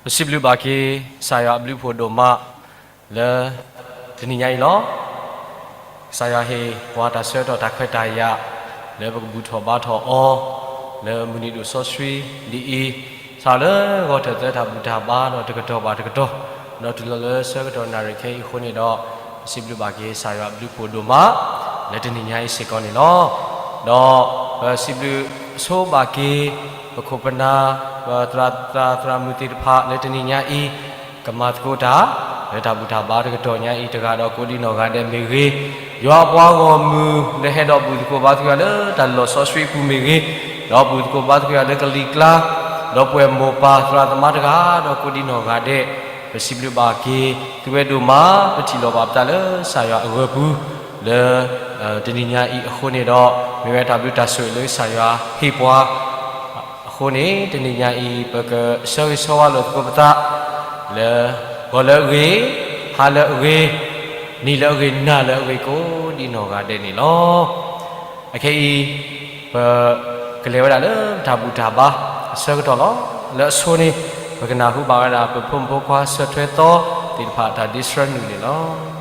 ပစံးဘျုးဘၣ်က့ၤ ကစၢ်ယွၤအဘျုးအဖှိၣ်ဒိၣ်မး လၢတနံၤညါအံၤလီၤ. ကစၢ်ယွၤဟ့ၣ်ပှၤတၢ်ဆၢကတီၢ်တၢ်ခွဲးတၢ်ယာ် လၢပကဘူၣ်ထီၣ်ဘါထီၣ်အီၤ လၢမုၢ်နံၤဒိၣ်စီဆှံဒ်အံၤ, စးလၢဂီၤထၢၣ်သၢတၢ်ဘူၣ်တၢ်ဘါဒီးတကတီၢ်ဘၣ်တကတီၢ်, ဒီးတုၤလီၤလၢဆၢကတီၢ်နၣ်ရံၣ်ခဲအံၤအဃိန့ၣ်ဒီး, ပစံးဘျုးဘၣ်က့ၤကစၢ်ယွၤအဘျုးအဖှိၣ်ဒိၣ်မး လၢတနံၤညါအံၤစ့ၢ်ကီးန့ၣ်လီၤ. ဒီးပစံးဘျုးဆိဘၣ်က့ၤ ပခိၣ်ပနၢ် ပသရၣ်သရၣ်မုၣ်သ့ၣ်တဖၣ်လၢတနံၤညါအံၤ ကမၤသကိးတၢ် လၢတၢ်ဘူၣ်တၢ်ဘါတကတီၢ်ညါအံၤတဂၤဒီးကိးဒံနီၢ်ဂၤဒဲးမ့ၢ်ဂ့ၤ, ယွၤအပှၤဂီၢ်မုၢ်လၢဟဲဒီးဘူၣ်သကိးဘါသကိးယၤလၢတၢ်လီၢ်စီဆှံအပူၤမ့ၢ်ဂ့ၤ, ဒီးဘူၣ်သကိးဘါသကိးယၤလၢကလံၤကျါ, ဒီးပှၤမိၢ်ပၢ်သရၣ်သမါတဂၤဒီးကိးဒံနီၢ်ဂၤဒဲး, ပစံးဘျုးဘၣ်က့ၤ သုဝဲဒိၣ်မး ပထံၣ်လိာ်ဘၣ်ပသးလၢကစၢ်ယွၤအဂၢၢ်ပူၤ လၢတနံၤညါအံၤအဃိန့ၣ်ဒီး, မ့ၢ်ဝဲတၢ်ဘျုးတၢ်ဆိၣ်ဂ့ၤလၢကစၢ်ယွၤဟ့ၣ်ပှၤ အဃိန့ၣ် တနံၤညါအံၤ ပကဆၢဂ့ၤဆၢဝါလိာ်သကိးပသး လၢဂီၤလၢအဂ့ၤ, ဟါလၢအဂ့ၤ, နံၤလၢအဂ့ၤ, နၤလၢအဂ့ၤ ကိးဒံနီၢ်ဂၤဒဲးန့ၣ်လီၤ. အခဲအံၤ ပကလဲၤဝဲဒၣ်လၢတၢ်ဘူၣ်တၢ်ဘါအဆၢကတီၢ်လီၤ. လၢအဆိန့ၣ် ပကနၢ်ဟူဘၣ်ဝဲဒၣ် ပဖိမုၣ်ဖိခွါဆၢထွဲသီသ့ၣ်တဖၣ်တၢ်ဒ့ဆှၢနုာ်န့ၣ်လီၤ.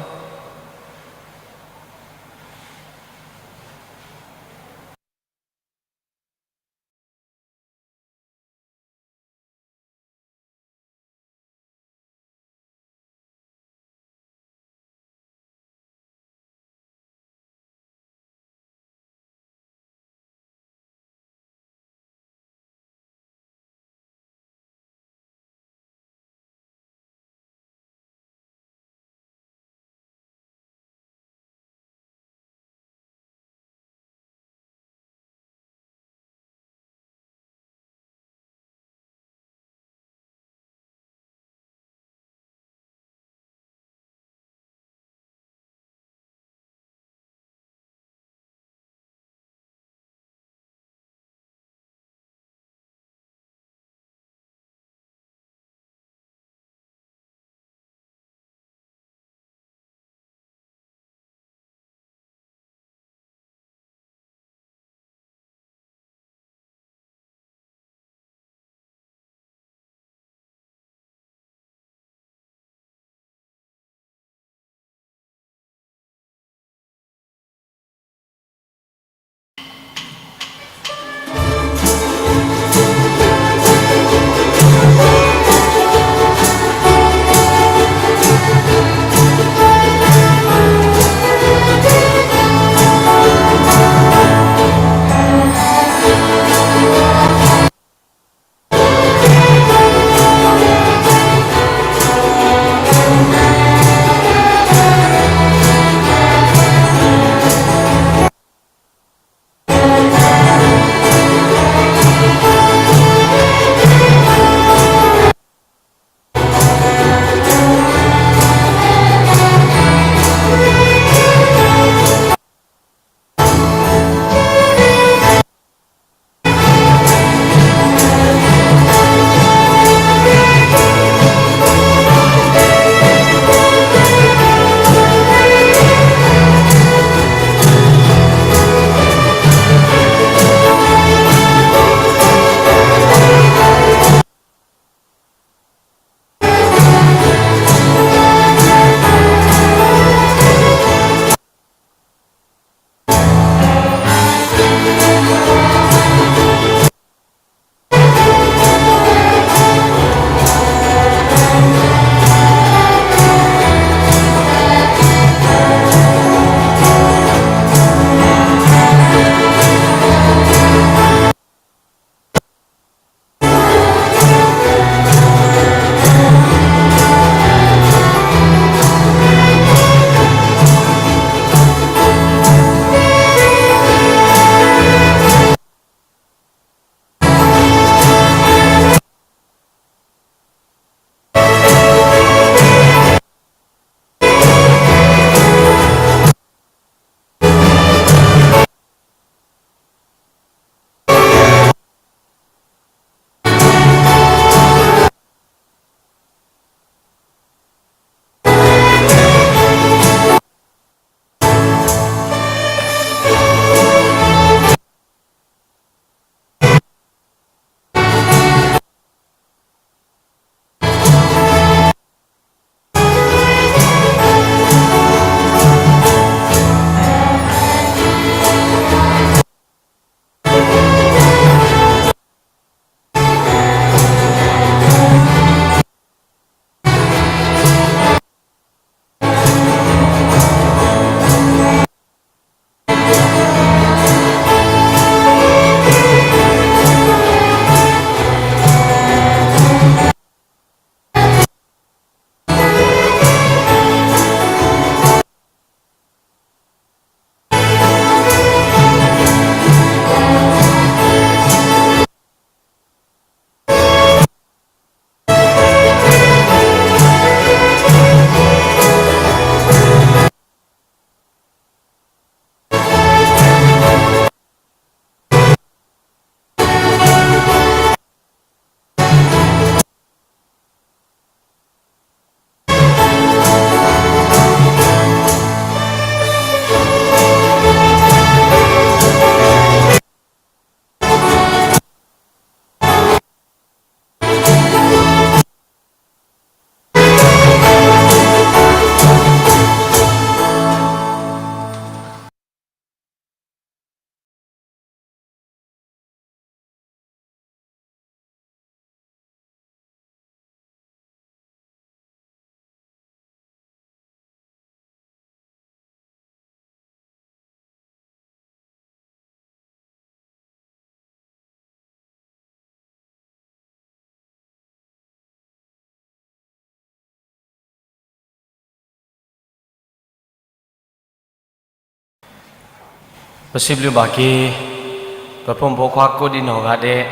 ပစံးဘျုးဘၣ်က့ၤ ပဖိမုၣ်ဖိခွါကိးဒံနီၢ်ဂၤဒဲး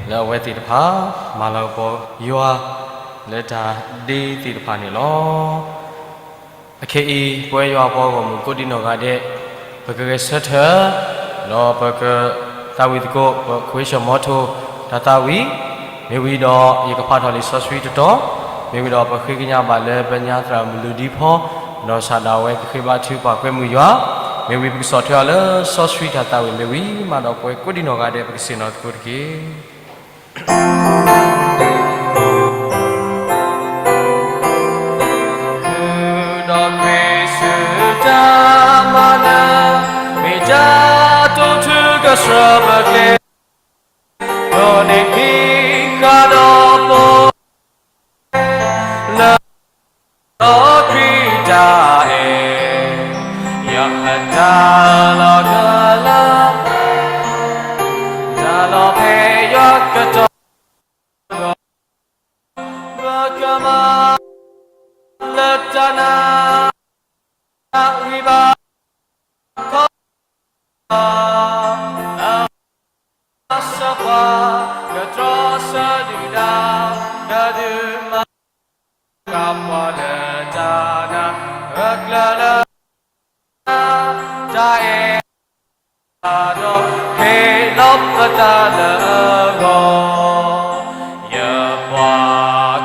လၢအဝဲသ့ၣ်တဖၣ် မၤလၤကပီၤယွၤ လၢတၢ်ဒ့သ့ၣ်တဖၣ်န့ၣ်လီၤ. အခဲအံၤ ပဝဲယွၤအပှၤဂီၢ်မုၢ်ကိးဒံနီၢ်ဂၤဒဲး ပကဂဲၤဆၢထၢၣ် ဒီးပကသးဝံၣ်သကိး ပခွ့ၡၢၣ်မီထိၣ် တၢ်သးဝံၣ် မ့ၢ်ဝံၤဒီး ယကဖးထီၣ်လံာ်စီဆှံတတီၤ, မ့ၢ်ဝံၤဒီး ပဃ့ကညးဘၣ်လၢပညါသရၣ်မုၣ်လုၢ်ဒံဖီ, ဒီးဆန္ဒဝဲကဃ့ဘါထုကဖၣ်ကွဲမုာ်ယွၤ, မ့ၢ်ဝံၤပကဆီၣ်ထွဲအီၤလၢစီဆှံတၢ်သးဝံၣ်မ့ၢ်ဝံၤမးဒီး ပဝဲကိးဒံနီၢ်ဂၤဒဲး ပကဆ့ၣ်နီၤသကိးတက့ၢ်. ဃုာ်ဒီးခရံာ်ဆူတၢ်မၤနၢၤ, မ့ၢ်တၢ်တိာ်ထူကဆှၢပကျဲ, ဒီးန့ၣ်မ့ၢ်ဃးဒီးပီၤ လၢခရံာ်တၢ်အဲၣ်, ယွၤအတၢ်လီၤကလၢ, တၢ်လီၤဖဲယွၤကတီၢ်ဂီၤ, ပကမၤလၢတၢ်နာ် ဂံၢ်ဘါခီ, အဝဲစီၤပၤ ကတြီဆၢဒုၣ်ဒါ, ဒီးဒုးမၤ ကပီၤလၢတၢ်နာ် အကျၢၤလၢ တၢ်အဲၣ် ဒီးဟ့ၣ်လီၤပသးလၢအဂီၢ်, ယပှၤက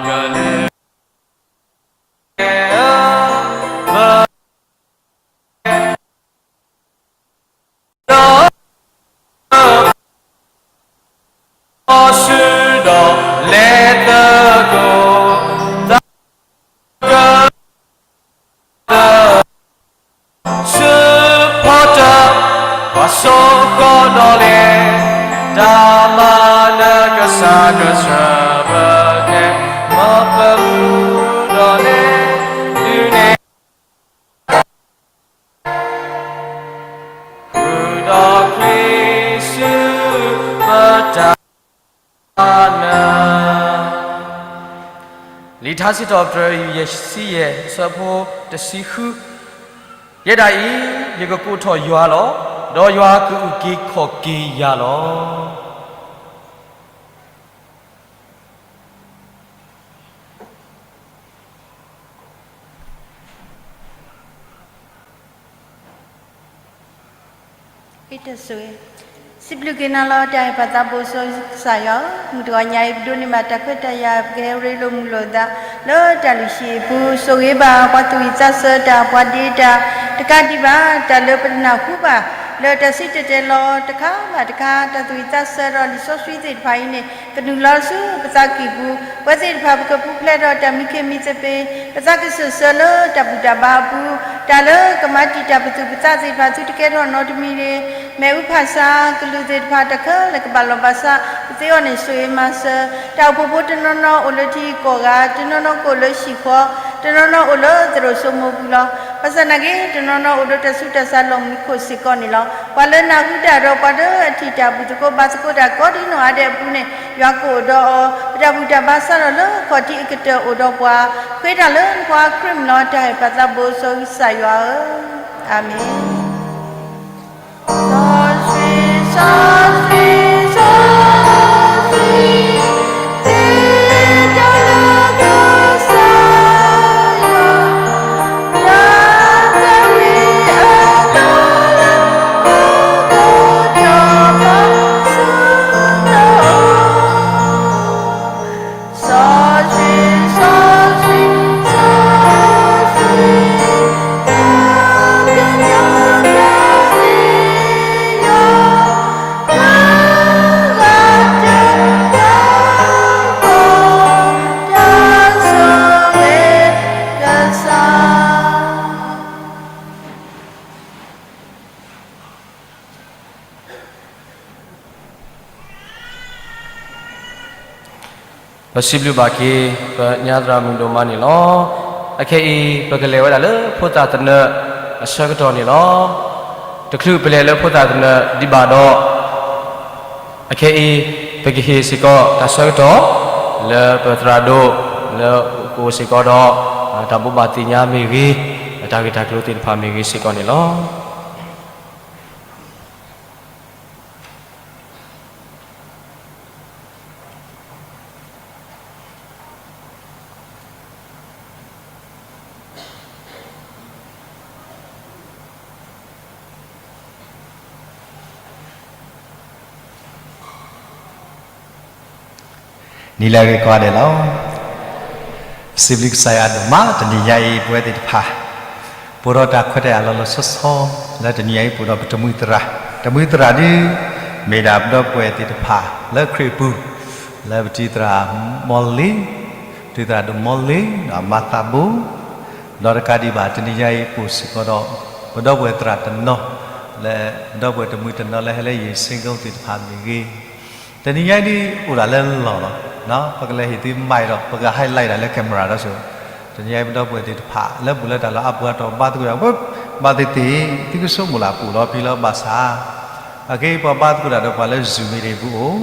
လုာ် ဒီးလဲၤသကိး သးက ဆၢဖီတၢၢ် ပှၤစိကီဒီးလဲၤ, တၢ်မၤနၢၤကစၢ်ကဆှၢပကျဲ, မၤပမူဒီးလဲၤ, ဒုးနဲၣ် ဃုာ်ဒီးခရံာ်ဆူပတၢ် လံာ်ထါစံးထီၣ်ပတြၢၤ ယဲၢ်ဆံယဲၢ် အဆၢဖိတဆံဃု, ယဲဒၣ်အံၤ ယကကိးထီၣ်ယွၤလီၤ, ဒီးယွၤကအုၣ်က့ၤခီၣ်က့ၤယၤလီၤ. စံးဘျုးက့ၤနၤလီၤ တၢ်အဲၣ်ပၢ်သးဘိစီဆှံကစၢ်ယွၤဧၢ, မုၢ်တဂီၤညါအံၤ ပဒိးန့ၢ်ဘၣ်တၢ်ခွဲးတၢ်ယာ် ပကဟဲရ့လိာ်မုာ်လိာ်သး လၢတၢ်လုၢ်ဟံၣ်အပူၤ ဆိၣ်ဂ့ၤဘၣ်ပှၤသူၣ်ဝံၣ်သးဆၢတၢ် ပှၤဒ့တၢ် တကးဒံးဘၣ် တၢ်လၢပနၢ်ဟူဘၣ် လၢတၢ်စံၣ်တဲၤတဲလီၤတခါဘၣ်တခါ တၢ်သူၣ်ဝံၣ်သးဆၢဒီးလံာ်စီဆှံသ့ၣ်တဖၣ်အံၤန့ၣ် ကနုာ်လီၤဆူပသးကံၢ်ပူၤ, ပဝဲသ့ၣ်တဖၣ်ပကပူၤဖျဲးဒီးတၢ်မံခ့မံသပ့ၤ, ပသးကစၢၢ်ဆၢလၢတၢ်ဘူၣ်တၢ်ဘါအပူၤ, တၢ်လၢကမၤတံာ်တာ်ပသူၣ်ပသးသ့ၣ်တဖၣ် သုတကဲထီၣ်နီတမံၤတဂ့ၤ, မ့ၣ်အူဖၣ်ဆါကလုၢ်သ့ၣ်တဖၣ် တၢ်ခဲလၢာ်ကဘၣ်လီၢ်ဘၣ်စး, ပသ့အီၤန့ၣ်ဆိၣ်ဂ့ၤမၤစၢၤ, တၢ်အိၣ်ဖှိၣ်ဖိတနီၤနီၤအိၣ်လၢထံဂုၤကီၢ်ဂၤ, တနီၤနီၤကအိၣ်လၢဟံၣ်ဃီ, တနီၤနီၤအိၣ်လၢသရိာ်စိမိၤပူၤလီၤ. ဘၣ်ဆၣ်သနာ်က့ တနီၤနီၤအိၣ်ဒီးတၢ်ဆူးတၢ်ဆါလီၢ်မံခိၣ်စ့ၢ်ကီးန့ၣ်လီၤ. ပှၤလၢနၢ်ဟူတၢ်ဒီးပှၤလၢအထံၣ်တၢ်ဘူၣ်သကိးဘါသကိးတၢ်ကိးဒံနီၢ်ဂၤဒဲးအပူၤန့ၣ် ယွၤကအိၣ်ဒီးအီၤ, ပတၢ်ဘူၣ်တၢ်ဘါစးထီၣ်လၢခီၣ်ထံးအကတၢၢ်အိၣ်ဒီးပှၤ, ဃ့တၢ်လၢနဖိခွါခရံာ်မံၤလီၤ. တၢ်အဲၣ်ပၢ်သးဘိစီဆှံကစၢ်ယွၤဧၢ, အၤမ့ၣ်. စီဆှံ, စီဆှံ, စီဆှံ, သ့တၢ်လၢကစၢ်ယွၤ, တၢ်သးဝံၣ်အလီၢ်လၢပကထီၣ်ဘၣ်ဆၢထၢၣ် စီဆှံ, စီဆှံ, စီဆှံ, စီဆှံ, တၢ်ကညီၤတၢ်ဟ့ၣ်ယွၤ, တၢ်လၢတၢ်ဃီ, တၢ်ဆိၣ်ဂ့ၤကစၢ် ပစံးဘျုးဘၣ်က့ၤ ပညါသရၣ်မုၣ်ဒိၣ်မးန့ၣ်လီၤ. အခဲအံၤ ပကလဲၤဝဲဒၣ်လၢဖိသၣ်သနၢၣ်အဆၢကတီၢ်န့ၣ်လီၤ. တချုးပလဲၤလၢဖိသၣ်သနၢၣ်ဒံးဘၣ်ဒီး အခဲအံၤ ပကဟ့ၣ်စ့ၢ်ကီးတၢ်ဆၢကတီၢ် လၢပသရၣ်ဒိၣ် လၢကအိၣ်စ့ၢ်ကီးဒီး တၢ်ဘိးဘၣ်သ့ၣ်ညါမ့ၢ်ဂ့ၤ, တၢ်ဂ့ၢ်တၢ်ကျိၤသ့ၣ်တဖၣ်မ့ၢ်ဂ့ၤစ့ၢ်ကီးန့ၣ်လီၤ. နံၤလၢအဂ့ၤကိးဂၤဒဲးလီၤ. စံးဘျုးကစၢ်ယွၤဒိၣ်မး တနံၤညါအံၤ ပဝဲသ့ၣ်တဖၣ် ပအိၣ်ဒီးတၢ်ခွဲးတၢ်ယာ်လီၤလီၤဆီဆီ လၢတနံၤညါအံၤ ပအိၣ်ဒီးပတမှံသရၣ်, တမှံသရၣ်ဒ် မ့ၢ်ဒၣ်ပဒီပုၢ်ဝဲၢ်သ့ၣ်တဖၣ်လၢခရံာ်အပူၤ, လၢပတံၤသရၣ်မီလ့, ပတံၤသရၣ်ဒိၣ်မီလ့, ဒီးမၤသးဘိ, ဒီးတကးဒံးဘၣ် တနံၤညါအံၤ ပအိၣ်စ့ၢ်ကီးဒီး ပဒီပုၢ်ဝဲၢ်သရၣ်တနီၤ, လၢပဒီပုၢ်ဝဲၢ်တမှံတနီၤလၢဟဲလၢယ့ၣ်စ့ကိသ့ၣ်တဖၣ်မ့ၢ်ဂ့ၤ, တနံၤညါဒ်အိၣ်ဒၣ်လၢလီၢ်လီၤ. ပကလဲၤဟ့ၣ်သု mic ဒီး ပက highlight ဒၣ်လၢ camera ဒီးဆိ, တနံၤညါအံၤ ပဒီပုၢ်ဝဲၢ်သ့ၣ်တဖၣ် လၢပူၤလၢတၢ်လီၢ်အါပူၤအါတီၤ ဘါသကိးယၤ, ဘၣ်သ့ၣ်သ့ၣ် သုကဆိကမိၣ်လၢပအိၣ်လီၤဖဲလီၤဘၣ်ဆၣ်, အခဲအံၤ ပှၤဘါသကိးတၢ်ဒီးပှၤလၢ Zoom meeting ပူၤအိၣ်,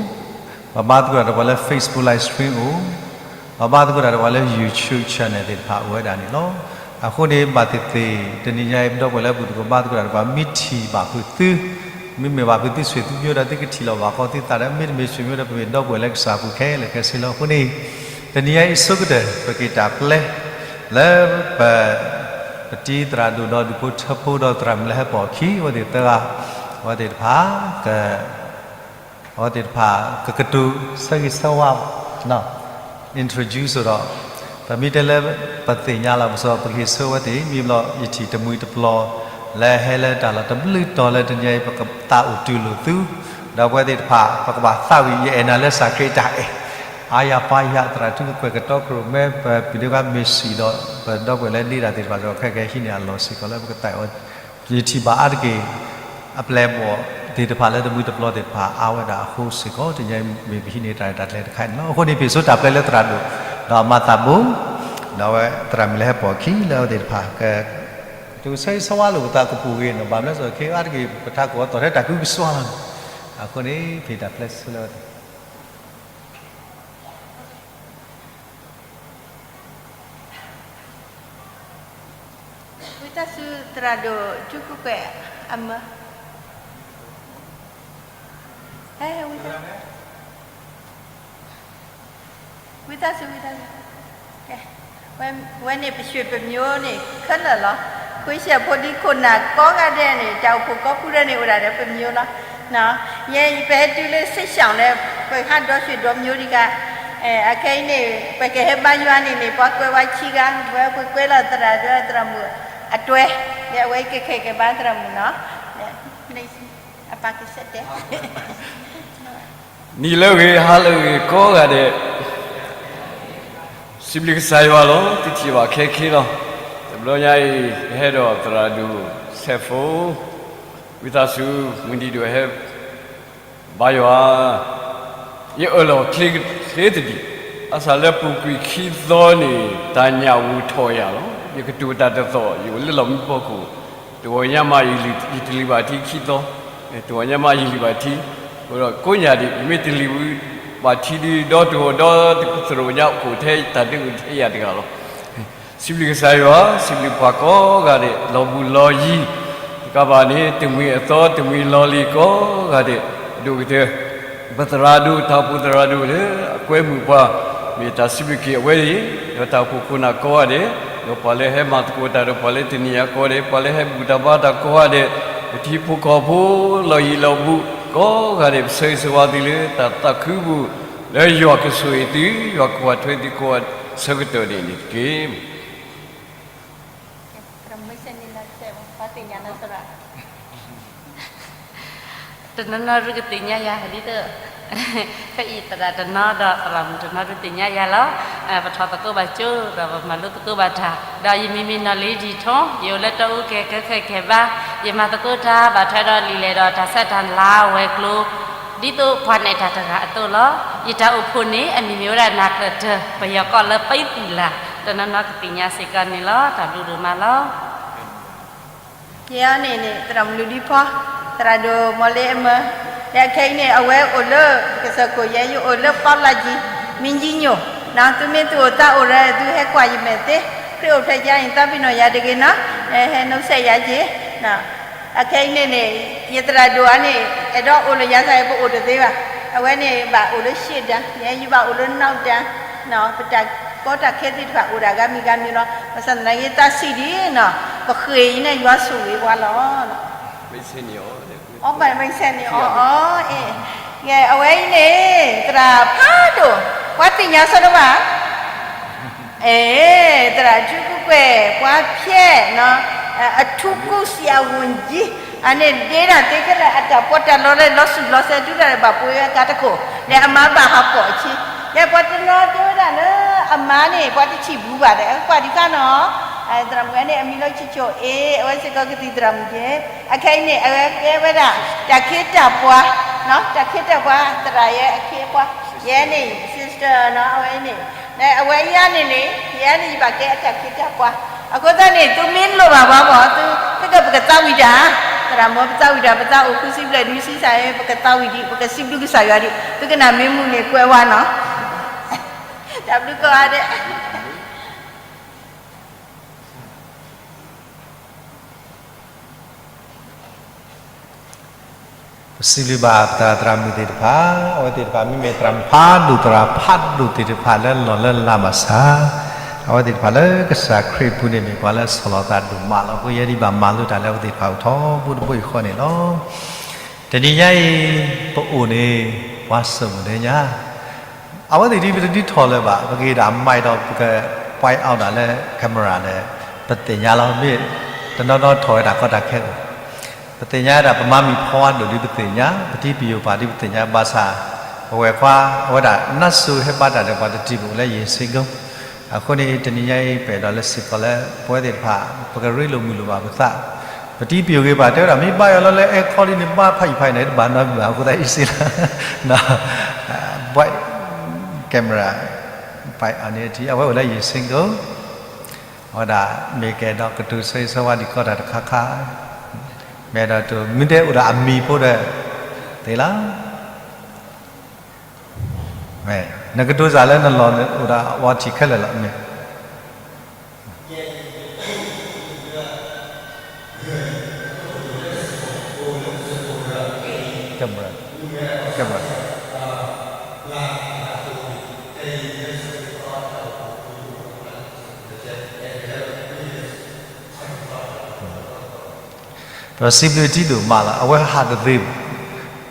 ပှၤဘါသကိးတၢ်ဒီးပှၤလၢ Facebook live stream အိၣ်, ပှၤဘါသကိးတၢ်ဒီးပှၤလၢ YouTube channel သ့ၣ်တဖၣ်အိၣ်ဝဲဒၣ်န့ၣ်လီၤ. အဃိန့ၣ် ဘၣ်သ့ၣ်သ့ၣ် တနံၤညါအံၤ ပဒီပုၢ်ဝဲၢ်လၢအပူၤသကိးဘါသကိးတၢ်ဒီးပှၤ မ့ၢ်ထံၣ်ဘၣ်ဖုးသု, မ့မ့ၢ်ဘၣ်ဖုးသုဆွေသုမျိုးဒီး သုကထံၣ်လိာ်ဘၣ်ဃီသုသးဒီး မ့တမ့ၢ်ဆွေမျိုးဒီး ပမ့ၢ်ဒီပုၢ်ဝဲၢ်လၢကစၢ်အပူၤခဲလၢာ်ခဲဆ့လီၤ. အဃိန့ၣ် တနံၤညါအံၤဆိကတၢၢ် ပက့ၤတၢ်ပျဲ လၢပ ပတံၤသရၣ်ဒိၣ်ဒီးဒူၣ်ဖိထၢဖိဒီးသရၣ်မုၣ်လၢဟဲပိာ်အခံ အဝဲသ့ၣ်သၢဂၤ, အဝဲသ့ၣ်တဖၣ် က အဝဲသ့ၣ်တဖၣ် ကကတိၤဆၢဂ့ၤဆၢဝါ introduce ဒီး ပမ့ၢ်တဲလၢ ပသ့ၣ်ညါလီၤပစီ ပကဟ့ၣ်ဆၢအဝဲသ့ၣ် မ့ၢ်ဘျီယထံၣ်တမှံၤတပျီၤ လၢဟဲလၢတၢ်လီၢ်တဘျုးတီၤလၢတနံၤအံၤ ပကသးအိၣ်တူၢ်လိာ်သု, ဒီးပဝဲသ့ၣ်တဖၣ် ပကဘၣ်သးဝံၣ် ယအဲၣ်နၤလၢစၢ်ခရံာ်အတၢ်အဲၣ် အါယၤပှၤယၤ သရၣ်ထူကကွဲၢ်ကတီခိၣ်ရိၣ်မဲ ပပုၢ်ဒ့ခွါမ့ၢ်စံၣ်ဒီး ပဒီပုၢ်ဝဲၢ်လၢဒ့တၢ်သ့ၣ်တဖၣ်ဒီး ခဲကဟံးန့ၢ်အလီၢ်စ့ၢ်ကီးလၢပကသးအိၣ် ယထံၣ်ဘၣ်အါတက့ၢ် အပျဲၢ်အဘီၣ်သ့ၣ်တဖၣ်လၢတမှံၤတပျီၤသ့ၣ်တဖၣ် အါဝဲဒၣ်အဃိစ့ၢ်ကီး တနံၤအံၤမ့ၢ်ပဟံးန့ၢ်တၢ်ရဲၣ်တၢ်ကျဲၤတခါန့ၣ်လီၤ. အဃိန့ၣ် ပဟ့ၣ်ဆိတၢ်ပျဲလၢသရၣ်ဒိၣ် ဒီးမၤသးဘိ ဒီးအဝဲသရၣ်မုၣ်လၢဟဲပိာ်အခံလၢအဝဲသ့ၣ်တဖၣ် က ကတိၤဆၢဂ့ၤဆၢဝါလိာ်ပသးကပူၤဂ့ၤန့ၣ် ဘၣ်မနုၤအဃိ ခဲအံၤအါတက့ၢ် ပထးခိၣ်အသီၣ်ထဲတၢ်ကဟုကစွါလီၤန့ၣ်, အဃိန့ၣ် ပဟ့ၣ်တၢ်ပျဲဆူလၢအဝဲသ့ၣ် ဝံသးစူၤသရၣ်ဒိၣ်ထူကကွဲၢ်အမၢ, ဝံသးစူၤ ဝံသးစူၤ, ဝဲန့ၣ်ပဆွေပမျိုးန့ၣ် ခဲလၢာ်လီၤ. ခွံဆံဖိဒံခိၣ်နၢ်ကိးဂၤဒဲးန့ၣ် တၢ်အိၣ်ဖှိၣ်ကိးဖုဒဲးန့ၣ် အိၣ်ဒၣ်ဒီးပမျိုးလီၤ. ယဲ ပဟဲတုၤလၢစ့ၣ်ၡီၣ်လၢ ပဟးဒီဆွေဒီမျိုးဒံးဂၤ, အခဲအံၤန့ၣ် ပကဟဲဘါယွၤန့ၣ်န့ၣ် ပှၤကွဲးဝဲဆံဂၤ, ဝဲပကွဲးလီၤသရၣ်ဒီးသရၣ်မုၣ်အတွဲ, ဒီးအဝဲကခဲကဘါသရၣ်မုၣ်နီၤ, အပၢ်ကစဲးတဲ နံၤလၢအဂ့ၤ ဟါလၢအဂ့ၤကိးဂၤဒဲး, စံးဘျုးကစၢ်ယွၤလီၤ. သုထံၣ်ဘၣ်ခဲခဲလီၤ. တဘျီညါအံၤ ပဟဲဒီးသရၣ်ဒိၣ်စဲးဖိ, ဝံသးစူၤ မုၢ်နံၤဒိၣ်ဟဲ ဘါယွၤ, ယအၢၣ်လီၤချ့ချ့တဒံး, ဘၣ်ဆၣ်လၢပူၤကွံာ်ခံသီန့ၣ် တၢ်ညၣ်ဝူၤထီၣ်ယၤလီၤ. ယကတိၤတၢ်တသီၣ် ယအိၣ်လၢလီၢ်မံဖီခိၣ်, တဂီၤညါမး ယတလံၤဘၣ်ထံခံသီ, တဂီၤညါမး ယလံၤဘၣ်ထံ, အဃိဒီးကိးညၣ်ဒံး ယမ့ၢ်တလံၤဘၣ်ထံဒံး ဒီတဂီၤဒီးတသရိာ်ညါ အိၣ်ထဲတၢ်ဒုးအိၣ်ထဲယၤတဂၤလီၤ. စံးဘျုးကစၢ်ယွၤ, စံးဘျုးပှၤကိးဂၤဒဲး လီၤဘူးလီၤယံၤ, တကးဘၣ်န့ၣ် တမှံၤအသီတမှံၤလီၤလံၤကိးဂၤဒဲး, ဒိၣ်ကတၢၢ် ပသရၣ်ဒိၣ် တၢ်အိၣ်ဖှိၣ်သရၣ်ဒိၣ်လၢအကွဲမုာ်ပှၤ, မ့ၢ်တၢ်စံးဘျုးက့ၤအဝဲအံၤ, ဒီးတၢ်အိၣ်ဖှိၣ်ခိၣ်နၢ်ကိးဂၤဒဲး, ဒီးပှၤလၢဟဲမၤသကိးတၢ်ဒီးပှၤလၢတနံၤအံၤကိးဂၤဒဲး, ပှၤလၢဟဲဘူၣ်တၢ်ဘါတၢ်ကိးဂၤဒဲး, ပထံဖိကီၢ်ဖိ လီၤယံၤလီၤဘူးကိးဂၤဒဲး, ပဆၢဂ့ၤဆၢဝါသုလၢတၢ်သးခုပူၤ, လၢယွၤကဆိၣ်ဂ့ၤသု, ယွၤကကွၢ်ထွဲသုကိးဂၤဆၢကတီၢ်န့ၣ်တက့ၢ်. တနီၤနီၤဒုးကသ့ၣ်ညါယၤဒ်သိး ဖဲအံၤသရၣ်တနီၤဒီး သရၣ်မုၣ်တနီၤဒုးသ့ၣ်ညါယၤလီၤ. ပထီၣ်သကိးဘၣ်ကၠိ ဒီးပမၤလိသကိးဘၣ်တၢ်, ဒီးယမံၤမ့ၢ်နီၢ်လ့ဒံၣ်ထိ, ယအိၣ်လၢတၢ်အူကဲၤကဲၤခဲကဲၤဘါ, ယမၤသကိးတၢ်ဘၣ်ထွဲဒီးလံာ်လဲၢ်ဒီးတၢ်ဆဲးတၢ်လၤဝဲၤကျိၤ ဒ်သိးပှၤနဲၣ်တၢ်တဂၤအသိးလီၤ. ယတၢ်အိၣ်ဖှိၣ်န့ၣ် အမံၤမ့ၢ်ဝဲဒၣ်နၢ်ကျၢၢ်တၢၢ် ပယီၤကိးလၢပံးပူၤလၢ်, တနီၤနီၤကသ့ၣ်ညါစ့ၢ်ကီးန့ၣ်လီၤ. တၢ်ဘျုးဒိၣ်မးလီၤ. ယဲအံၤန့ၣ်န့ၣ် သရၣ်မုၣ်လူၤဒံဖီ, သရၣ်ဒိၣ်မီၤလ့အမၢ, ဒီးခဲအံၤန့ၣ် အဝဲအိၣ်လၢ ကစၢၢ်ခိၣ်ယဲ ယအိၣ်လၢပီလၢ်ကံ, မံကံညိၣ်, သုမ့ၢ်သုအိၣ်သးအိၣ်ဒီး သုဟဲကွၢ်ယမဲာ်သ့, ခရံာ်အိၣ်ဖျဲၣ်ယၤန့ၣ် သးပ့ၤနီၣ်ယၤတဂ့ၤနီၤ, ဟဲနီၣ်စဲးယၤက့ၤ အခဲအံၤန့ၣ်န့ၣ် ယသရၣ်ဒိၣ်အံၤန့ၣ် အဲၣ်ဒိးအိၣ်လၢယၤသးအံၤ ပအိၣ်တသ့ဘၣ်. အဝဲန့ၣ်ဘၣ်အိၣ်လၢရှေ့တၢ်, ယဲယဘၣ်အိၣ်လၢနောက်တၢ်, ပတၢ်ကီတၢ်ခဲသ့ၣ်တဖၣ်အိၣ်ဒၣ်ဂၤမံၤဂၤမံၤလီၤ. ဘၣ်ဆၣ်သနာ်က့ သးဆံးဒံးနီၤ, ပဃ့ၢ်အံၤန့ၣ် ယွၤဆိၣ်ဂ့ၤပှၤလီၤ. အီၣ်ဘၣ်မ့ၢ်ဆဲးန့ၣ် အီၣ်အီၣ်, အဝဲအံၤန့ၣ် သရၣ်ဖးဒိၣ် ပှၤသ့ၣ်ညါစီၤဒိၣ်မး, အဲ, သရၣ်ထူကူကွဲၢ် ပှၤဖျဲးနီၤ, အထူကူဆံးအဝံၤကံ, အန့ၣ်ဒ့တၢ်သ့ခဲလၢာ် အတၢ်ပီးတၢ်လီလၢလီၤဆူၣ်လီၤစဲး တုၤဒၣ်လဲာ်ဘၣ်ပှ့ၤဝဲကါတခိၣ်, ဒီးအမါဘၣ်ဟးပိာ်အခံ, ဒီးပှၤတနီၤတဲဝဲဒၣ်လၢ အမါန့ၣ် ပှၤတထံၣ်ဘူးဘၣ်ဒီး အကွၢ်ဒံးခါနီၤ, သရၣ်မုၣ်ဝဲန့ၣ် အမံၤလၢဆံၣ်ဆိၣ်အ့, အဝဲစ့ၢ်ကီးကသံၣ်သရၣ်မုၣ်ကဲ, အခဲအံၤန့ၣ် အဝဲကဲဝဲဒၣ် တၢ်ခ့တၢ်ပှၤ, တၢ်ခ့တၢ်ပှၤ သရၣ်ယဲအခ့အပှၤ, ယဲန့ၣ် sister နီၤ အဝဲန့ၣ်, အဝဲယဲန့ၣ်န့ၣ် ယဲန့ၣ်ယဘၣ်ကဲအတၢ်ခ့တၢ်ပှၤ, အဃိသတးန့ၣ် သုမ့ၢ်လိၣ်ဘၣ်ပှၤဘၣ် သု, သုကပကသးဝံၣ်တၢ်, သရၣ်မုၣ်ပသးဝံၣ်တၢ် ပသးအိၣ်ဃုဆံဘျဲၣ်နွံဆံစး ပကသးဝံၣ်ဒံး ပကစံးဘျုးကစၢ်ယွၤဒံး သုကနၣ်မ့ၢ်မုာ်န့ၣ်ကွဲးဝဲနီၤ, တၢ်ဘျုးကိးဂၤဒဲး ပစံးဘျုးဘၣ်ပသရၣ်သရၣ်မုၣ်သ့ၣ်တဖၣ်, အဝဲသ့ၣ်တဖၣ်မ့မ့ၢ်သရၣ်မုၣ်ဖးဒိၣ် သရၣ်ဖးဒိၣ်သ့ၣ်တဖၣ်လၢလီၢ်လၢလၤဘၣ်ဆၣ်, အဝဲသ့ၣ်တဖၣ်လၢကစၢ်ခရံာ်အပူၤန့ၣ် မ့ၢ်ပှၤလၢဆီၣ်လီၤသးဒိၣ်မးလီၤ. အဃိယဲဒၣ်ဘၣ်မၤလိတၢ်လၢအဝဲသ့ၣ်တဖၣ်အိၣ်ထီဘိတဘိယူၢ်ဃီန့ၣ်လီၤ. တနံၤညါအံၤ ပအိၣ်န့ၣ် ပှၤစိာ်မုၣ်ဒဲညါ အဝဲသ့ၣ်ဒ်ပတဒ်ထီၣ်လၢၤဘၣ်, ပက့ၤဒၣ်မၤဒီး ပက point out ဒၣ်လၢ camera န့ၣ် ပသ့ၣ်ညါလီၤ. မ့ၢ်တနီၤနီၤထီၣ်ဝဲဒၣ်ကီတၢ်ခဲအိၣ်, ပသ့ၣ်ညါဒၣ် ပမၤမံၤဖီဝါဒိၣ်ဒ်ပသ့ၣ်ညါ, ပတံၤပယိာ်ပာ်ဒ်ပသ့ၣ်ညါ, ဘၣ်ဆၣ် ပဝဲၢ်ခွါ အဝဲဒၣ်နါစိၤဟဲဘါတၢ်ဒီးပှၤတထံၣ်ဘၣ်လၢယ့ၤစ့ကိ, အဃိန့ၣ် တနံၤညါအံၤ ပအဲၣ်ဒိးလၢစ့ၢ်ကီးလၢ ပဝဲသ့ၣ်တဖၣ် ပကရ့လိာ်မုာ်လိာ်ဘၣ်ပသး, ပတံၤပယိာ်ဂ့ၤဘၣ် တဲဝဲဒၣ် မ့ၢ်ဘါယွၤလီၤလၢ အဲၣ်ခီ ဒ်န့ၣ် ဘါဖးယံာ်ဖးယံာ်န့ၣ် တဘၣ်နီတမံၤဘၣ် အဃိသတး easy လီၤ. ဘၣ် camera ပာ်အီၤန့ၣ်ထံ အဝဲအိၣ်လၢယ့ၤစ့ကိ, အဝဲဒၣ်မ့ၢ်ကဲဒီးကတိၤဆၢဂ့ၤဆၢဝါဒံးကီတၢ်တခါခါ, မ့ၢ်အဲၣ်ဒိးတိၤ မ့ၢ်တဲအိၣ်ဒီးအမံၤဖိဒီး သ့လီၤ. နကတိၤစၢ်လၢနလီၢ်အိၣ်ဒီးအဝီထံးခဲလၢာ်လီၤ မ့ၢ် camera, camera. ပစံးဘျုးထံဒိၣ်မးလီၤ. အဝဲဟးတသ့ဘၣ်.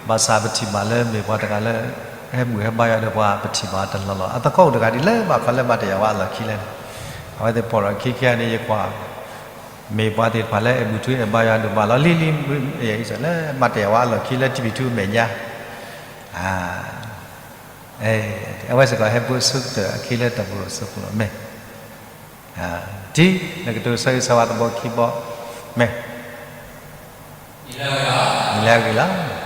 ဘၣ်ဆၣ်ပထံၣ်ဘၣ်လၢမ့ၢ်ပှၤတဂၤလၢ ဟဲဘူၣ်ဟဲဘါယွၤဒီးပှၤပထံၣ်ဘၣ်တလီၢ်လီၢ်. အသကိးအိၣ်တဂၤဒ်လၢဘၣ်ဃးလၢမၤတ့ၢ်ယၤဝဲအလီၢ်ခံလဲၣ်န့ၣ်, အဝဲသ့ၣ်ပိာ်ထီၣ်ခံခံဂၤန့ၣ် ယကွၢ် မ့ၢ်ပှၤသ့ၣ်တဖၣ်လၢအဲၣ်ဘူၣ်ထူအဲၣ်ဘါယွၤဒိၣ်မးလီၤ. လံလံ လၢမၤတ့ၢ်ယၤဝဲအလီၢ်ခံလၢထံဖံးထူမဲာ်ညါ, အဝဲစ့ၢ်ကီးဟဲဘိးဆၢကတီၢ်အခံလၢတၢ်ပူၤရိၣ်စိပူၤလီၤ. မ့ၢ် ထံ နကတိၤဆၢဂ့ၤဆၢဝါသဘီခံဘီ, မ့ၢ် လဲၤဂ့ၤလီၤ.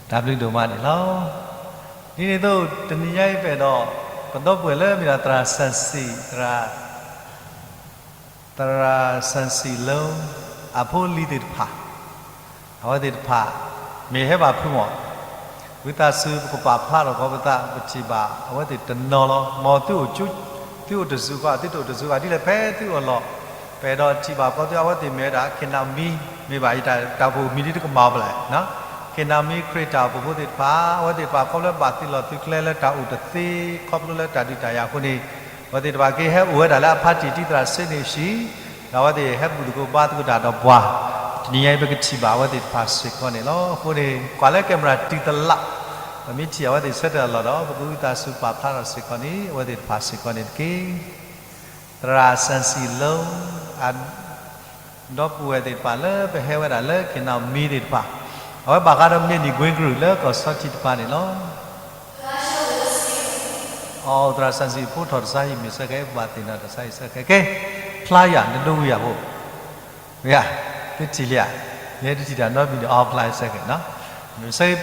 တၢ်ဘျုးဒိၣ်မးန့ၣ်လီၤ. ဒ်န့ၣ်အသိး တနံၤညါအံၤပအဲၣ်ဒိး ပဒီပုၢ်ဝဲၢ်လၢမ့ၢ်ဒၣ်သရၣ်စၢ်စံၣ်, သရၣ်စၢ်စံၣ်လၢ အဖိအလံၤသ့ၣ်တဖၣ်, အဝဲသ့ၣ်တဖၣ် မ့ၢ်ဟဲဘၣ်ဖုမၢ်, ဝံသးစူၤ ပကပာ်ဖျါထီၣ်ကီးပသး ပထံၣ်ဘၣ်အဝဲသ့ၣ်တနီၤလီၤ. မ်သုအိၣ်, သုအိၣ်တစူၤဃီ သုတအိၣ်တစူၤဃီ ဒ်လဲၣ်ဖဲသုအလီၢ်, ပအဲၣ်ဒိးထံၣ်ဘၣ်ကီးသု အဝဲသ့ၣ်မ့ၢ်ဝဲဒၣ် ခ့ၣ်နၣ်မံၤ မ့ၢ်ဘၣ်ယတၢ်အိၣ်မူမံၤဒ်တကမၤအီၤပလဲၣ်, ခ့ၣ်နၣ်မံၤ ခရံာ်တၢ်အိၣ်ဖှိၣ်ဖိသ့ၣ်တဖၣ် အဝဲသ့ၣ်တဖၣ်ခီဖျိဘၣ်သုးလီၢ်သုးကျဲလၢတၢ်အိၣ်တသ့ ခီဖျိလၢတၢ်ဒုးတၢ်ယၤအဃိန့ၣ် အဝဲသ့ၣ်တဖၣ်က့ၤဟဲအိၣ်ဝဲဒၣ်လၢအဖါတံၢ် တံသရၣ်စ့န့ၣ်ဆံး, ဒီးအဝဲသ့ၣ်ဟဲဘူၣ်သကိးဘါသကိးတၢ်ဒီးပှၤ, တနံၤညါအံၤ ပကထံၣ်ဘၣ်အဝဲသ့ၣ်တဖၣ်စ့ၢ်ကီးန့ၣ်လီၤ. အဃိန့ၣ် ကွၢ်လၢ camera တုၤသလး, ပမ့ၢ်ထံၣ်အဝဲသ့ၣ်ဆၢထၢၣ်အလီၢ်ဒီး ပကဝံသးစူၤပာ်ဖျါထီၣ်စ့ၢ်ကီးန့ၣ် အဝဲသ့ၣ်တဖၣ်စ့ၢ်ကီးန့ၣ်တက့ၢ်. သရၣ်စၣ်စံၣ်လိ ဒီပုၢ်ဝဲၢ်သ့ၣ်တဖၣ်လၢပဟဲဝဲဒၣ်လၢ ခ့ၣ်နၣ်မံၤသ့ၣ်တဖၣ်, အဝဲဘၣ်ဃးဒီးမ့ၢ်နံၣ်ကွ့ကရူၢ် လၢကီၢ်ဆီထံးတဖၣ်န့ၣ်လီၤ. အိ သရၣ်စၣ်စံၣ်ဖိထီၣ်တစါဟံၣ်မ့ၢ်ဆၢကဲ ပဘၣ်သ့ၣ်နီၣ်တစါဟံၣ်ဆၢကဲ ကဲ, ဖျါယၤ နဒိဝံၤယၤဖိ, မ့ၢ်ဧါ, သုထံၣ်လံဧါ, ယဲတထံၣ်တၢ်နီတမံၤန့ၣ် အီဖျါဆၢကဲနီၤ, မ့ၢ်ဆၢ တၢ်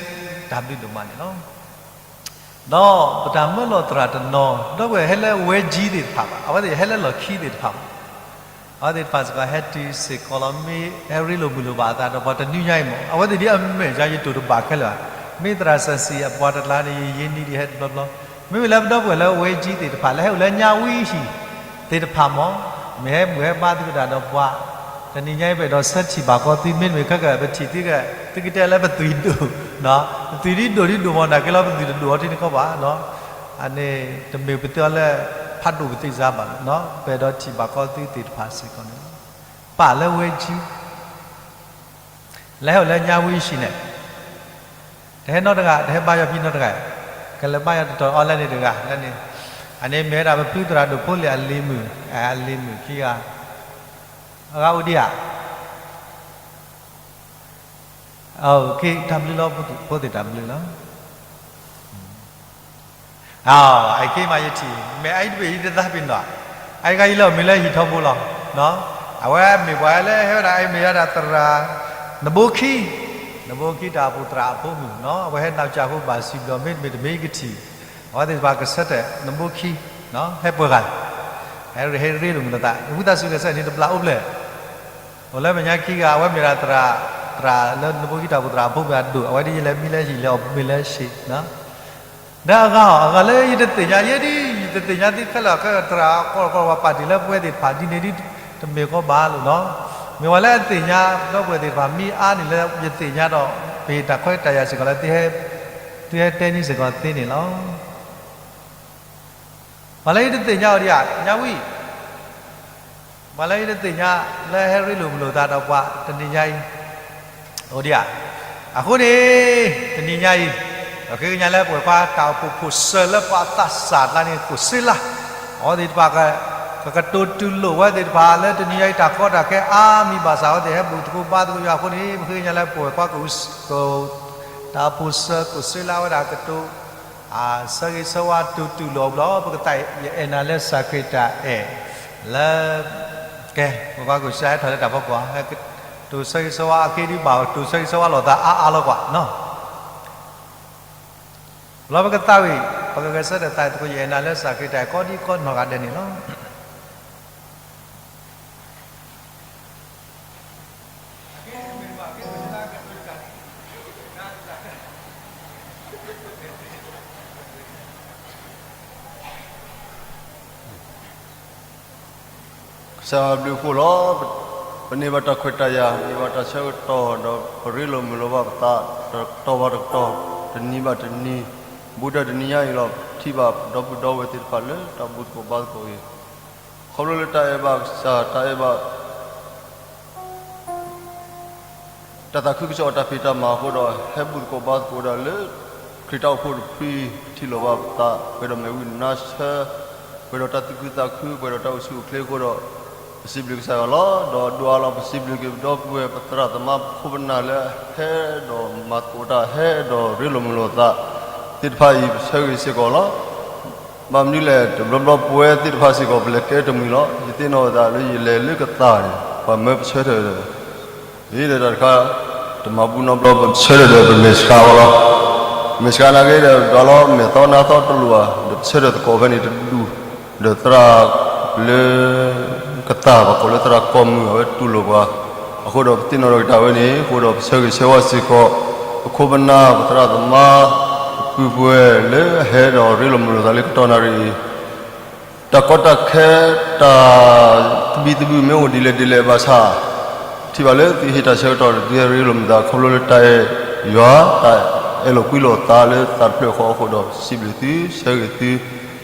ဘျုးဒိၣ်မးန့ၣ်လီၤ. ဒီးပတၢ်မၢလီၤသရၣ်တနီၤ ဒီပုၢ်ဝဲၢ်ဟဲလၢဝဲကၠံသ့ၣ်တဖၣ်ဘၣ်, အဝဲသ့ၣ်ဟဲလၢလီၢ်ခံသ့ၣ်တဖၣ်ဘၣ်, အဝဲသ့ၣ်တဖၣ်စ့ၢ်ကီးဟဲတုၤစ့ၢ်ကီးလီၤ. မ့ၢ်ဟဲရ့လိာ်မုာ်လိာ်ဘၣ်အသးဒီးပှၤတနွံညါအံၤမး, အဝဲသ့ၣ်ဒ်အမဲာ်ညါယတိၢ်တဘၣ်ခဲလၢာ်ဘၣ်. မ့ၢ်သရၣ်စၣ်စံၣ်အပှၤတကျါန့ၣ် ယယ့နံၤဒ်ဟဲတဘျီဘျီ, မ့မ့ၢ်လၢပဒီပုၢ်ဝဲၢ်လၢဝဲကၠံသ့ၣ်တဖၣ် လၢဟဲအိၣ်လၢညါဝံဟံၣ်သ့ၣ်တဖၣ်မး, မ့ၢ်ဟဲဘူၣ်ဟဲဘါသကိးတၢ်ဒီးပှၤ, တနံၤညါအံၤ ပအဲၣ်ဒိးဆၢထံၣ်ဘၣ်ကီးသု မ့တမ့ၢ်ခဲကၢ် ပထံၣ်သုက, သုကတဲလၢပသွံၣ်ဒိၣ်, ပသွံၣ်ဒ်ဒိၣ်ဒ်ဒိၣ်မး နာ်က့လီၤ ပသွံၣ်တဒိၣ်အီၤထံန့ၣ်ခီဘၣ်, အန့ၣ် တမ့ၢ်ပတဲအီၤလၢ ဖးဒိၣ်ပသ့ၣ်စါဘၣ်, ပအဲၣ်ဒိးထံၣ်ဘၣ်ကီးသုသ့ၣ်တဖၣ်စ့ၢ်ကီးန့ၣ်လီၤ. ပာ်လၢဝဲကၠံ လၢဟဲအိၣ်လၢညါဝံဟံၣ်န့ၣ်, တဟဲနီတဂၤ, တဟဲဘါယွၤဖံနီတဂၤ, ကလဲၤဘါယွၤတတီၤအီၤလၢန့ၣ်တဂၤလၢန့ၣ်, အန့ၣ်မ့ၢ်ဝဲဒၣ်ပဖုသရၣ်ဒိၣ်ဖိလံၤအလံၤမုၣ်, အလံၤမုၣ်ခံဂၤ, အဂၤအိၣ်ဒံးဧါ, တၢ်ဘျုးလီၤ, ဖိသ့ၣ်တၢ်ဘျုးလီၤ. အခဲမးယထံၣ် မ့ၢ်အအံၤတဘ့ၣ်အံၤတသးပ့ၤနီၣ်, အအံၤတဂၤအံၤလၢအမံၤလၢဟံၣ်ထီဘိလီၤ. အဝဲမ့ၢ်ပှၤလၢဟဲဝဲဒၣ် အအံၤမ့ၢ်ဝဲဒၣ်သရၣ် နဘိခံ, နဘိခံတၢ်အိၣ်ဖှိၣ်သရၣ်အဖိမုၣ်နီၤ, အဝဲဟဲနီၢ်ကၠၢ်ဖိဘၣ်စံးဘျီ မ့တမ့ၢ်တမ့ၢ်ကထံၣ်, အဝဲသ့ၣ်တဖၣ်ကဆၢထၢၣ် နဘိခံ ဟဲပှဲၤဂၤ, ဟဲရ့လိာ်မုာ်လိာ်သး ဝံသးစူၤကဆၢထၢၣ်န့ၣ်တဘျီအိၣ်ဖျဲၣ် အိၣ်လၢမဲာ်ညါခံဂၤ အဝဲမ့ၢ်ဒၣ်သရၣ်, သရၣ်လၢနဘိခံတၢ်အိၣ်ဖှိၣ်သရၣ်အဖိမုၣ်အဒိၣ်, အဝဲဒ်ယလဲၤမံလၢဟံၣ်လဲၤအီၣ်မ့ၤလၢဆ့, ဒီးအဂၤအီၤ အဂၤလၢယတသ့ၣ်ညါ ယဲဒ် ယတသ့ၣ်ညါသုခဲလၢာ်ခဲလၢာ် သရၣ်ကီၢ်ကီၢ်ပှၤပာ်တ့ၢ်လၢပဝဲသ့ၣ်တဖၣ်ဒ်န့ၣ်ဒ် တမ့ၢ်ကီဘၣ်လီၤနီၤ, မ့ၢ်ဝဲလၢအသ့ၣ်ညါ ဒီပုၢ်ဝဲၢ်သ့ၣ်တဖၣ်မံအါန့ၣ်လၢယသ့ၣ်ညါဒီး ပဟ့ၣ်တၢ်ခွဲးတၢ်ယာ်စ့ၢ်ကီးလၢ သုဟဲတဲန့ၢ်စ့ၢ်ကီးသ့န့ၣ်လီၤ. ပှၤလၢယတသ့ၣ်ညါအိၣ်ဒံးဧါ ညါဝံၤ, ပှၤလၢယတသ့ၣ်ညါ လၢဟဲရ့လိာ်မုာ်လိာ်သးဒီးပှၤတနံၤညါအံၤ အိၣ်ဒံးဧါ. အဃိန့ၣ် တနံၤညါအံၤ ပဃ့ကညးလၢပဝဲၢ်ခွါတၢ်အိၣ်ဖှိၣ်ဖိၣ်စၢၤလၢပှၤသးစၢ်အကျါန့ၣ် ကိၣ်စ့လါ, အဝဲသ့ၣ်တဖၣ် ကကတိၤတူၢ်လိာ်ဝဲသ့ၣ်တဖၣ်လၢတနံၤညါအံၤ တၢ်ကီတၢ်ခဲအါမံၤဘၣ်ဆၣ် အဝဲသ့ၣ်ဟဲဘူၣ်သကိးဘါသကိးယွၤအဃိန့ၣ် ပဃ့ကညးလၢပဝဲၢ်ခွါ တၢ်အိၣ်ဖှိၣ်စၢၤကိၣ်စ့လါဝဲဒၣ်ကတိၤ အဆၢဂ့ၤဆၢဝါတူၢ်တူၢ်လိာ်အဘျီ ပကသးယအဲၣ်နၤလၢစၢ်ခရံာ်တၢ်အဲၣ် လၢ ကဲ ပဝဲၢ်ခွါကိၣ်စ့လါဟဲထီၣ်လၢတၢ်ဖီခိၣ် ကတိၤဆၢဂ့ၤဆၢဝါအဃ့ဒံးဘၣ် ကတိၤဆၢဂ့ၤဆၢဝါလိာ်သးအါအါလီၤကွၢ်နီၤ. လီၤပကသးဝံၣ် ပကဂဲၤဆၢထၢၣ်သးသကိး ယအဲၣ်နၤလၢစၢ်ခရံာ်တၢ်အဲၣ်ကိးဒံကိးနီၢ်ဂၤဒဲးန့ၣ်လီၤ. ကစၢ်ယွၤဘျုးဖှိၣ်လီၤ. ပန့ၢ်ဘၣ်တၢ်ခွဲးတၢ်ယာ် န့ၢ်ဘၣ်တၢ်ဆၢကတီၢ် ဒီးပရ့လိာ်မုာ်လိာ်ဘၣ်ပသး တကတီၢ်ဘၣ်တကတီၢ် တနံၤဘၣ်တနံၤ ဘူးဒီးတနံၤညါအံၤလီၤ. ထံၣ်ဘၣ်ဒီပုၢ်ဒီဝဲၢ်သ့ၣ်တဖၣ်လၢတၢ်ဘူၣ်သကိးဘါသကိးအံၤ ခီဖျိလၢတၢ်အဲၣ်ဘၣ်ကစၢ် တၢ်အဲၣ်ဘၣ် တၢ်သးခုကစီၣ်အတၢ်ဖံးတၢ်မၤအဃိဒီး ဟဲဘူၣ်သကိးဘါသကိးဒၣ်လၢ ခရံာ်တၢ်အိၣ်ဖှိၣ်တဖု ထံၣ်လိာ်ဘၣ်ပသး ပှဲၤဒီးမ့ၢ်ဝံနါဆၢ ပှဲၤဒီးတၢ်သူၣ်ခုသးခု ပှဲၤဒီးတၢ်အိၣ်ဆူၣ်အိၣ်ချ့အဃိဒီး ပစံးဘျုးကစၢ်ယွၤလီၤ. ဒီးဒိၣ်အါလီၤ ပစံးဘျုးက့ၤပဒီပုၢ်ဝဲၢ် ပသရၣ်သမါ ပခိၣ်ပနၢ်လၢဟဲဒီးမၤသကိးတၢ် ဟဲဒီးရ့လိာ်မုာ်လိာ်သးသ့ၣ်တဖၣ်အံၤ ပဆၢဂ့ၤစ့ၢ်ကီးလီၤ. ဘၣ်မနုၤလဲၣ် တဘျီဘျီပဝဲသ့ၣ်တဖၣ်စ့ၢ်ကီး ပလဲၤကဲတမှံၤလီၤ. ယသ့ၣ်နီၣ်ဝဲသးလၢယလဲၤလၢကသးန့ၣ် ပှၤမၢပဆၢထၢၣ်ဒီး ဒ်လဲၣ်တၢ်တခါ တမၤဘူၣ်နီတဘျီ ပဆၢထၢၣ်ဒီးပမဲာ်ဆှးအီၤလီၤ. မဲာ်ဆှးနာ်က့ဒီး ဒွးလီၤမဲာ်သီနါသီတလိၣ်ဘၣ် ဒီးပဆၢထၢၣ်သကိးဖဲန့ၣ်တဒူၣ် ဒီးသရၣ်လၢကသး ပှၤကိးလၢသရၣ်ကီၢ်မုၢ် အဝဲတူၢ်လိာ်ပှၤ အဃိဒီးပသ့ၣ်နီၣ်ထီၣ်က့ၤတၢ်ဝဲန့ၣ်အဃိဒီး ပဆၢဂ့ၤဆၢဝါစ့ၢ်ကီး ပခိၣ်ပနၢ် ပသရၣ်သမါ ပပုၢ်ပဝဲၢ်လၢအဟဲဒီးရ့လိာ်မုာ်လိာ်သးလၢကတီၢ်နၣ်ရံၣ်အံၤ, တၢ်ကီတၢ်ခဲ တၢ်သဘံၣ်သဘုၣ်မ့ၢ်အိၣ်ဒ်လဲၣ်ဒ်လဲၣ်ဘၣ်ဆၣ်, ထံၣ်ဘၣ်လၢသုဟ့ၣ်တၢ်ဆၢကတီၢ်ဒီး သုဟဲရ့လိာ်မုာ်သးခီဖျိလၢတၢ်အဲၣ်ယွၤ တၢ်အဲၣ်လိာ်ကွံလိာ်သးလၢသးတဖျၢၣ်ဃီအဃိဒီး စံးဘျုးသု ဆၢဂ့ၤသု,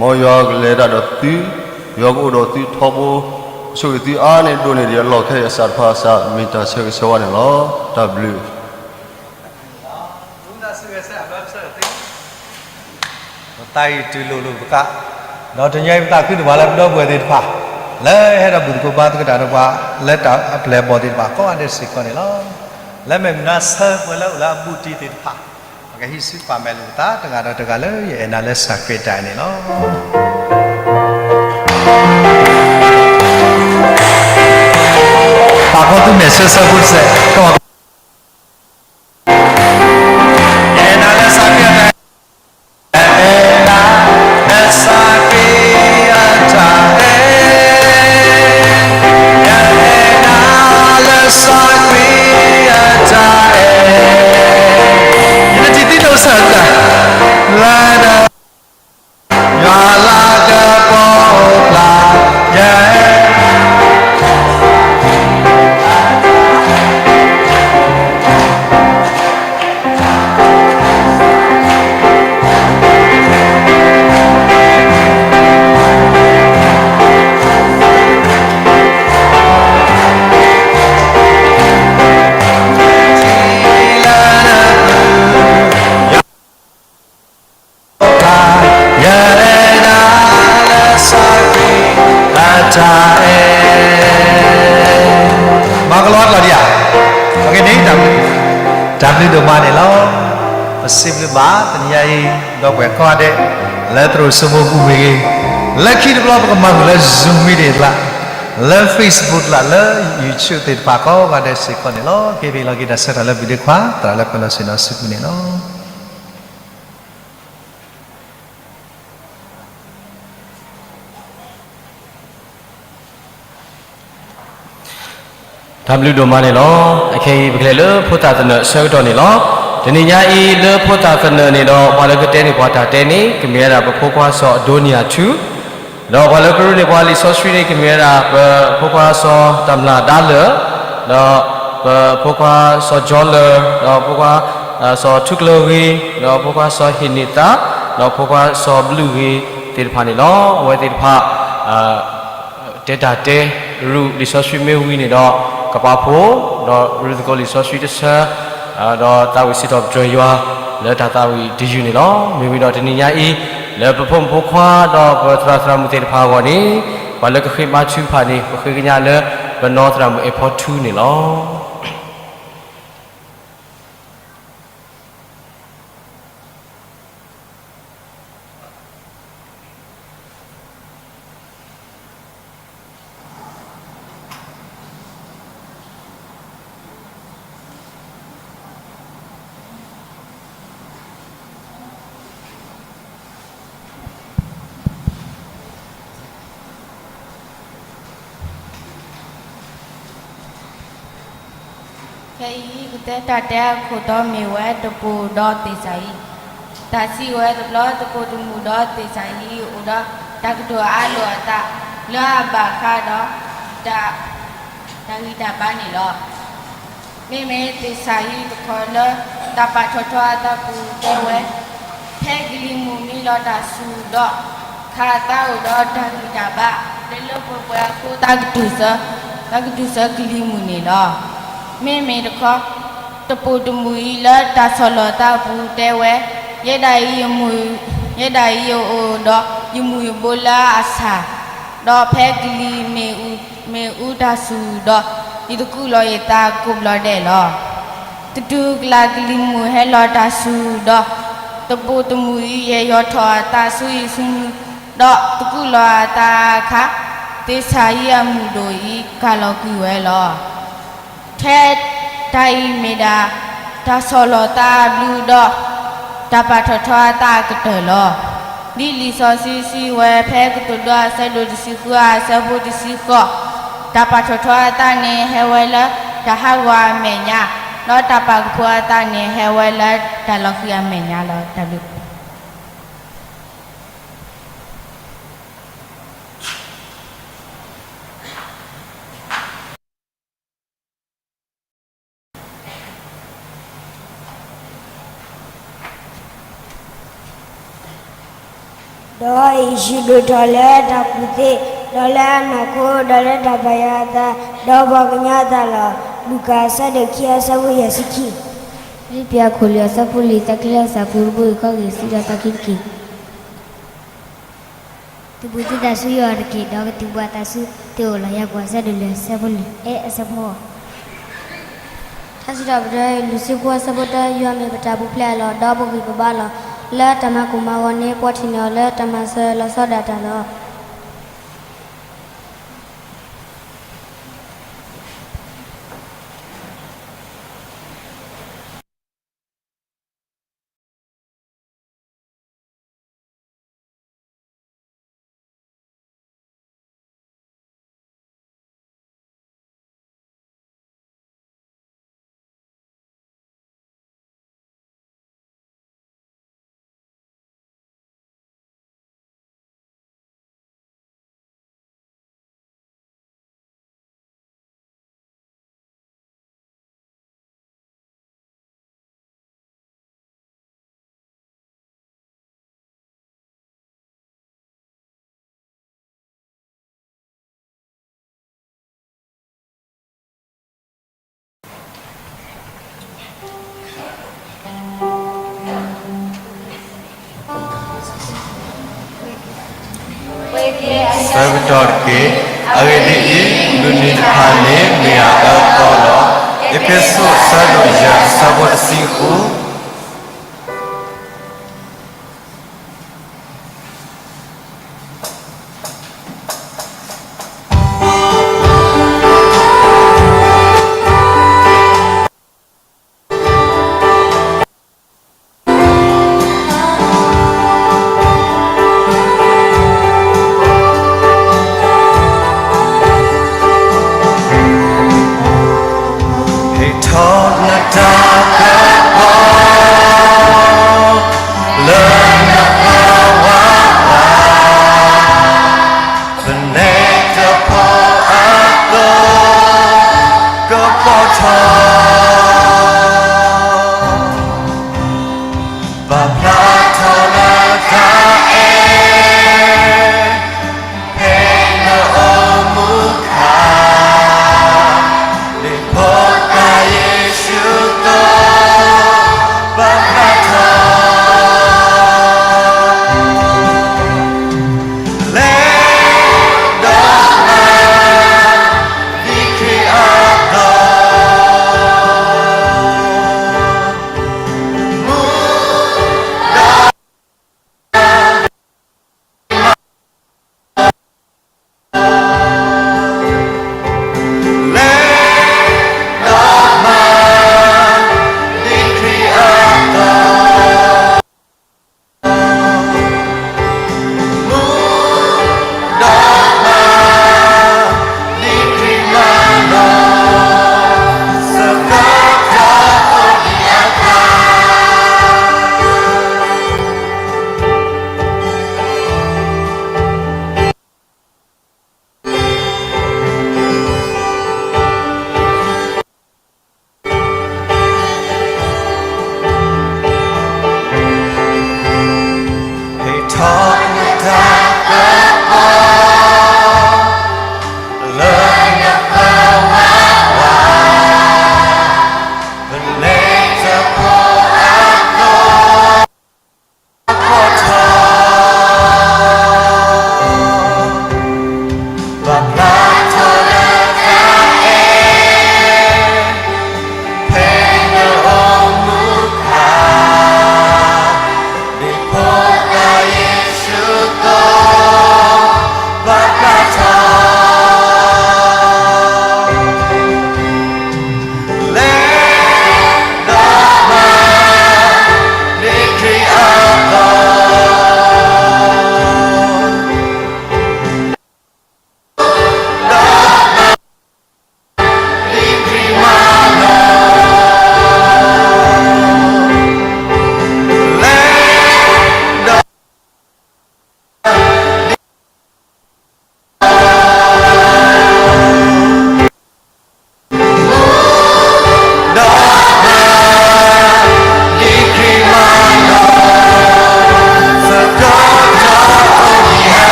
မ်ယွၤကလဲၤတၢ်ဒီးသု, ယွၤကအိၣ်ဒီးသုထီဘိ, ဆိၣ်ဂ့ၤသုအါန့ၢ်ဒိၣ်န့ၢ်ဒံးအလီၢ်ခဲအံၤ အစးတဖၣ်အစး မ့ၢ်တၢ်ဆၢဂ့ၤဆၢဝါန့ၣ်လီၤ. တၢ်ဘျုး ပသးအံၤတုၤလိာ်လိာ်ပသး, ဒီးတနံၤအံၤပသးခုဒိၣ်မးလၢပဒီပုၢ်ဝဲၢ်သ့ၣ်တဖၣ် လၢဟဲဒီးဘူၣ်သကိးဘါသကိးတၢ်ဒီးပှၤ လၢတၢ်အပျဲၢ်အဘီၣ်သ့ၣ်တဖၣ် ကိးဂၤဒဲးစ့ၢ်ကီးန့ၣ်လီၤ. လၢမ့ၢ်မုၢ်နၤဆၢပှဲၤလၢအိၣ်လၢအဘူးတံၢ်သ့ၣ်တဖၣ် ပကဟံးစုပာ်မဲာ်လိာ်ပသး တဂၤဒီးတဂၤလၢယအဲၣ်နၤလၢစၢ်ခရံာ်အတၢ်အဲၣ်န့ၣ်လီၤ. ပာ်ဖှိၣ်သုမဲာ်ဆၢဆၢဖိတစဲး, ကမၤ ယအဲၣ်နၤလၢစၢ်ခရံာ်အတၢ်အဲၣ်, ယအဲၣ်နၤလၢစၢ်ခရံာ်အတၢ်အဲၣ်, ယတထံၣ်သုဒိၣ်စၢ်တၢ် လၢဒၢ ယွၤလၤကပီၤပျၢ် ယ ယအဲၣ်နၤလၢစၢ်ခရံာ်အတၢ်အဲၣ်, မၤကလီတၢ်လီၤဒံးဧါ, အဂ့ၢ်န့ၣ် တၢ်ဘျုးဒိၣ်မးန့ၣ်လီၤ. ပစံးဘျုးဘၣ်တနံၤအံၤ ဒီပုၢ်ဝဲၢ်ကိးဂၤဒဲး လၢသရိာ်စိမိၢ်ပူၤမ့ၢ်ဂ့ၤ, လၢခံတဘျီပကမၤမုာ်လၢ Zoom meeting တကျါ, လၢ Facebook တကျါ, လၢ YouTube သ့ၣ်တဖၣ်ကိးဂၤဒဲးစ့ၢ်ကီးန့ၣ်လီၤ. က့ၤပဟ့ၣ်လီၤက့ၤတၢ်ဆၢကတီၢ်လၢပဒ့ခွါ သရၣ်လၢပှဲၤလီၤဆ့ၣ်နီၤစုပူၤန့ၣ်လီၤ. တၢ်ဘျုးဒိၣ်မးန့ၣ်လီၤ. အခဲအံၤပကလဲၤလၢဖိသၣ်သနၢၣ်အဆၢကတီၢ်န့ၣ်လီၤ. တနံၤညါအံၤလၢဖိသၣ်သနၢၣ်န့ၣ်ဒီး ပှၤလၢကတဲန့ၢ်ပှၤတၢ်တဲန့ၣ် ကမ့ၢ်ဝဲဒၣ်ပဖိခွါစီၤအဒိနံယၤထူ, ဒီးပှၤလၢကရ့န့ၢ်ပှၤလံာ်စီဆှံန့ၣ် ကမ့ၢ်ဝဲဒၣ်ပဖိခွါစီၤတၢ်မျၢ်ဒါလၢာ်, ဒီးပဖိခွါစီၤကၠီလၢာ်, ဒီးဖိခွါ စီၤထူကလၢၤဂ့ၤ, ဒီးဖိခွါစီၤဟ့ၣ်န့ၢ်သး, ဒီးဖိခွါစီၤဘျုးဂ့ၤသ့ၣ်တဖၣ်န့ၣ်လီၤ. အဝဲသ့ၣ်တဖၣ် တဲတၢ်တဲ ရူၢ်လံာ်စီဆှံမ့ၢ်ဝံၤန့ၣ်ဒီး ကပာ်ဖှိၣ်, ဒီးရူၢ်သကိးလံာ်စီဆှံတဆၢ, ဒီးသးဝံၣ်စံးထီၣ်ပတြၢၤယွၤ လၢတၢ်သးဝံၣ်တယုၢ်န့ၣ်လီၤ. မ့ၢ်ဝံၤဒီးတနံၤညါအံၤ လၢပဖိမုၣ်ဖိခွါ ဒီးပသရၣ်သရၣ်မုၣ်သ့ၣ်တဖၣ်အဂီၢ်န့ၣ် ပှၤလၢကဃ့ဘါထုကဖၣ်န့ၣ် ပဃ့ကညးလၢ ပနီၢ်သရၣ်မုၣ်အဲၣ်ဖီထူန့ၣ်လီၤ. ခဲအံၤ ကတဲတၢ်တဲအခိၣ်တီမ့ၢ်ဝဲတပိၢ်ဒီးသ့ၣ်စၤယံး, တၢ်စံးဝဲတဘျီ တပိၢ်တမုၢ်ဒီးသ့ၣ်စၤယံး အိၣ်ဒီးတၢ်ကတိၤအါလိာ်အသး လၢအဘၣ်ဃးဒီး တၢ်ဂံၢ်တၢ်ဘါန့ၣ်လီၤ. မ့မ့ၢ်သ့ၣ်စၤယံးတခီလၢ တၢ်ပာ်ထီၣ်ထီအသးပူၤတဲဝဲ, ဖဲကလံၤမုၢ်မံလီၤတၢ်ဆူၣ်ဒီး ခးသးအိၣ်ဒီးတၢ်ဂံၢ်တၢ်ဘါ လၢလၢပှဲၤပှဲၤအဃိ သးကတုၤဆၢ, သးကတုၤဆၢကလံၤမုၢ်န့ၣ်လီၤ. မ့မ့ၢ်တခီ တပိၢ်တမုၢ်အံၤလၢတၢ်ဆီၣ်လီၤသးအပူၤတဲဝဲ, ယဲဒၣ်အံၤယမုၢ်, ယဲဒၣ်အံၤယအိၣ်ဒီး ယမုၢ်ယဘိလၢအဆၣ်, ဒီးဖဲကလံၤမ့ၣ်အူတၢ်ဆူၣ်ဒီး ယသကူးလီၤယသးကိးဘျီဒဲးလီၤ. တတုၤကျါကလံၤမုၢ်ဟဲလီၤတၢ်ဆူၣ်ဒီး, တပိၢ်တမုၢ်အံၤ ယဲၢ်ယီၤထီၣ်အသးဆူယစုမုၢ်, ဒီးသကူးလီၤအသးအခါ, သ့ၣ်စၤယံးအမုၢ်ဒိၣ်အံၤ ကၢ်လီၤကွံာ်ဝဲလီၤ. ထဲတၢ်အံၤမ့ၢ်ဒၣ် တၢ်ဆီၣ်လီၤသးအဘျုးဒီး တၢ်ပာ်ထီၣ်ထီအသးအကတၢၢ်လီၤ. ဒ်လံာ်စီဆှံစံးဝဲဖဲကတိၤဒိအဆၢဒိၣ်တဆံဃုအဆၢဖိတဆံဃိး, တၢ်ပာ်ထီၣ်ထီအသးန့ၣ်ဟဲဝဲလၢ တၢ်ဟးဂီၤအမဲာ်ညါ, ဒီးတၢ်ပာ်ကဖိအသးန့ၣ် ဟဲဝဲလၢတၢ်လီၤဃံၤအမဲာ်ညါလီၤ. တၢ်ဘျုး ဒီးယ့ၣ်ၡူးဒိၣ်ထီၣ်လၢတၢ်ကူၣ်သ့, ဒီးလၢအနီၢ်ခိ, ဒီးလၢတၢ်ဘၣ်ယွၤအသး, ဒီးပှၤကညီအသးလီၤ. လူၤကၣ်အဆၢဒိၣ်ခံအဆၢဖိယဲၢ်ဆံခံ. ဖံလံးပံၤအခိၣ်လွံၢ်အဆၢဖိလွံၢ်, သးခုလၢအသးပူၤတဘိယူၢ်ဃီဂ့ၤဆံဒီးသးခုတက့ၢ်. သုးဘူးသုသးဆူယွၤတက့ၢ်, ဒီးကသံၣ်ဘှီသးဆူသုအိၣ်လီၤ. ယၤကိာ်အဆၢဒိၣ်လွံၢ်အဆၢဖိလွံၢ်, အဲ အဆၢဖိ ထါစံးထီၣ်ပတြၢၤ လွံၢ်ဆံဃုအဆၢဖိတၢ, ယွၤမ့ၢ်ပတၢ်ပူၤဖျဲးအလီၢ်, ဒီးပဂံၢ်ပဘါလီၤ. လၢတၢ်မၤကိၢ်မၤဂီၤန့ၣ် ပှၤထံၣ်န့ၢ်အီၤလၢတၢ်မၤစၢၤလီၤဆီဒၣ်တၢ်လီၤ. ဆၢကတီၢ်တက့ၢ်. အဂ့ၢ်ဒ်အံၤ, မုၢ်နံၤတဖၣ်န့ၣ် မ့ၢ်အအၢအသီလီၤ. အ့းဖ့းစူး အဆၢဒိၣ်ယဲၢ် အဆၢဖိတဆံဃု. ဟ့ၣ်ထီၣ်နတၢ်ကပီၤ လၢနသးဝါဘၣ်, ပနဲတဖိအသိး ကပီၤထီၣ် ပာ်ဖျါထီၣ်နတၢ်အဲၣ် ဖဲနအိၣ်မူခါ, လၢဖိသၣ်ယ့ၣ်ၡူးအသိး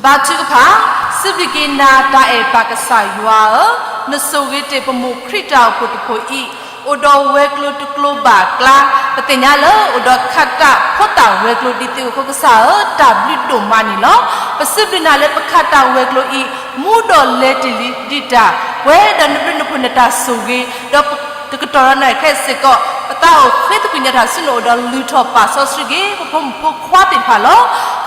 ဘါထုကဖၣ်, စံးဘျုးက့ၤနၤ တၢ်အဲၣ်ပၢ်ကစၢ်ယွၤဧၢ, နဆိၣ်ဂ့ၤတ့ၢ်ပမိၢ်ခရံာ်တၢ်အိၣ်ဖှိၣ်တဖှိၣ်အံၤ, အိၣ်ဒီးဝဲၤကျိၤတကျိၤဘၣ်အကျါ, ပသ့ၣ်ညါလၢအိၣ်ဒီးခးတၢ်ဖိသၣ်ဝဲၤကျိၤဒ်သိးအဃိ ကစၢ်ဧၢ, တၢ်ဘျုးဒိၣ်မးန့ၣ်လီၤ. ပစံးဘျုးနၤလၢပခးတၢ်ဝဲၤကျိၤအံၤ မူဒီးလဲၤတ့ၢ်လံဒံးတၢ်, ပှဲၤဒီးနဘျုးနဖှိၣ်နတၢ်ဆိၣ်ဂ့ၤ, ဒီးတကတီၢ်ဒီးနခဲစ့ၢ်ကီး ပသးအိၣ်ဃ့သကွံာ်ညါတၢ်ဆူနအိၣ်ဒီးလုၢ်ထီၣ်ပာ်စီဆှံက့ၤ ပဖိမုၣ်ဖိခွါသ့ၣ်တဖၣ်လီၤ.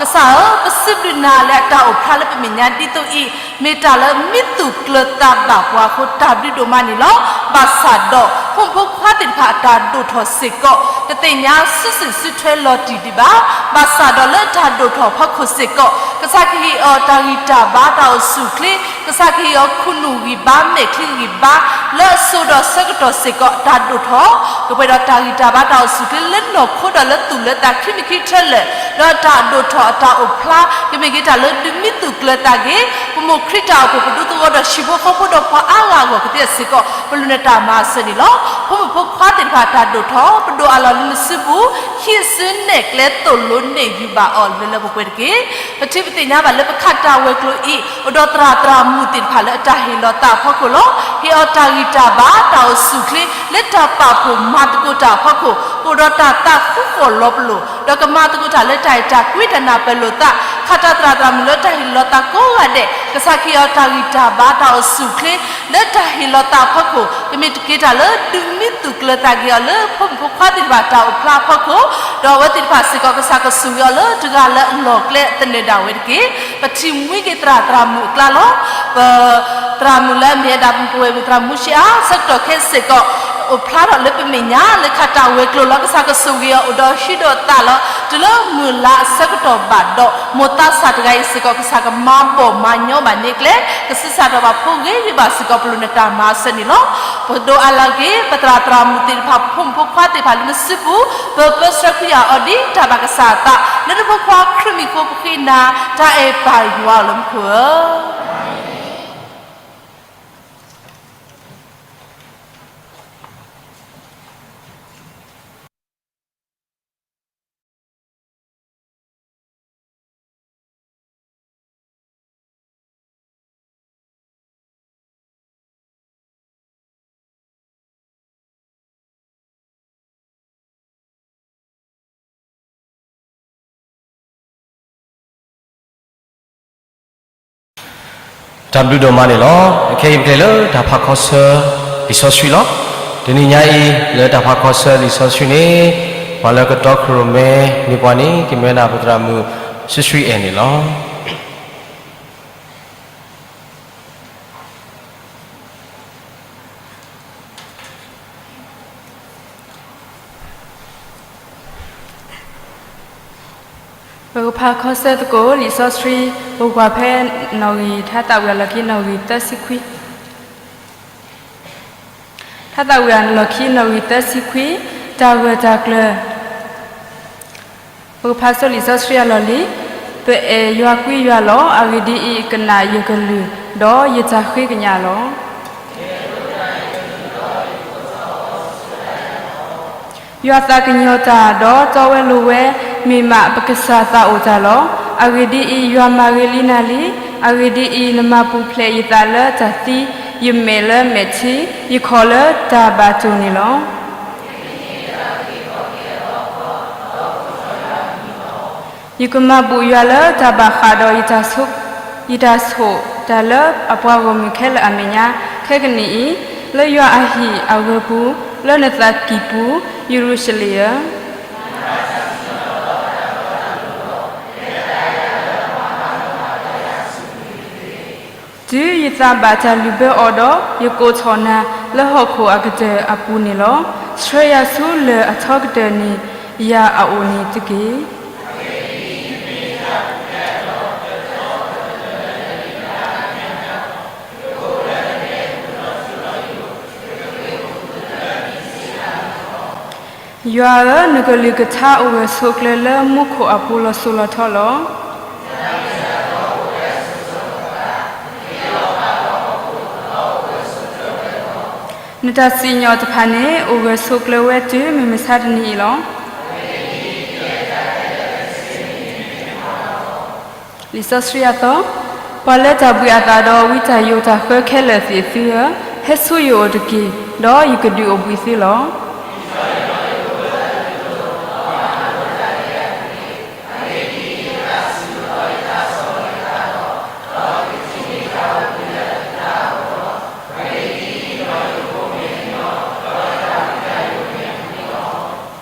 ကစၢ်ဧၢ, ပစံးဘျုးနၤလၢအတၢ်အိၣ်ဖျါလၢပမဲာ်ညါဒ်သိးအံၤ, မ့ၢ်တၢ်လၢမံသူၣ်ကျၢၤသးဘၣ်ပှၤအဃိ တၢ်ဘျုးဒိၣ်မးန့ၣ်လီၤ. ဘၣ်ဆၣ်ဒီး ဖိမုၣ်ဖိခွါသ့ၣ်တဖၣ်အတၢ်ဒိၣ်ထီၣ်စ့ၢ်ကီး တသ့ၣ်ညါစုစ့ၣ်စုထွဲလီၤတံၢ်ဒံးဘၣ်. ဘၣ်ဆၣ်ဒီးလၢတၢ်ဒိၣ်ထီၣ်အဖီခိၣ်စ့ၢ်ကီး ကစၢ်ကဟ့ၣ်အီၤတၢ်ဂံၢ်တၢ်ဘါတၢ်အိၣ်ဆူၣ်အိၣ်ချ့, ကစၢ်ကဟ့ၣ်အီၤခူၣ်နူာ်ဂံၢ်ဘါ မဲာ်ချံဂံၢ်ဘါ, လၢအစိၤဒီးဆၢကတီၢ်စ့ၢ်ကီး တၢ်ဒိၣ်ထီၣ် ကပှဲၤဒီးတၢ်ဂံၢ်တၢ်ဘါတၢ်အိၣ်ဆူၣ်အိၣ်ချ့လၢနီၢ်ခိဒီးလၢသူၣ်လၢသးခံမံၤခံထၢလၢာ်, ဒီးတၢ်ဒိၣ်ထီၣ်အတၢ်အိၣ်ဖျါ ကမ့ၢ်က့ၤတၢ်လၢဒုးမံသူၣ်ကျၢၤသးက့ၤ ပမိၢ်ခရံာ်တၢ်အိၣ်ဖှိၣ် ပဒူသဝီဒီးဟံၣ်ဖိဃီဖိဒီးပှၤအါဂၤအဂီၢ်ကသ့စ့ၢ်ကီး ပလိၣ်နတၢ်မၤစၢၤန့ၣ်လီၤ. ဖိမုၣ်ဖိခွါသ့ၣ်တဖၣ်တၢ်ဒိၣ်ထီၣ် ပဒိၣ်အလီၢ်လၢနစုပူၤ ဟံးစုနဲၣ်ကျဲသိၣ်လိနဲၣ်ဃုာ်ဘၣ်အီၤလၢလၢပှဲၤပှဲၤတက့ၢ်. ပထံၣ်ပသ့ၣ်ညါဘၣ်လၢပခးတၢ်ဝဲၤကျိၤအံၤ အိၣ်ဒီးသရၣ်သရၣ်မုၣ်သ့ၣ်တဖၣ်လၢအတၢ်ဟ့ၣ်လီၤသးအဖီခိၣ်လီၤ. ဟ့ၣ်အီၤတၢ်ဂံၢ်တၢ်ဘါတၢ်အိၣ်ဆူၣ်အိၣ်ချ့ လၢတၢ်ပာ်ဖှိၣ်မၤသကိးတၢ်အဖီခိၣ် ကအိၣ်ဒီးတၢ်သးဃူဃီၣ်လီၤပလိာ် ဒီးကမၤသကိးတၢ်လၢတၢ်အဲၣ်တၢ်ကွံတၢ်နၢ်ပၢၢ်လိာ်သး, ခးတၢ်သရၣ်သရၣ်မုၣ်လၢတၢ်ဟ့ၣ်လီၤသးကိးဂၤဒဲး, ကစၢ်ကဟ့ၣ်အီၤတၢ်ဂံၢ်တၢ်ဘါတၢ်အိၣ်ဆူၣ်အိၣ်ချ့ လၢတၢ်ဟ့ၣ်လီၤသးအဖီခိၣ် ကမ့ၢ်တက့ၤတၢ်လၢဒုးမံသူၣ်ကျၢၤသးက့ၤအီၤလၢ ဖိမုၣ်ဖိခွါသ့ၣ်တဖၣ်တၢ်အိၣ်ဖျါအဖီခိၣ်, ဒီးအဝဲသ့ၣ်တဖၣ်စ့ၢ်ကီး ကစၢ်ကဆိၣ်ဂ့ၤအီၤလၢတဂၤလၢအလီၢ်ကျဲသနၢၣ်ဒၣ်ဝဲတက့ၢ်. ပထံၣ်မှံက့ၤသရၣ်သရၣ်မုၣ်အကျါလီၤ. ပ သရၣ်မုၣ်လၢအမ့ၢ်ဝဲဒၣ်ပဝဲၢ်မုၣ်သရၣ်မုၣ်ဆံးအါ ဆၢကတီၢ်ခဲအံၤစ့ၢ်ကီး အိၣ်ဖျါထီၣ်လၢပမဲာ်ညါလၢခးတၢ်ဝဲၤကျိၤလီၤ. ကစၢ်ကဆိၣ်ဂ့ၤအီၤအိၣ်ဒီးဟံးဒီးသးလီၤ. တုၤလၢမုၢ်လါအဆၢကတီၢ်ဘၣ်ဒီး မိၢ်သးစၢ်တဂၤအံၤစ့ၢ်ကီး ကစၢ်ကမၤဘီၣ်မၤညီဘၣ်န့ၢ်ကျဲ, ကဆံးစၢ်ထီၣ်ဘၣ်ဖိဂ့ၤဂ့ၤဘၣ်စ့ၢ်ကီး ပလိၣ်နတၢ်မၤစၢၤန့ၣ်လီၤ. ပဒိၣ်အလၢက့ၤ ပသရၣ်သရၣ်မုၣ်သ့ၣ်တဖၣ် ပဖိမုၣ်ဖိခွါသ့ၣ်တဖၣ်လၢနစုပူၤ ပပၢဆှၢခွံယၤအီၤဒ်တၢ်ဘၣ်ကစၢ်အသး လၢနဖိခွါခရံာ်မံၤအဃိ ပဃ့နၤ တၢ်အဲၣ်ပၢ်ယွၤလၢမူခိၣ်ဧၢ. တၢ်ဘျုးဒိၣ်မးန့ၣ်လီၤ. အခဲအံၤပကလဲၤလၢတၢ်ဖးခီဆၢ လံာ်စီဆှံလီၤ. တနံၤညါအံၤ လၢတၢ်ဖးခီဆၢလံာ်စီဆှံန့ၣ် ပှၤလၢကတီခိၣ်ရိၣ်မဲန့ၢ်ပှၤန့ၣ် ကမ့ၢ်ဝဲဒၣ်ပသရၣ်မုၣ် စုဆှံအဲၣ်န့ၣ်လီၤ. ပကဖးခီဆၢသကိးလံာ်စီဆှံ ပကွၢ်ဖဲနီၣ်ဂံၢ် ထါသးဝံၣ်အလီၢ်ခံနီၣ်ဂံၢ်သၢဆံခွံ, ထါသးဝံၣ်အလီၢ်ခံနီၣ်ဂံၢ်သၢဆံခွံ, တၢ်ဂၢၢ်တၢ်ကျၢၤ ပကဖးဆိလံာ်စီဆှံအလီၢ်လံၤ, ပအဲၣ်ယွၤကွံယွၤလီၤ. အဂ့ၢ်ဒ်အံၤ, ကနၣ်ယကလုၢ်, ဒီးယတၢ်ဃ့ကညးလီၤ. ယွၤသးကညီၤတၢ်, ဒီးတီဝဲလိၤဝဲ, မ့ၢ်မးပကစၢ်သးအိၣ်တၢ်လီၤ. အဂ့ၢ်ဒ်အံၤ, ယွၤမၤဂ့ၤလံနၤလံ. အဂ့ၢ်ဒ်အံၤ, နမၤပူၤဖျဲးယသးလၢတၢ်သံ, ယမဲာ်လၢမဲာ်ထံ, ယခီၣ်လၢတၢ်ဘၣ်တိၢ်န့ၣ်လီၤ. ယကမၤဘူၣ်ယွၤလၢတၢ်ဘၣ်ဃးဒီး ယတၢ်ဆိၣ်တၢ်လၢအပှၤဂီၢ်မုၢ်ခဲလၢာ်အမဲာ်ညါ, ခဲကနံၣ်အံၤ, လၢယွၤအဟံၣ်အဂၢၤပူၤ, လၢနသးကံၢ်ပူၤ, ယရူၤၡလ့ၣ်ဧၢ. တုၤယသးဘၣ်တၢ်လုၢ်ဘၢအီၤဒီး, ယကိးထီၣ်နၤလၢဟီၣ်ခိၣ်အကတၢၢ်အပူၤန့ၣ်လီၤ. ဆှၢယၤဆူလၢၢ်အထီကတၢၢ်န့ၣ် ယၤအအိၣ်န့ၣ်တက့ၢ်. ယွၤဧၢ, နကလုၢ်ကထါအိၣ်ဂၢၢ်ဆိးကျၢၤလၢမူခိၣ်အပူၤလီၤစိၤလီၤထီလီၤ. နတၢ်စံၣ်ညီၣ်တဖၣ်န့ၣ် အိၣ်ဂၢၢ်ဆိးကျၢၤဝဲတုၤမုၢ်မဆါတနံၤအံၤလီၤ. လံာ်စီဆှံအသီ, ပှၤလၢတၢ်ဘှံးအသးဒီးဝံတၢ်ယိးတၢ်ဃၢခဲလၢာ်သ့ၣ်သုဧၢ, ဟဲဆူယအိၣ်တက့ၢ်, ဒီးယကဒုးအိၣ်ဘှံးသုလီၤ.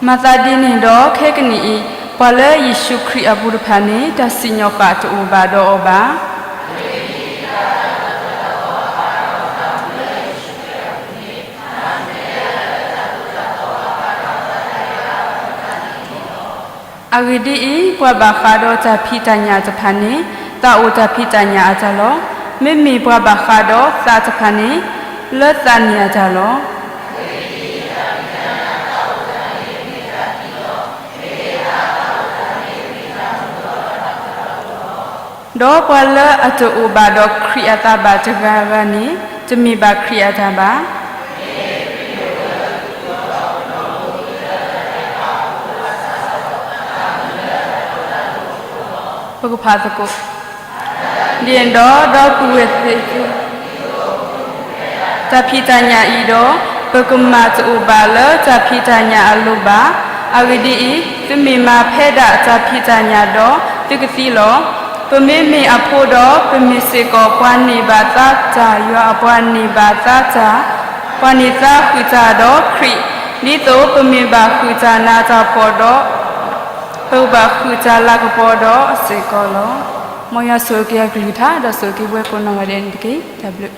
မၤသးဒ်န့ၣ်ဒီး ခဲကနံၣ်အံၤ ပှၤလၢယ့ၣ်ၡူးခရံာ်အပူၤတဖၣ်န့ၣ် တၢ်စံၣ်ညီၣ်ဃၣ်တအိၣ်ဘၣ်ဒီးအီၤဘၣ်. အဂ့ၢ်ဒ်အံၤ, ပှၤဘၣ်ဃးဒီးတၢ်ဖံးတၢ်ညၣ်တဖၣ်န့ၣ် သးအိၣ်တၢ်ဖံးတၢ်ညၣ်အတၢ်လီၤ. မ့မ့ၢ်ပှၤဘၣ်ဃးဒီးသးတဖၣ်န့ၣ် လၢသးန့ၢ်အတၢ်လီၤ. ဒီးပှၤလၢအတအိၣ်ဘၣ်ဒီးခရံာ်အသးဘၣ်တဂၤဂၤန့ၣ် တမ့ၢ်ဘၣ်ခရံာ်အတၢ်ဘၣ်. ပကဖးသကိး. ဒ်န့ၣ်ဒီး ဒီပုၢ်ဝဲၢ်သ့ၣ်ဧၢ, တၢ်ဖံးတၢ်ညၣ်အံၤဒီး ပကမၤတအိၣ်ဘၣ်လၢတၢ်ဖံးတၢ်ညၣ်အလိၤဘၣ်. အဂ့ၢ်ဒ်အံၤ, သုမ့ၢ်မၤဖဲဒၣ်တၢ်ဖံးတၢ်ညၣ်ဒီး သုကသံလီၤ. ပမ့မ့ၢ်အဖိဒီး ပမ့ၢ်စ့ၢ်ကီးပှၤန့ၢ်ဘၣ်သါတၢ်, ယွၤအပှၤန့ၢ်ဘၣ်သါတၢ်, ပှၤန့ၢ်သါဃုာ်တၢ်ဒီးခရံာ်, ဒ်သိးပမ့ၢ်ဘၣ်ဃုာ်တၢ်နးတၢ်ဖှီၣ်ဒီး ပကဘၣ်ဃုာ်တၢ်လၤကပီၤဒီးစ့ၢ်ကီးလီၤ. မ်ယွၤဆိၣ်ဂ့ၤက့ၤအကလုၢ်ကထါ ဒီးဆိၣ်ဂ့ၤက့ၤပဝဲကိးနီၢ်ဂၤဒဲးန့ၣ်တက့ၢ်. တၢ်ဘျုး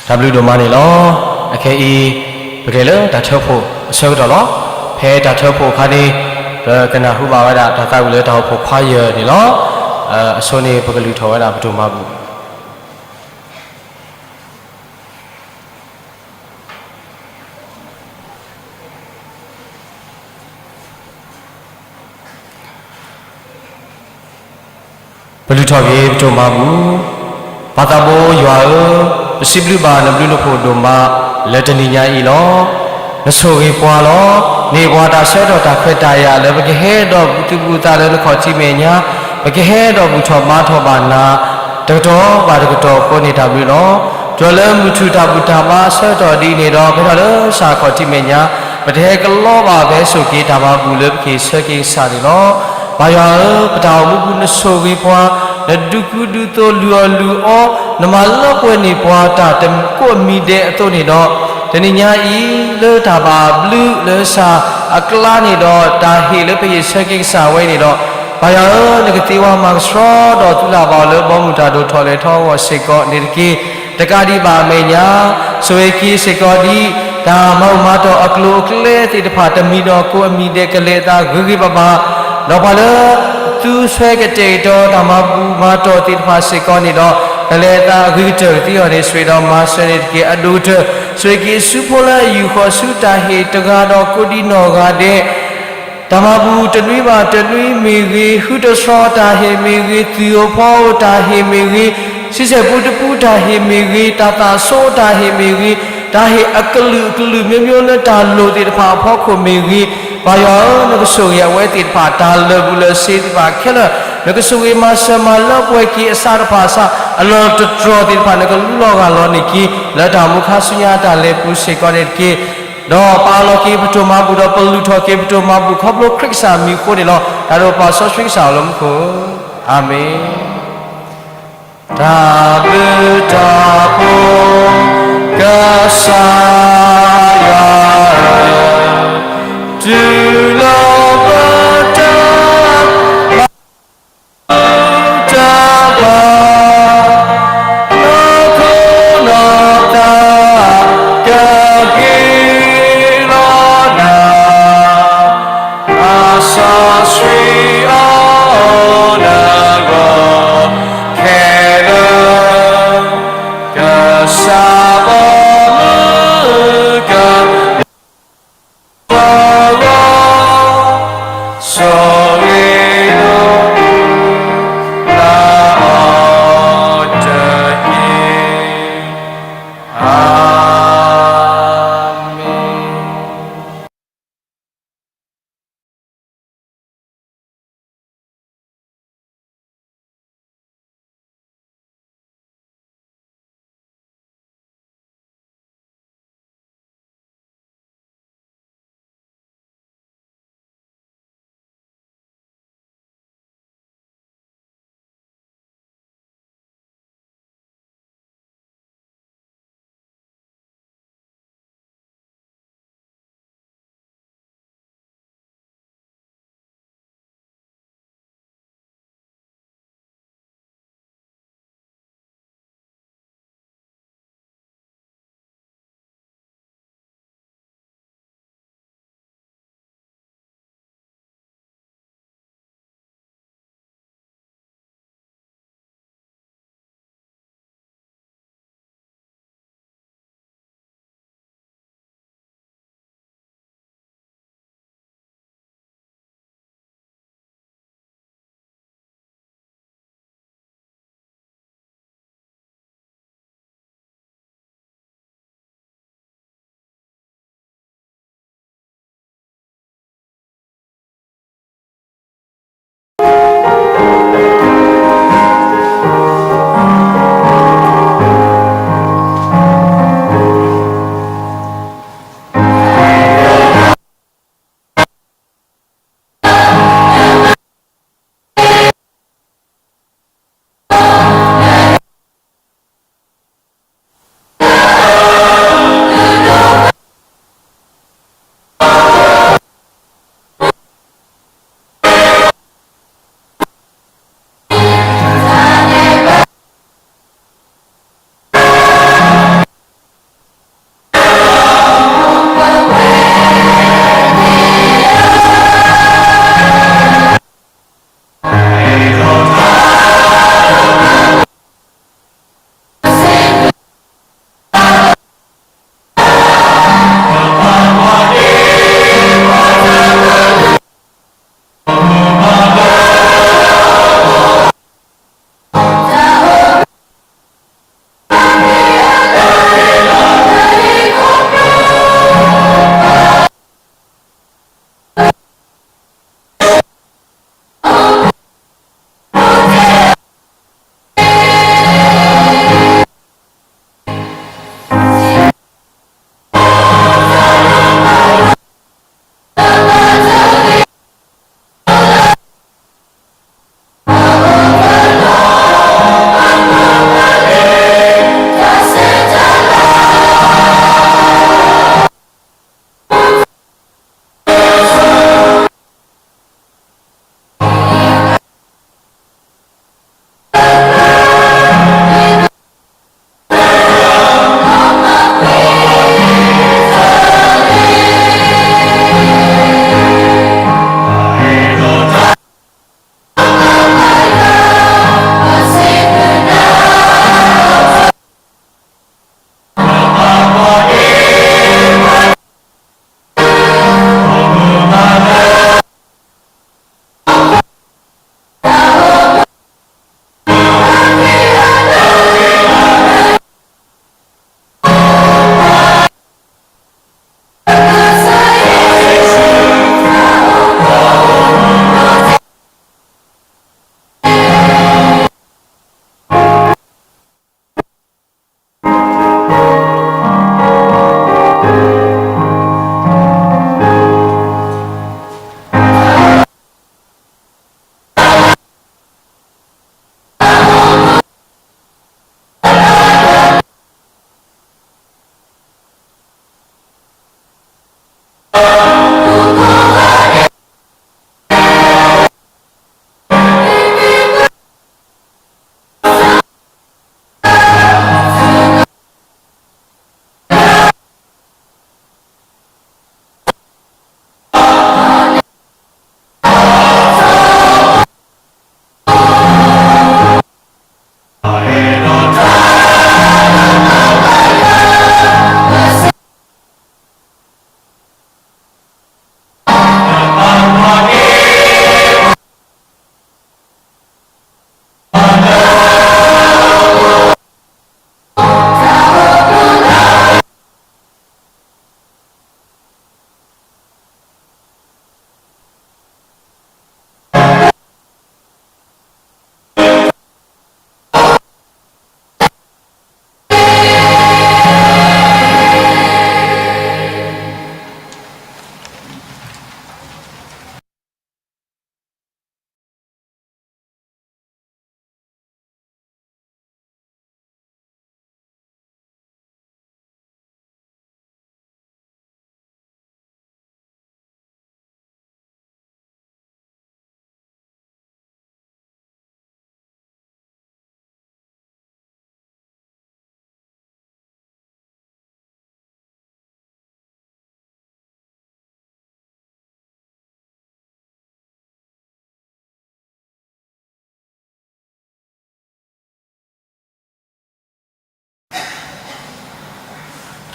တၢ်ဘျုးဒိၣ်မးန့ၣ်လီၤ. အခဲအံၤ ပကလဲၤလၢတၢ်ထၢဖှိၣ်အဆၢကတီၢ်လီၤ. ဖဲတၢ်ထၢဖှိၣ်အခါန့ၣ် ပကနၢ်ဟူဘၣ်ဝဲဒၣ်တၢ်သးဝံၣ်လၢတၢ်အိၣ်ဖှိၣ်ခွါယၢၢ်န့ၣ်လီၤ. အဆိန့ၣ် ပကလုၢ်ထီၣ်ဝဲဒၣ်ပဒိၣ်မၤဘူၣ် ပလုၢ်ထီၣ်က့ၤပဒိၣ်မၤဘူၣ်. ပၢ်သးဘိယွၤဧၢ, ပစံးဘျုးဘၣ်နဘျုးနဖှိၣ်ဒိၣ်မး လၢတနံၤညါအံၤလီၤ. နဆိၣ်ဂ့ၤပှၤလီၤ. န့ၢ်ပှၤတၢ်ဆၢကတီၢ်တၢ်ခွဲးတၢ်ယာ်လၢပကဟဲဒီးဘူၣ်သူၣ်ဘူၣ်သးလၢနခီၣ်ထံးမဲာ်ညါ, ပကဟဲဒီးဘူၣ်ထီၣ်ဘါထီၣ်ဘၣ်နၤ တကတီၢ်ဘၣ်တကတီၢ်အဃိန့ၣ်တၢ်ဘျုးလီၤ. တုၤလၢမုၢ်ထူၣ်တၢ်ဘူၣ်တၢ်ဘါအဆၢကတီၢ်ဒ်အံၤန့ၣ်ဒီး ဖဲထီၣ်လၢစၢ်ခီၣ်ထံးမဲာ်ညါ ပတဟဲကလီဘၣ် ပဟဲစိာ်က့ၤတၢ်မၤဘူၣ်လၢပကဟ့ၣ်ဆၢက့ၤကစၢ်န့ၣ်လီၤ. ပၢ်ယွၤဧၢ, ပတၢ်အိၣ်မူပူၤနဆိၣ်ဂ့ၤပှၤ, နဒုးကူဒုးသိးလုၢ်အီၣ်လုၢ်အီ, နမၤလၢပှဲၤန့ၢ်ပှၤတၢ်တကိးအမံၤဒဲးအသိးန့ၣ်ဒီး, တနံၤညါအံၤ လၢတၢ်ဘၣ်ဘျုးလၢစၢ်အကျါန့ၣ်ဒီး တၢ်ဟ့ၣ်လၢပဟ့ၣ်ဆၢက့ၤကစၢ်ဝဲန့ၣ်ဒီး, ပၢ်ယွၤဧၢ, နကသ့ဝဲမၤကဆှီဒီးသူၣ်လၢ်ဘၣ်အီၤလၢဘီမုၢ်တၢ်ဒိၣ်ထီၣ်လဲၤထီၣ်အဂီၢ်စ့ၢ်ကီးန့ၣ်တက့ၢ်. တကးဒံးဘၣ်အမဲာ်ညါ ဆိၣ်ဂ့ၤက့ၤစ့ၢ်ကီးဒ် တၢ်မၤဘူၣ်မၤတီၢ်အကျိၤအကျဲသ့ၣ်တဖၣ် တမံၤဒီးကိးအမံၤဒဲးကလဲၤအသးဂ့ၤဂ့ၤဘၣ်ဘၣ်, ဒီးပှၤလၢ သူဆွဲကတဲာ်ကတီၤတၢ်မၤဘူၣ်မၤတီၢ်သ့ၣ်တဖၣ်စ့ၢ်ကီးန့ၣ်ဒီး ကလဲၤအသးအဂ့ၤကတၢၢ်ကသ့အဂီၢ်န့ၣ် ဆိၣ်ဂ့ၤဒီးမၤစၢၤန့ၣ်တက့ၢ်. အဒိၣ်ကတၢၢ် ဆိၣ်ဂ့ၤက့ၤဆူဖိလၢအယူာ်ဃီၤဆူတၢ်ဟ့ၣ်တဂၤဒီးကိးဒံးနီၢ်ဂၤဒဲး တၢ်မၤဘူၣ်တနွံဘၣ်တနွံမ့ၢ်ဂ့ၤ, ဟုတြီတၢ်ဟ့ၣ်မ့ၢ်ဂ့ၤ, သုးဧိၤဖီဧိၤတၢ်ဟ့ၣ်မ့ၢ်ဂ့ၤ, ဆံဆဲၣ်ပူတပူတၢ်ဟ့ၣ်မ့ၢ်ဂ့ၤ, တၢ်သးစီတၢ်ဟ့ၣ်မ့ၢ်ဂ့ၤ, တၢ်ဟ့ၣ်အကလုာ်ကလုာ် မျိုးမျိုးလၢတၢ်လိၣ်သ့ၣ်တဖၣ်အဖီခိၣ်မ့ၢ်ဂ့ၤ, ပၢ်ယွၤဧၢ, နကဆိၣ်ဂ့ၤအဝဲသ့ၣ်တဖၣ် တၢ်လၢာ်ဘူၣ်လၢာ်စ့ၤသ့ၣ်တဖၣ်ခဲလၢာ်, နကဆိၣ်ဂ့ၤမၤစၢၤမၤလၢပှဲၤက့ၤအစးတဖၣ်အစး အလီၢ်တတြီၢ်သ့ၣ်တဖၣ် နကလူလီၤဂၢ်လီၤန့ၢ်က့ၤ လၢတၢ်မူခါဆူညါတၢ်လဲၤပူၤစ့ၢ်ကီးန့ၣ်တက့ၢ်. ဒီးပာ်လီၤက့ၤပဒိၣ်မၤဘူၣ် ဒီးပလုၢ်ထီၣ်က့ၤပဒိၣ်မၤဘူၣ် ခီဖျိခရံာ်ကစၢ်မံၤအဃိန့ၣ်လီၤ. တၢ်ဒိၣ်ပၢ်စီဆှံကစၢ်အိၣ်လၢမူခိၣ်, အၤမ့ၣ်. တၢ်ဘျုးတၢ်ဖှိၣ်ကစၢ်ယွၤဧၢ, တုၤလီၤပတၢ် တၢ်ဘၣ် နီၢ်ခိနီၢ်သး ကက့ၤလီၤနၤ, အစီဆှံအီၤနဂီၢ်ခဲလၢာ်, ကစၢ်ဘီမုၢ်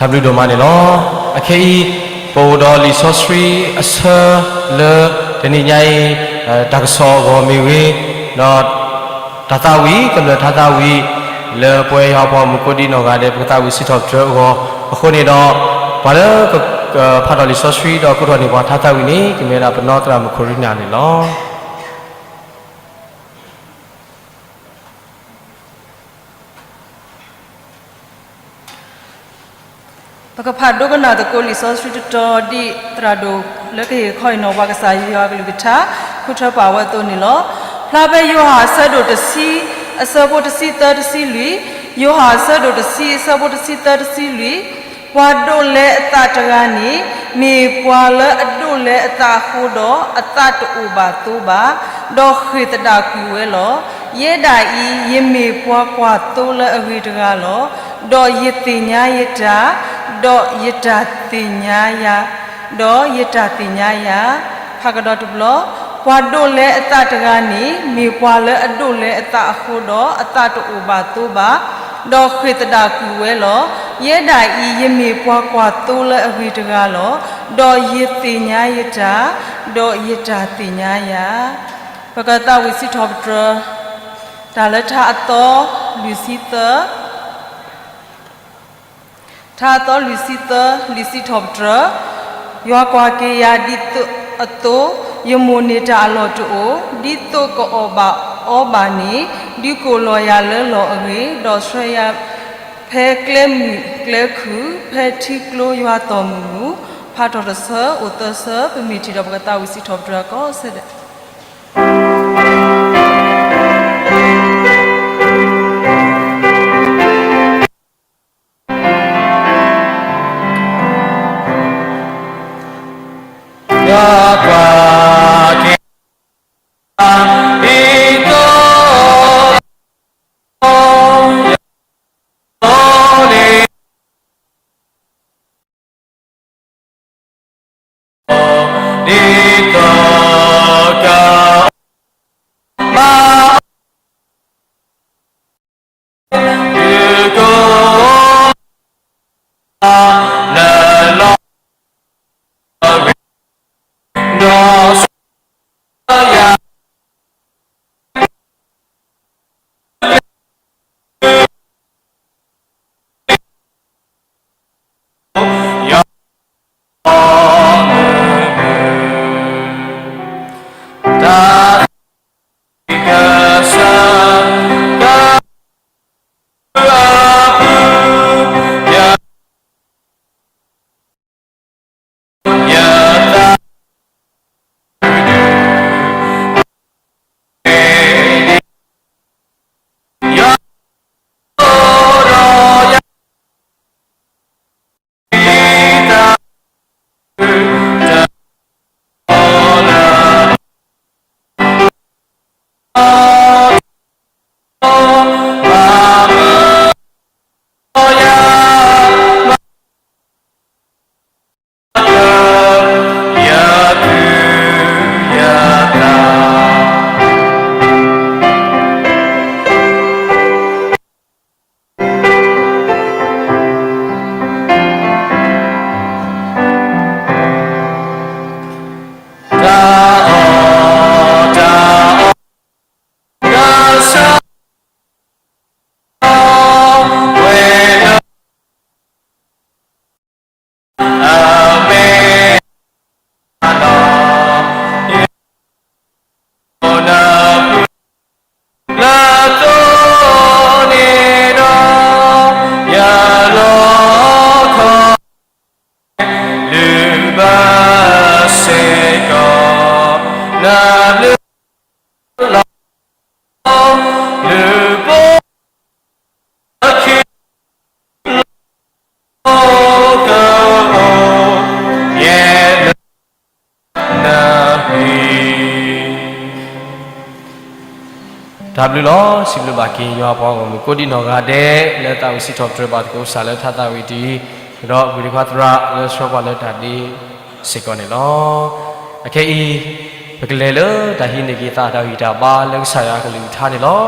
တၢ်ဘျုးဒိၣ်မးန့ၣ်လီၤ. အခဲအံၤ ပအိၣ်ဒီးလံာ်စီဆှံအဆၢလၢ တနံၤညါအံၤ တၢ်ကစီၣ်အဂီၢ်မ့ၢ်ဂ့ၤ, ဒီး တၢ်သးဝံၣ် ကမျၢၢ်ထါသးဝံၣ် လၢပဝဲယွၤပှၤဂီၢ်မုၢ်ကိးဒံနီၢ်ဂၤဒဲး ပကသးဝံၣ်စံးထီၣ်ပတြၢၤအဂီၢ်, အဃိန့ၣ်ဒီး ပှၤလၢကဖးထီၣ်လံာ်စီဆှံဒီးကိးထီၣ်န့ၢ်ပှၤထါသးဝံၣ်န့ၣ် ကမ့ၢ်ဝဲဒၣ်ပနီၢ်သရၣ်မုၣ်ခိရံနၢ်န့ၣ်လီၤ. ပကဖးဒိကနၣ်သကိးလံာ်စီဆှံတတီၤ ဒ်သရၣ်ဒိၣ်လၢကဟ့ၣ်ခီအံၤနီၤ ပှၤကစၢ်ယွၤအကလုၢ်ကထါ ဃုထၢပာ်ဝဲအသိးန့ၣ်လီၤ. ဖျါဖဲယိၤဟၣ်အဆၢဒိၣ်တဆံ အဆၢဖိတဆံသၢတဆံလွံၢ်, ယိၤဟၣ်အဆၢဒိၣ်တဆံ အဆၢဖိတဆံသၢတဆံလွံၢ်, ပှၤဒိးလဲအသးတဂၤန့ၣ် မ့ၢ်ပှၤလၢအဒိးလဲအသးအဃိဒီး အသးတအိၣ်ဘၣ်သိဘၣ်, ဒီးဃ့ၢ်သဒၣ်ကွံာ်ဝဲလီၤ. ယဲဒၣ်အံၤ ယမ့ၢ်ပှၤကွၢ်သိလၢအဂ့ၤတဂၤလီၤ. ဒီးယသ့ၣ်ညါယတၢ်, ဒီးယတၢ်သ့ၣ်ညါယၤ, ဒီးယတၢ်သ့ၣ်ညါယၤ, ဖးကဒီးတဘျီ, ပှၤဒိးလဲအသးတဂၤန့ၣ် မ့ၢ်ပှၤလၢအဒိးလဲအသးအဃိဒီး အသးတအိၣ်ဘၣ်သိဘၣ်, ဒီးဃ့ၢ်သဒၣ်ကွံာ်ဝဲလီၤ. ယဲဒၣ်အံၤ ယမ့ၢ်ပှၤကွၢ်သိလၢအဂ့ၤတဂၤလီၤ. ဒီးယသ့ၣ်ညါယတၢ်, ဒီးယတၢ်သ့ၣ်ညါယၤ. ပကသးဝံၣ်စံးထီၣ်ပတြၢၤ တၢ်လၢထါအသီလွံၢ်ဆံသၢ, ထါအသီလွံၢ်ဆံသၢ လံာ်စံးထီၣ်ပတြၢၤ, ယွၤကွၢ်က့ၤယၤဒ်သိးအသိး, ယမိၣ်န့ၢ်တၢ်အလီၢ်တအိၣ်, ဒ်သိးကအီၣ်ဘၣ်အီဘၣ်န့ၣ်, ဒုးကိးလီၤယၤလၢလီၢ်အဂ့ၤ, ဒီးဆှၢယၤဖဲကျဲမုၢ်ကျဲခုၣ်, ဖဲထံကျိယွၤသီၣ်မုာ်မုာ်, ဖးထီၣ်တဆၢ အိၣ်သၢဆၢ, ပမ့ၢ်ထံၣ်ဒီးပကသးဝံၣ်စံးထီၣ်ပတြၢၤကိးဆၢဒဲး. တၢ်ဘျုးလီၤ. စံးဘျုးဘၣ်က့ၤယွၤပှၤဂီၢ်မုၢ်ကိးဒံနီၢ်ဂၤဒဲး လၢသးဝံၣ်စံးထီၣ်ပတြၢၤဘၣ်သကိးကစၢ်လၢထါသးဝံၣ်တံၢ်, ဒီးဝံၤတခွါသရၣ်လၢဆှၢပှၤလၢတၢ်ဒ့စ့ၢ်ကီးန့ၣ်လီၤ. အခဲအံၤ ပကလဲၤလၢတၢ်ဟံးန့ၢ်က့ၤသးတၢ်ဂံၢ်တၢ်ဘါလၢကစၢ်ယွၤအကလုၢ်ကထါန့ၣ်လီၤ.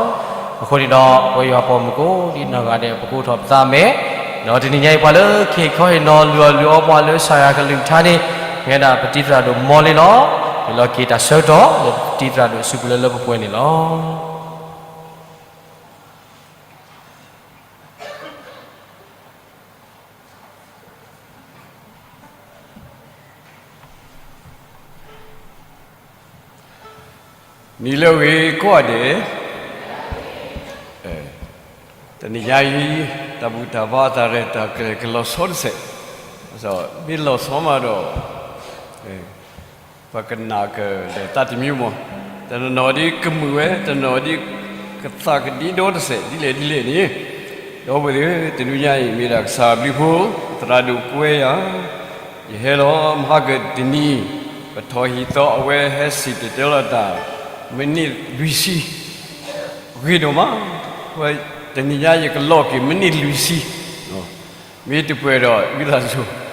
အဃိန့ၣ်ဒီး ပဝဲယွၤပှၤဂီၢ်မုၢ်ကိးဒံနီၢ်ဂၤဒဲး ပကအိးထီၣ်ပသးမဲာ် ဒီးတနံၤညါအံၤ ပှၤလၢခဲခီဟ့ၣ်နီၤလုၢ်အီၣ်လုၢ်အီပှၤလၢစၤယၤကလုၢ်ကထါန့ၣ် မ့ၢ်ဝဲဒၣ်ပတံၤသရၣ်ဒိၣ်မီလ့လီၤ. ဟ့ၣ်လီၤက့ၤတၢ်ဆၢကတီၢ် လၢပတံၤသရၣ်ဒိၣ်အစုပူၤလၢလၢပှဲၤပှဲၤန့ၣ်လီၤ. နံၤလၢအဂ့ၤကိးဂၤဒဲး, တနံၤညါအံၤ တၢ်ဘူၣ်တၢ်ဘါတၢ်ရဲၣ်တၢ်ကျဲၤကလီၤဆီတစဲး, မ့ၢ်လီၤဆီမးဒီး ပကနၣ်ကဒီးတၢ်တမံၤမး, တနီၤနီၤဒ်ကမုာ်ဝဲ, တနီၤနီၤဒ်ကသးကဒံဒီတစဲး ဒ်လဲၣ်ဒ်လဲၣ်န့ၣ်, ဒီပုၢ်ဝဲၢ်သ့ၣ်ဧၢ, တနံၤညါအံၤမ့ၢ်ဒၣ်ကစၢ်အဘျုးအဖှိၣ်, သရၣ်ဒိၣ်ကွဲယၤ, ယဟဲလီၤမဟါကတနံၤ, ပထီၣ်ဟံၣ်သီအဝဲဟဲစံၣ်တဲၤတဲလီၤတၢ် မံးနံးလွံၢ်ဆံ, ဂ့ၤဒိၣ်မး, တနံၤညါယကလီၤက့ၤမံးနံးလွံၢ်ဆံ, မ့ၢ်တပှဲၤဒီးဝံသးစူၤ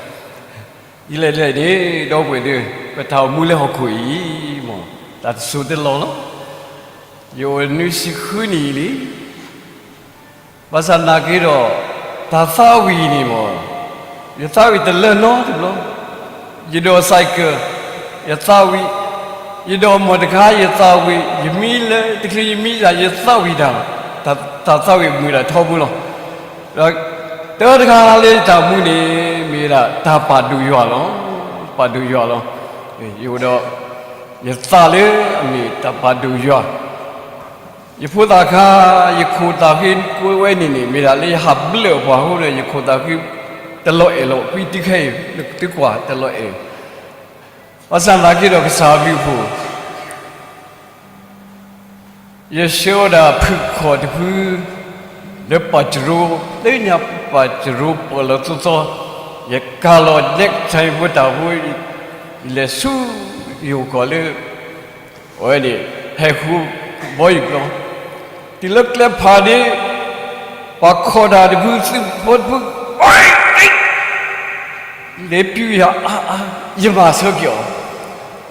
ဒ်လဲၣ်ဒ်လဲၣ်န့ၣ် ဒီပုၢ်ဝဲၢ်သ့ၣ်, ပတၢ်အိၣ်မူလၢဟီၣ်ခိၣ်အံၤမး တၢ်တစိၢ်တလီၢ်လီၤ. ယအိၣ်နွံဆံဃုနံၣ်အံၤလံ. ဘၣ်ဆၣ်နာ်က့ဒီး တၢ်သးဝံၣ်န့ၣ်မး ယသးဝံၣ်တလၢနီတဘျီ, ယဒိးစဲးကၢ, ယသးဝံၣ်, ယဒိးမီၢ်တခါ ယသးဝံၣ်, ယမံလၢတချုးယမံယၤ ယသးဝံၣ်တၢ်, တၢ်သးဝံၣ်မုာ်တၢ်ထီဘိလီၤ. ဒီးတၢတခါလၢယတၢ်အိၣ်မူန့ၣ် မ့ၢ်ဝဲဒၣ်တၢ်ပာ်ဒိၣ်ယွၤလီၤ. ပာ်ဒိၣ်ယွၤလီၤ. ယအိၣ်ဒီး ယသးလၢအမ့ၢ်တၢ်ပာ်ဒိၣ်ယွၤ, ယဖိသၣ်ခါ, ယခိၣ်သၣ်ဃံကွဲဝဲန့ၣ်န့ၣ် မ့ၢ်ဒၣ်လၢယဟးဘျၢၣ်ပှၤအဃိဒီး ယခိၣ်သၣ်ဃံတလီၤအဲၣ်လီၤ. ကွံာ်တုၤခဲအံၤ သုကွၢ်တလီၤအဲၣ်, ဘၣ်ဆၣ်သနာ်က့ဒီးကစၢ်အဘျုးအဖှိၣ် ယဆှၢဝဲဒၣ်ဖုၣ်ခီၣ်တဖု လၢပၢ်စရိ, လၢညါပၢ်စရိပၢၢ်လီၤသီသီ, ယကၤလီၤ necktie ဖိတၢ်ဖိ, ယလဲၤဆူယအိၣ်ကီၢ်လၢ အဝဲန့ၣ် ဟဲဃူဘီယူၤပျီ, တုၤလၢကျဲဖးဒ့, ပှၤခီၣ်တၢ်တဖု သုးဖိတဖု လဲၤပျုၢ်ယၤအါအါ, ယမၤဆၢက့ၤအီၤ,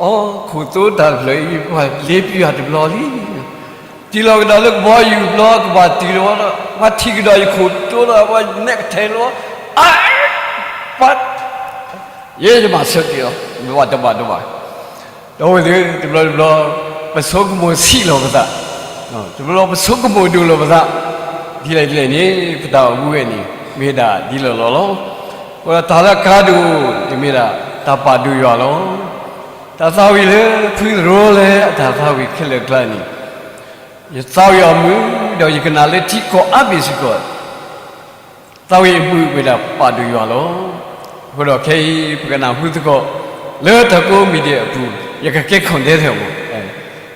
အိ ခိၣ်သိတၢ်တဖျၢၣ်အံၤ ပှၤလဲၤပျုၢ်ယၤတဘျီလံ. တုၤလီၤကဒီးလၢကဘီယူၤဘျီ ကဘၣ်တုၤလီၤဒီး ပှၤထံၣ်ကဒီးယခိၣ်တိဒီး ပှၤနဲၣ်ကထဲလီၤ, အါ, ပှၤ ယဲယမၤဆၢက့ၤအီၤ, တဘၣ်တဘၣ်တဘၣ်. ဒီပုၢ်ဝဲၢ်သ့ၣ်, တဘျီတဘျီ ပဆိကမိၣ်ဆံးလီၤပသး, တဘျီပဆိကမိၣ်ဒိၣ်လီၤပသး, ဒ်လဲၣ်ဒ်လဲၣ်န့ၣ် ပတၢ်အိၣ်မူဝဲန့ၣ် မ့ၢ်ဒၣ်ဒ်လဲၣ်လီၤလီၤ. အဃိဒီးတၢ်လၢအကါဒိၣ်န့ၣ်မ့ၢ်ဒၣ် တၢ်ပာ်ဒိၣ်ယွၤလီၤ. တၢ်သးဝံၣ်လၢဖုသရိလၢအတၢ်သးဝံၣ်ခဲလၢာ်ကျါန့ၣ်, ယသးဝံၣ်အီၤမုာ်, ဒီးယကနၣ်လၢထံကီၢ်အါဘ့ၣ်စ့ၢ်ကီး သးဝံၣ်အမုာ်ဝဲဒၣ်ပာ်ဒိၣ်ယွၤလီၤ. အဃိဒီးခဲအံၤ ပကနၢ်ဟူသကိး လၢတၢ်ကိးမံၤဒဲးအပူၤ ယကကဲ content ထဲမး, ယ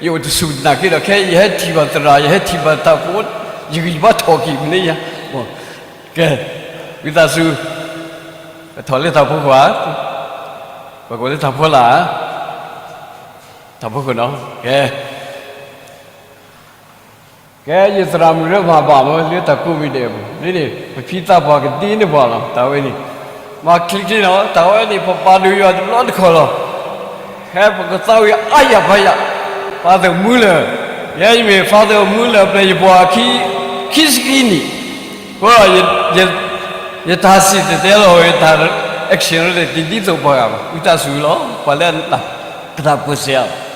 အိၣ်တဆူၣ်နာ်က့ဒီး ခဲအံၤယဟဲထံၣ်ဘၣ်သရၣ် ယဟဲထံၣ်ဘၣ်တၢ်ဖိ, ယဂံၢ်ယဘါထီၣ်က့ၤမနုၤယါ, ကဲ, ဝံသးစူၤ, ပထီၣ်လၢတၢ်ဖိခွါ, ပကအိၣ်လၢတၢ်ဖိလၢ်, တၢ်ဖိခွါနီၤ, ကဲ ကဲ ယသရၣ်မုၣ်လၢမၤဘၣ်မ့ၢ်လၢတၢ်ကိးမံၤဒဲးအပူၤ, ဒ်န့ၣ် ပဖံသးပှၢ်ကဒ့န့ၢ်ပှၤလီၤ. တၢ်ဝဲန့ၣ် မၤချ့ချ့နီၤ, တၢ်ဝဲန့ၣ် ပပာ်ဒိၣ်ယွၤတဘျီတခီၣ်လီၤ. ဟဲပကသးဝံၣ်အါယၤဖးယၤ, Father Muller, ယဲယမ့ၢ် Father Muller ပျဲယပှၤခံ, ခံဆံခံနံၣ်, အဃိဒီး ယတၢ်စံၣ်တဲၤတဲလီၤဝဲတၢ် action တဒ်သိးပှၤဂၤဘၣ်, ဝံသးစူၤလီၤ, ပှၤလၢအနၢ်ပၢၢ်စ့ၢ်ဧါ.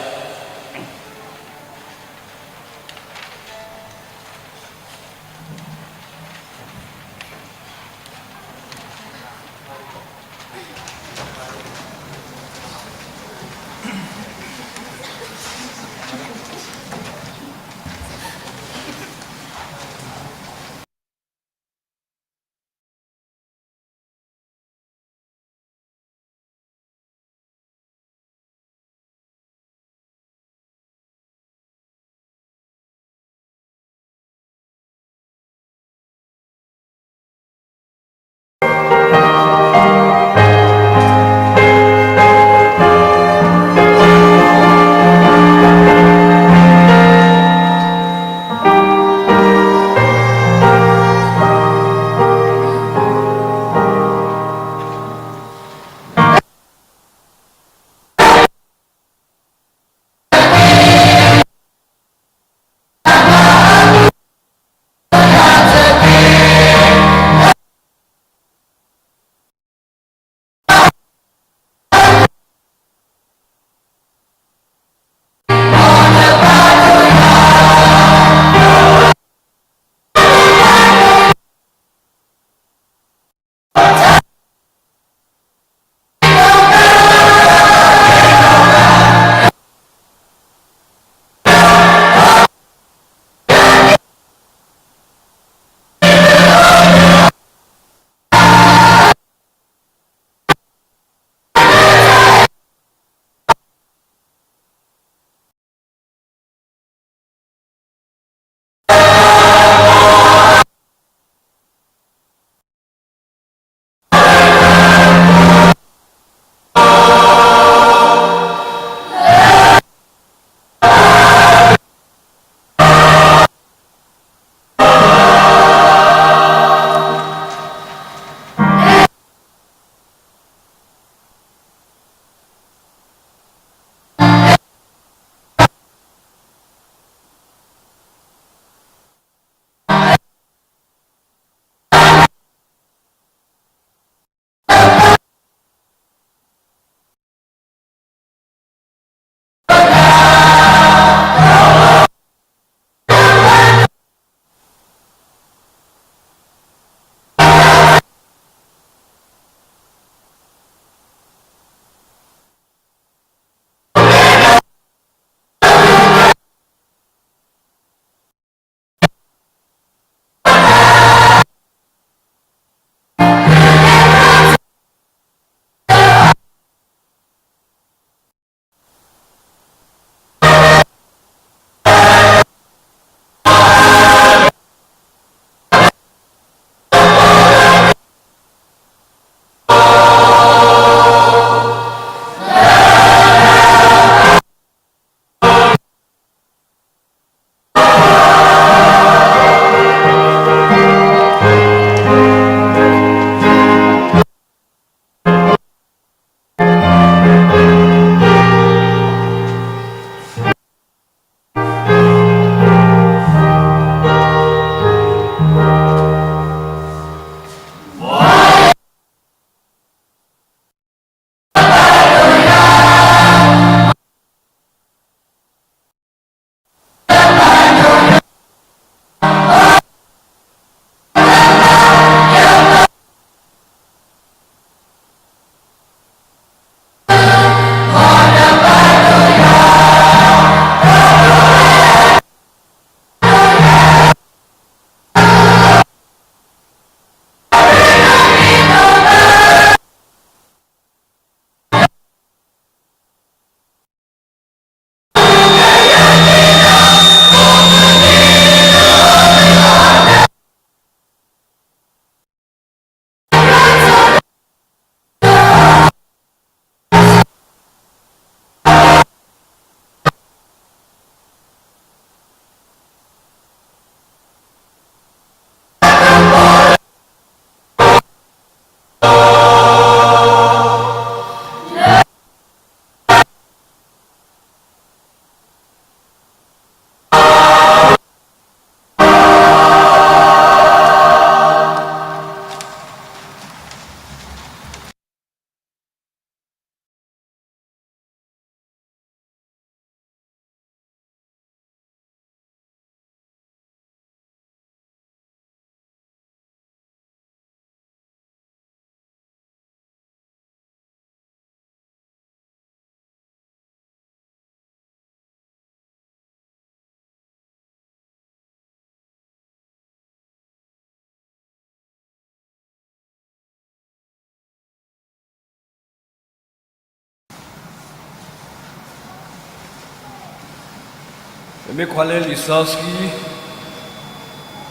ပမ့ၢ်ကွၢ်လၢလံာ်စီဆှံ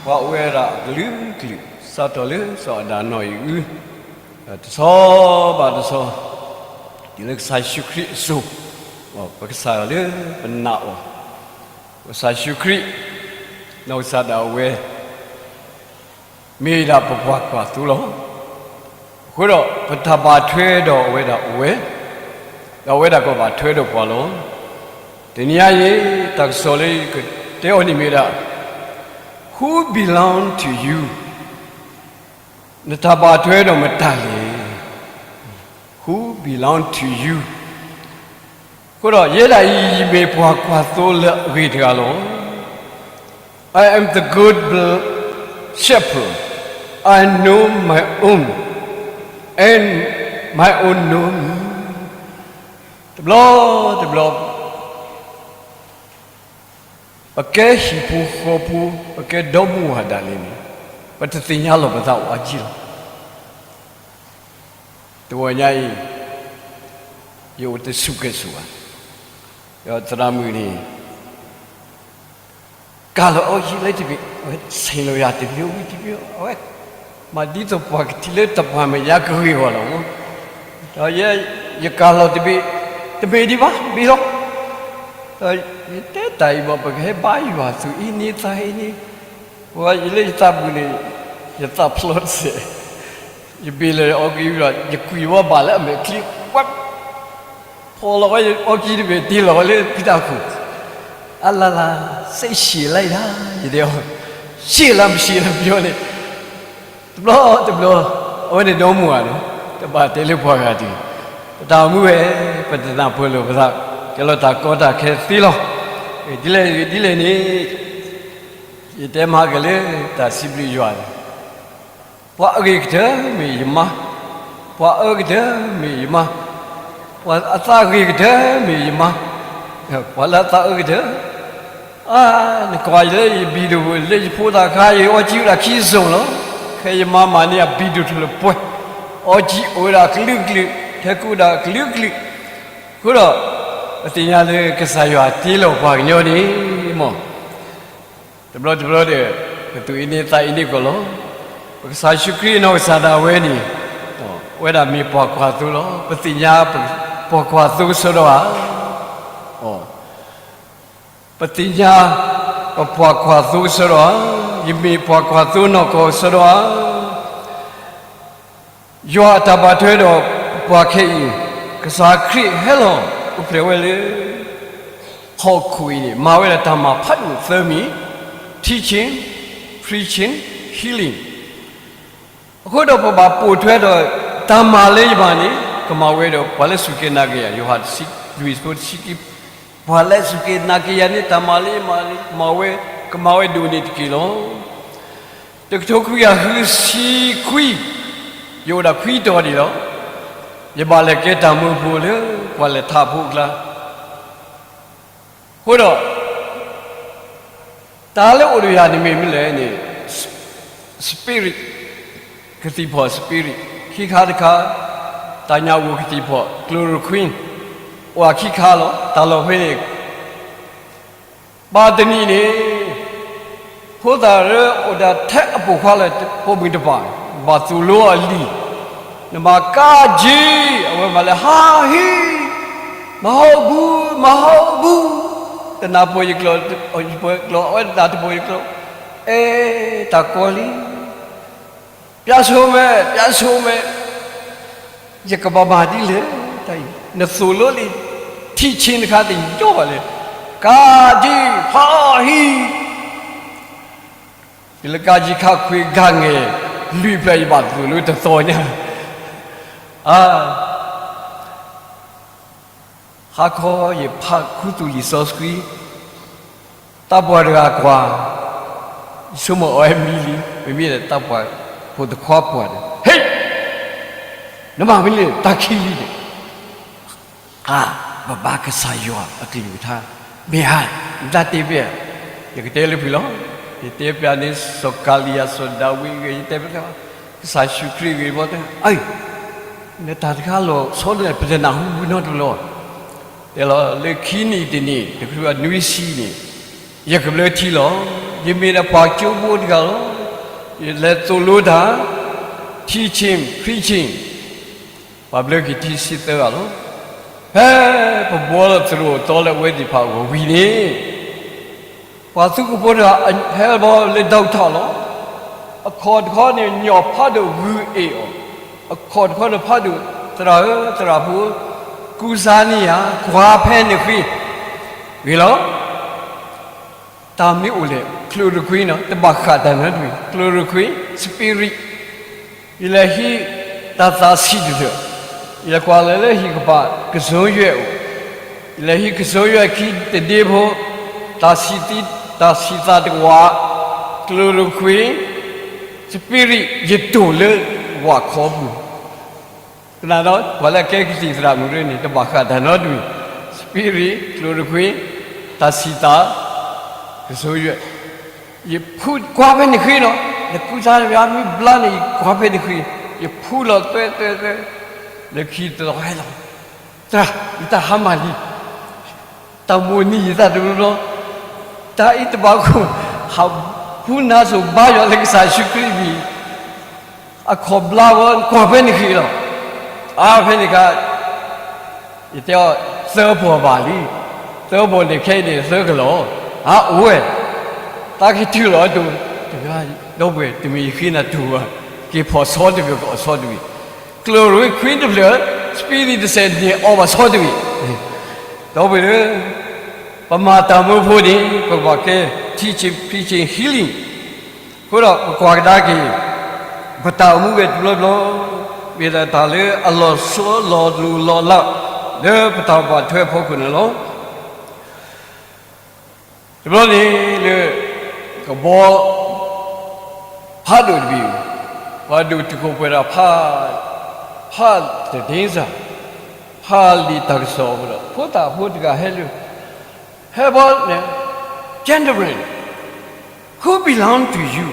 ပှၤအိၣ်ဝဲဒၣ်အကလုာ်ကလုာ် စးထီၣ်လၢစီၤအၤဒၣ်နီၢ်အံၤအု တဆီဘၣ်တဆီ တုၤလၢကစၢ်ယ့ၣ်ၡူးခရံာ်အစိၤ, ပကစၢ်ယွၤလၢပနာ်အီၤ, ကစၢ်ယ့ၣ်ၡူးခရံာ် နီၢ်ကစၢ်ဒၣ်ဝဲ မ့ၢ်ဒၣ်ပပှၤကွၢ်သိလီၤ. အဃိဒီးပတၢ်ဘၣ်ထွဲဒီးအဝဲဒၣ်အိၣ်ဝဲ, ဒီးအဝဲဒၣ်ကဘၣ်ထွဲဒီးပှၤလီၤ. တနံၤအံၤ တၢ်ကစီၣ်လၢယကတဲအီၤန့ၣ်မ့ၢ်ဒၣ် Who belong to you? နတၢ်ဘၣ်ထွဲဒီးမတၤလဲၣ်. Who belong to you? အဃိဒီးယဲဒၣ်အံၤ ယမ့ၢ်ပှၤကွၢ်သိလၢအဂ့ၤတဂၤလီၤ. I am the good shepherd. I know my own, and my own know me. တဘျီတဘျီ ပကဲဟံၣ်ဖိဃီဖိ, ပကဲဒီမါဝၤဒၣ်လဲာ်န့ၣ် ပတသ့ၣ်ညါလီၤပသးအီၤအါကံလီၤ. တဝီညါအံၤ ယအိၣ်တဆူၣ်ကဲၣ်ဆိးဘၣ်, ဒီးသရၣ်မုၣ်န့ၣ် ကၤလီၤအီကံလၢတဘ့ၣ်, အဝဲဆဲးလီၤယၤတဘ့ၣ်ဝံၤတဘ့ၣ်, အဝဲမၤဒ်သိးပှၤကထံၣ်လၢတၢ်ပှၤမဲာ်ညါကဂ့ၤဂီၤလီၤမး. ဒီးယဲ ယကၤလီၤတဘ့ၣ်, တမ့ၢ်ဒံးဘၣ်, ဘ့ၣ်လီၤ. ဒီးယတဲတၢ်အံၤဘၣ် ပကဟဲဘါယွၤသူၣ်အ့န့သးအ့န့, ပှၤယလၢယသးပူၤန့ၣ် ယသးဖျိးတစဲး, ယဘ့ၣ်လီၤအီကံဝံၤဒီး ယကွံာ်ဝဲဘၣ်လၢအမဲာ်ချံ, ဝဲ ဖီၣ်လီၤဝဲအီကံတဘ့ၣ် တ့ၢ်လီၤဝဲလၢဖံတၢ်ခိၣ်, အလၢ်လၢ် စိတ်ရှည်လိုက်တာ, ယတဲအီၤ, ရှည်လား မရှည်လား ပယီၤန့ၣ် တဘျီတဘျီ အဝဲန့ၣ်ဒီမါဝၤနီၤ, တဘၣ်တဲလၢပှၤဂၤတဂ့ၤ, ပတၢ်အိၣ်မူဝဲ, ပတနၢ်ပၢၢ်လိာ်ပသး, ကဲလီၤတၢ်ကီတၢ်ခဲသ့လီၤ. ဒ်လဲၣ်ဒ်လဲၣ်န့ၣ် ယတဲမၤက့ၤလၢတၢ်စံးဘျုးယွၤန့ၣ် ပှၤအဂ့ၤကတၢၢ်မ့ၢ်ယမါ, ပှၤအၢကတၢၢ်မ့ၢ်ယမါ, ပှၤအသးဂ့ၤကတၢၢ်မ့ၢ်ယမါ, ပှၤလၢအသးအၢကတၢၢ်, အါ, နကွၢ်လၢယ video လၢယဖိသၣ်ခါ ယအီကံဝဲဒၣ်ခံစိၤလီၤ. ခဲယမါမၤန့ၢ်အ video တဖျၢၣ်ပှဲၤ, အီကံအိၣ်ဝဲဒၣ်အကလုာ်ကလုာ်, ထဲကူၣ်ဒၣ်အကလုာ်ကလုာ်, အဃိဒီး ပသ့ၣ်ညါလၢကစၢ်ယွၤတ့လီၤပှၤကညီန့ၣ်မး တဘျီတဘျီဒီး ပသူၣ်အ့န့သးအ့န့ကီးလီၤ. ပကစၢ်ယ့ၣ်ၡူးခရံာ်အနီၢ်ကစၢ်ဒၣ်ဝဲန့ၣ် အဝဲဒၣ်မ့ၢ်ပှၤကွၢ်သိလီၤ. ပသ့ၣ်ညါပှၤကွၢ်သိကစီဒီဧါ. ပသ့ၣ်ညါပပှၤကွၢ်သိကစီဒီဧါ. ယမ့ၢ်ပှၤကွၢ်သိနီၢ်ကီၢ်ကစီဒီဧါ. ယွၤအတၢ်ဘၣ်ထွဲဒီးပှၤခဲအံၤ, ကစၢ်ခရံာ်ဟဲလီၤအိၣ်ဖျဲၣ်ဝဲလၢ ဟီၣ်ခိၣ်အံၤန့ၣ် မၤဝဲဒၣ်တၢ်မၤဖးဒိၣ်သၢမံၤ, teaching, preaching, healing. အဃိဒီးပဘၣ်ပိာ်ထွဲဒီး တၢ်မၤလၢယမၤန့ၣ် ကမၤဝဲဒီးပှၤလၢစူၢ်က့ၤနာ်က့ၤယၤ, ယိၤဟၣ် လွံၢ်ဆၢ တဆံခံ, ပှၤလၢစူၢ်က့ၤနာ်က့ၤယၤန့ၣ် တၢ်မၤလၢယမၤန့ၣ် ကမၤဝဲ, ကမၤဝဲဒိၣ်န့ၢ်တက့ၢ်လီၤ. တကထိခွံကယၤဃုဆံခွံ, ယအိၣ်ဒၣ်ခွံတီၤဒံးလီၤ. ယဘၣ်လဲၤကဲတၢ်မၢဖိလၢပှၤလဲၤထးဖိအကျါ. အဃိဒီး တၢ်လၢအိၣ်ဒီးယၤန့ၣ်မ့ၢ်မနုၤလဲၣ်န့ၣ် spirit, ကသံၣ်ဖီၣ် spirit, ခံခါတခါ တၢ်ညၣ်ဂိၢ်ကသံၣ်ဖီၣ် chloroquine, အိၣ်ခံခါလီၤ. တၢ်လီၢ်ဖဲန့ၣ် ဘၣ်တနံၤန့ၣ် ဖိသၣ်လၢအိၣ်ဒၣ်ထဲအပိာ်ခွါလၢ ပိာ်မုၣ်တဖၣ် ဘၣ်သိၣ်လိအီၤလံ, နမၤကါက့ၤ, အဝဲမၤလၢ ဟးဟံ, မၤဟီၣ်ဘူ, မၤဟီၣ်ဘူ, တနၢ်ပၢၢ်ယကျိာ်, ယပၢၤကျိာ်, အဝဲတနၢ်တပၢၢ်ယကျိာ်, အဲ, တၢ်ကီလံ ပျာဆိုမယ်, ပျာဆိုမယ်, ယကဘၣ်မၤဒ်လဲၣ်, တၢ်အံၤ နသိၣ်လိလံ, ထံၣ်ဆ့တခါသ့ၣ်ညိၣ်ဘၣ်လဲၣ်, ကါက့ၤ, ဟးဟံ, တုၤလၢကါက့ၤခးခွံဂၤငဲၤ, လွံၢ်ဖျၢၣ်ယဘၣ်သိၣ်လိတသီညါ, အါ ဟါခီယဖးခူသူၣ်လံာ်စီဆှံ, သးပှၢ်တဂၤကွၢ်, ယဆိကမိၣ်အဝဲမံလံ, မ့မ့ၢ်ဒီးသးပှၢ်ဖိတခွါပှၢ်ဒီး, ဟ့ၣ်, နမၤမနုၤလဲၣ် တၢ်ခံလံန့ၣ်, အါ, ပဘါကစၢ်ယွၤအကလုၢ်ကထါ, မ့ၢ်ဧါ, နတၢ်တဲဘၣ်, ယကတဲလၢဖုၣ်လီၤ, ယတဲပျးန့ၣ် စီၤကၤလံယၤ စီၤဒၤဝံးဂ့ၤ, ယတဲပျး ကစၢ်ယ့ၣ်ၡူးခရံာ်ဂ့ၤဘၣ်တဲ, အၢ, နတၢ်တခါလီၤဆီဒၣ် ပတနၢ်ဟူဘူးနီတဘျီ, တဲလီၤလၢခံနံၣ်တနံၣ် တကထိခွံကယၤနွံဆံန့ၣ်, ယကဘျၢထံလီၤ. ယမ့ၢ်ဒၣ်ပှၤကၠိဖိတဂၤလီၤ. ယလဲၤသိၣ်လိတၢ်, teaching, preaching, ပှၤဘျၢက့ၤထံဆံသၢဂၤလီၤ. ဖဲပဘှီလီၤသရိာ်သီလၢအဝဲသ့ၣ်တဖၣ်အဂီၢ်ဝံၤန့ၣ်, ပှၤသုးခိၣ်ဖိတဂၤဟဲဘၣ်လၢ downtown လီၤ. အခီၣ်တခီန့ၣ် ညီၣ်ဖးဒိၣ်ဂုာ်အ့ၣ်အီၤ, အခီၣ်တခီန့ၣ်ဖးဒိၣ်, သရၣ်ဧၢ, သရၣ်ဖိ, ကူစါန့ၢ်ယၤ, ကွၢ်ဖဲန့ၣ်ဃ့, ဂ့ၤလီၤ. တၢ်မနုၤအိၣ်လဲၣ်, chloroquine နီၤ, တဘၣ်ဃးတၢ်နီတမံၤ, chloroquine, spirit. ယလဲၤဟံးတၢ်သးဆံးတဖျၢၣ်, ယလဲၤကွၢ်လၢ်လၢဟံၣ်ကပၤ ကစိယွဲၣ်အိၣ်, ယလဲၤဟံးကစိယွဲၣ်ခံတဒ့ဖိ, တၢ်ဆံးသံ, တၢ်ဆံးသးတဝး, chloroquine, spirit ယတိၢ်လၢဝၣ်ခီပူၤ ကနၣ်ဒီး ပှၤလၢအကဲကသံၣ်သရၣ်မုၣ်ရၢန့ၣ် တဘၣ်ဃးတၢ်နီတမံၤ, spirit, chloroquine, တၢ်ဆံးသး, ကစိယွဲၣ်, ယဖူကွၢ်ဖဲန့ၣ်ဃ့လီၤ. နကူစါတဘၣ်မ့ၢ်ဘျါန့ၣ် ယကွၢ်ဖဲန့ၣ်ဃ့, ယဖူလီၤသွဲသွဲသွဲ, လၢခံတလီၤဟဲလီၤ, သရၣ်, ယတၢ်ဟါမၢ်လံ တၢ်မိၣ်န့ၢ်ယသးတဘျီဘျီ, တၢ်အံၤတဘၣ်ခိၣ်, ဟးဖူနါစိၤဘါယွၤလၢကစၢ်ယ့ၣ်ၡူးခရံာ်အမံၤ, အခီၣ်ဘျါဝဲ ကွၢ်ဖဲန့ၣ်ဃ့လီၤ. အါဖဲန့ၣ်ခါ, ယတဲအီၤ သၢပီၢ်ဘၣ်လံ, သၢပီၢ်န့ၣ်ခဲအံၤန့ၣ်သၢကလီၢ်, အအိၣ်ဝဲ, တၢ်က့ၤတုၤလီၤအဒိ, ဒီပုၢ်ဝဲၢ် တမ့ၢ်ယဃ့နၤတူၢ်ဘၣ်, က့ၤဖီၣ်ဆီတဘ့ၣ်ကအီၣ်ဆီတဘ့ၣ် chloroquine တဖျၢၣ်, spirit တစဲးန့ၣ် အီၣ်ဘၣ်ဆီတဘ့ၣ်, ဒီပုၢ်ဝဲၢ်ဧၢ, ပမၤတၢ်မၢဖိန့ၣ် ပကဘၣ်ကဲ teaching, preaching, healing, အဃိဒီးပကွၢ်ကဒါက့ၤ ပတၢ်အိၣ်မူဝဲတဘျီဘျီ, မ့ၢ်ဒၣ်တၢ်လၢအလီၤဆီလီၤလိၤလီၤလး လၢပတၢ်ဘၣ်ထွဲအဖီခိၣ်န့ၣ်လီၤ. တဘျီန့ၣ်လၢ ကဘီ ဖးဒိၣ်တဘ့ၣ်, ပှၤဒိၣ်တုာ်ခိၣ်ပှဲၤဒီးဖး, ဖးတဒ့စၢ်, ဖးလံာ်တၢ်ကစီၣ်အဃိဒီး ဖိသၣ်ဖိတဂၤဟဲလၢ, ဟဲဘီန့ၣ်, Gentlemen, who belong to you?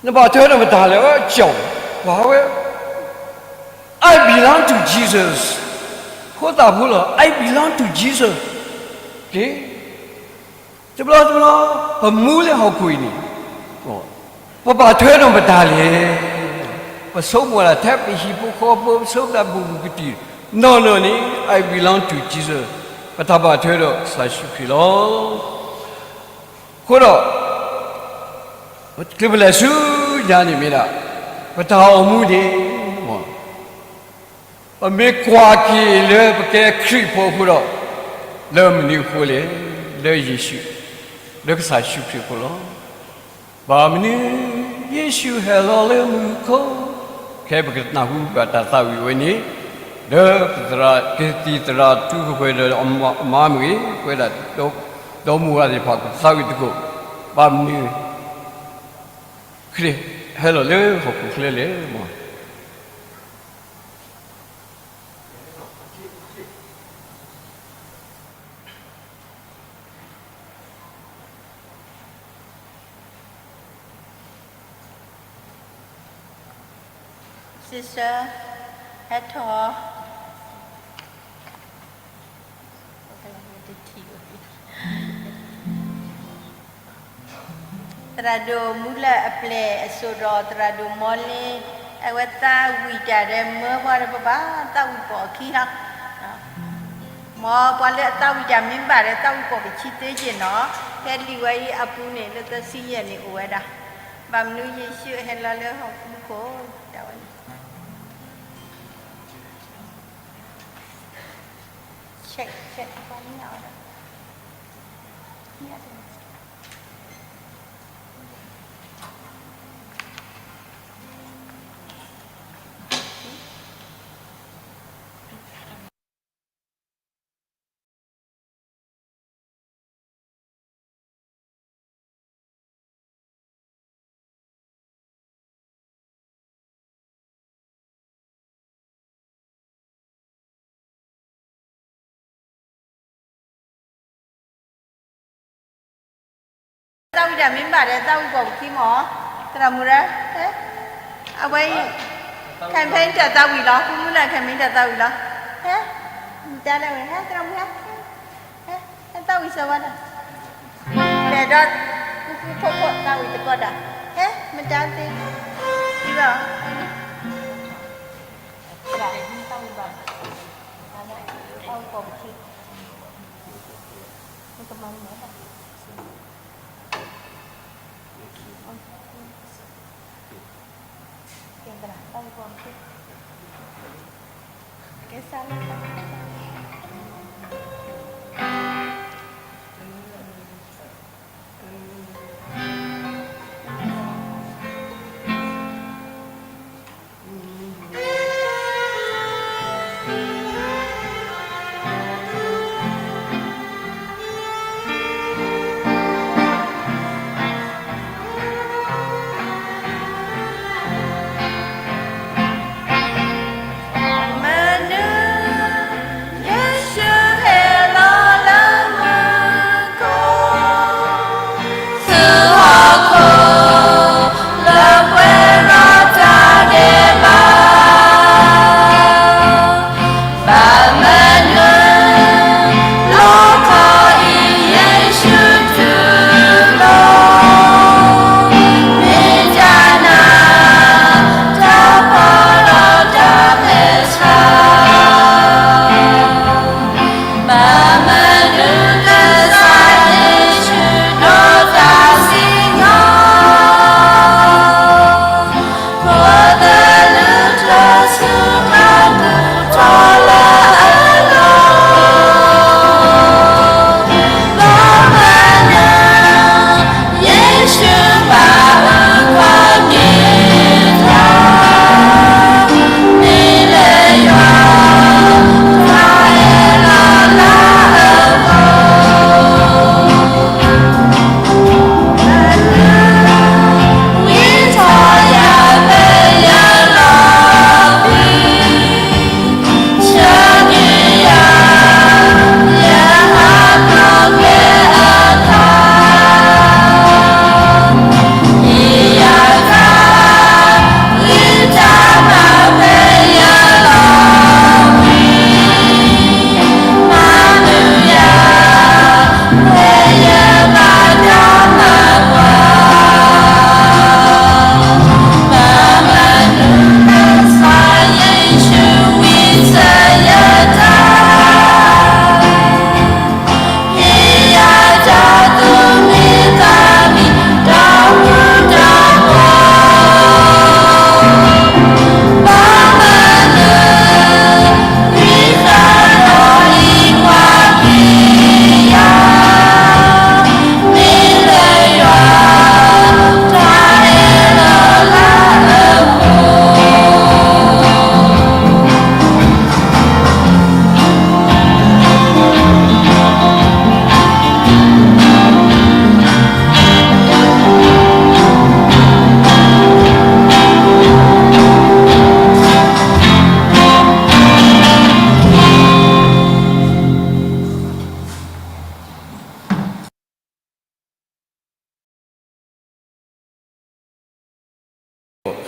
နဘၣ်ထွဲဒီးမတၤလဲၣ်, အကၠီၤ, ပှၤဝဲ I belong to Jesus. ဖိသၣ်ဖိလီၤ, I belong to Jesus. က့ၤ, တဘျီတဘျီ ပမူလၢဟီၣ်ခိၣ်အံၤန့ၣ်, ပဘၣ်ထွဲဒီးမတၤလဲၣ်. ပဆိကမိၣ်ဒၣ်ထဲပဟံၣ်ဖိဃီဖိ, ပဆိကမိၣ်ဒၣ်ဘူးဘူးကတံၢ်, နီၢ်နီၢ်န့ၣ် I belong to Jesus. ပတၢ်ဘၣ်ထွဲဒီးကစၢ်ယ့ၣ်ၡူးခရံာ်လီၤ. အဃိဒီး ချုးပလဲၤဆူညါန့ၣ်မ့ၢ်ဒၣ် ပတၢ်အိၣ်မူန့ၣ်, ပမ့ၢ်ကွၢ်က့ၤလၢပကဲခရံာ်ဖိအဃိဒီး, လၢမနုၤအဃိလဲၣ်, လၢယ့ၣ်ၡူး, လၢကစၢ်ယ့ၣ်ၡူးခရံာ်အဃိလီၤ. ဘၣ်မနုၤယ့ၣ်ၡူးဟဲလီၤလၢမူခိၣ်, ခဲပကနၢ်ဟူဘၣ်တၢ်သးဝံၣ်ဝဲန့ၣ်, လၢပသရၣ်ကသံၣ်သရၣ်တုာ်ခိၣ်ပှဲၤဒီးအမါမ့ၢ်ဂ့ၤ, ပဝဲဒၣ် ဒီမိၢ်ဝၤသ့ၣ်တဖၣ်ကသးဝံၣ်သကိး, ဘၣ်မနုၤ ခရံာ်ဟဲလီၤလၢဟီၣ်ခိၣ်ချၢလဲၣ်မး. Sister, ဟဲထီၣ်, သရၣ်ဒိၣ်မူလၢအပျဲၢ်အစိၣ်ဒီးသရၣ်ဒိၣ်မီလ့, အဝဲသးဝံၣ်တၢ်ဒီးမၢပှၤဒီးပဘၣ်သးဝံၣ်ပိာ်အခံလီၤ. မ်ပှၤလၢအသးဝံၣ်တၢ်မ့ၢ်ဘၣ်ဒီး သးဝံၣ်ပိာ်ပခံသ့က့ၤနီၤ, ဖဲလံာ်ဝဲအံၤအပူၤန့ၣ် လၢသၢဆံယဲၢ်န့ၣ်အိၣ်ဝဲဒၣ်, ဘၣ်မနုၤယ့ၣ်ၡူးဟဲလီၤလၢဟီၣ်ခိၣ်, တၢ်ဝဲန့ၣ် check check ပှၤမ့ၢ်အီၤဒီး, မ့ၢ်အီၤဒီးသးဝံၣ်တၢ်မ့ၢ်ဘၣ်ဒီး သးဝံၣ်ပိာ်ပခံမး, သရၣ်မုၣ်ရၢ, အဝဲအံၤ campaign တၢ်သးဝံၣ်လီၤ, ဖုမုၢ်လၢ် campaign တၢ်သးဝံၣ်လီၤ, ဟဲ, မတၤလဲၣ်ဝဲ, ဟဲ သရၣ်မုၣ်ဟဲ, ဟဲ, ဟဲသး သးဝံၣ်စၢၤဝဲဒၣ်, လဲၤဒီး ဃူဃူဖိးဖိး သးဝံၣ်တပီၢ်ဒၣ်, ဟဲ မတၤသ့, လီၤ, သးဝံၣ်ဘၣ်, သးဝံၣ်ပီၢ်ပထံ, မ့ၢ်ကမၤမ့ၢ်ဘၣ်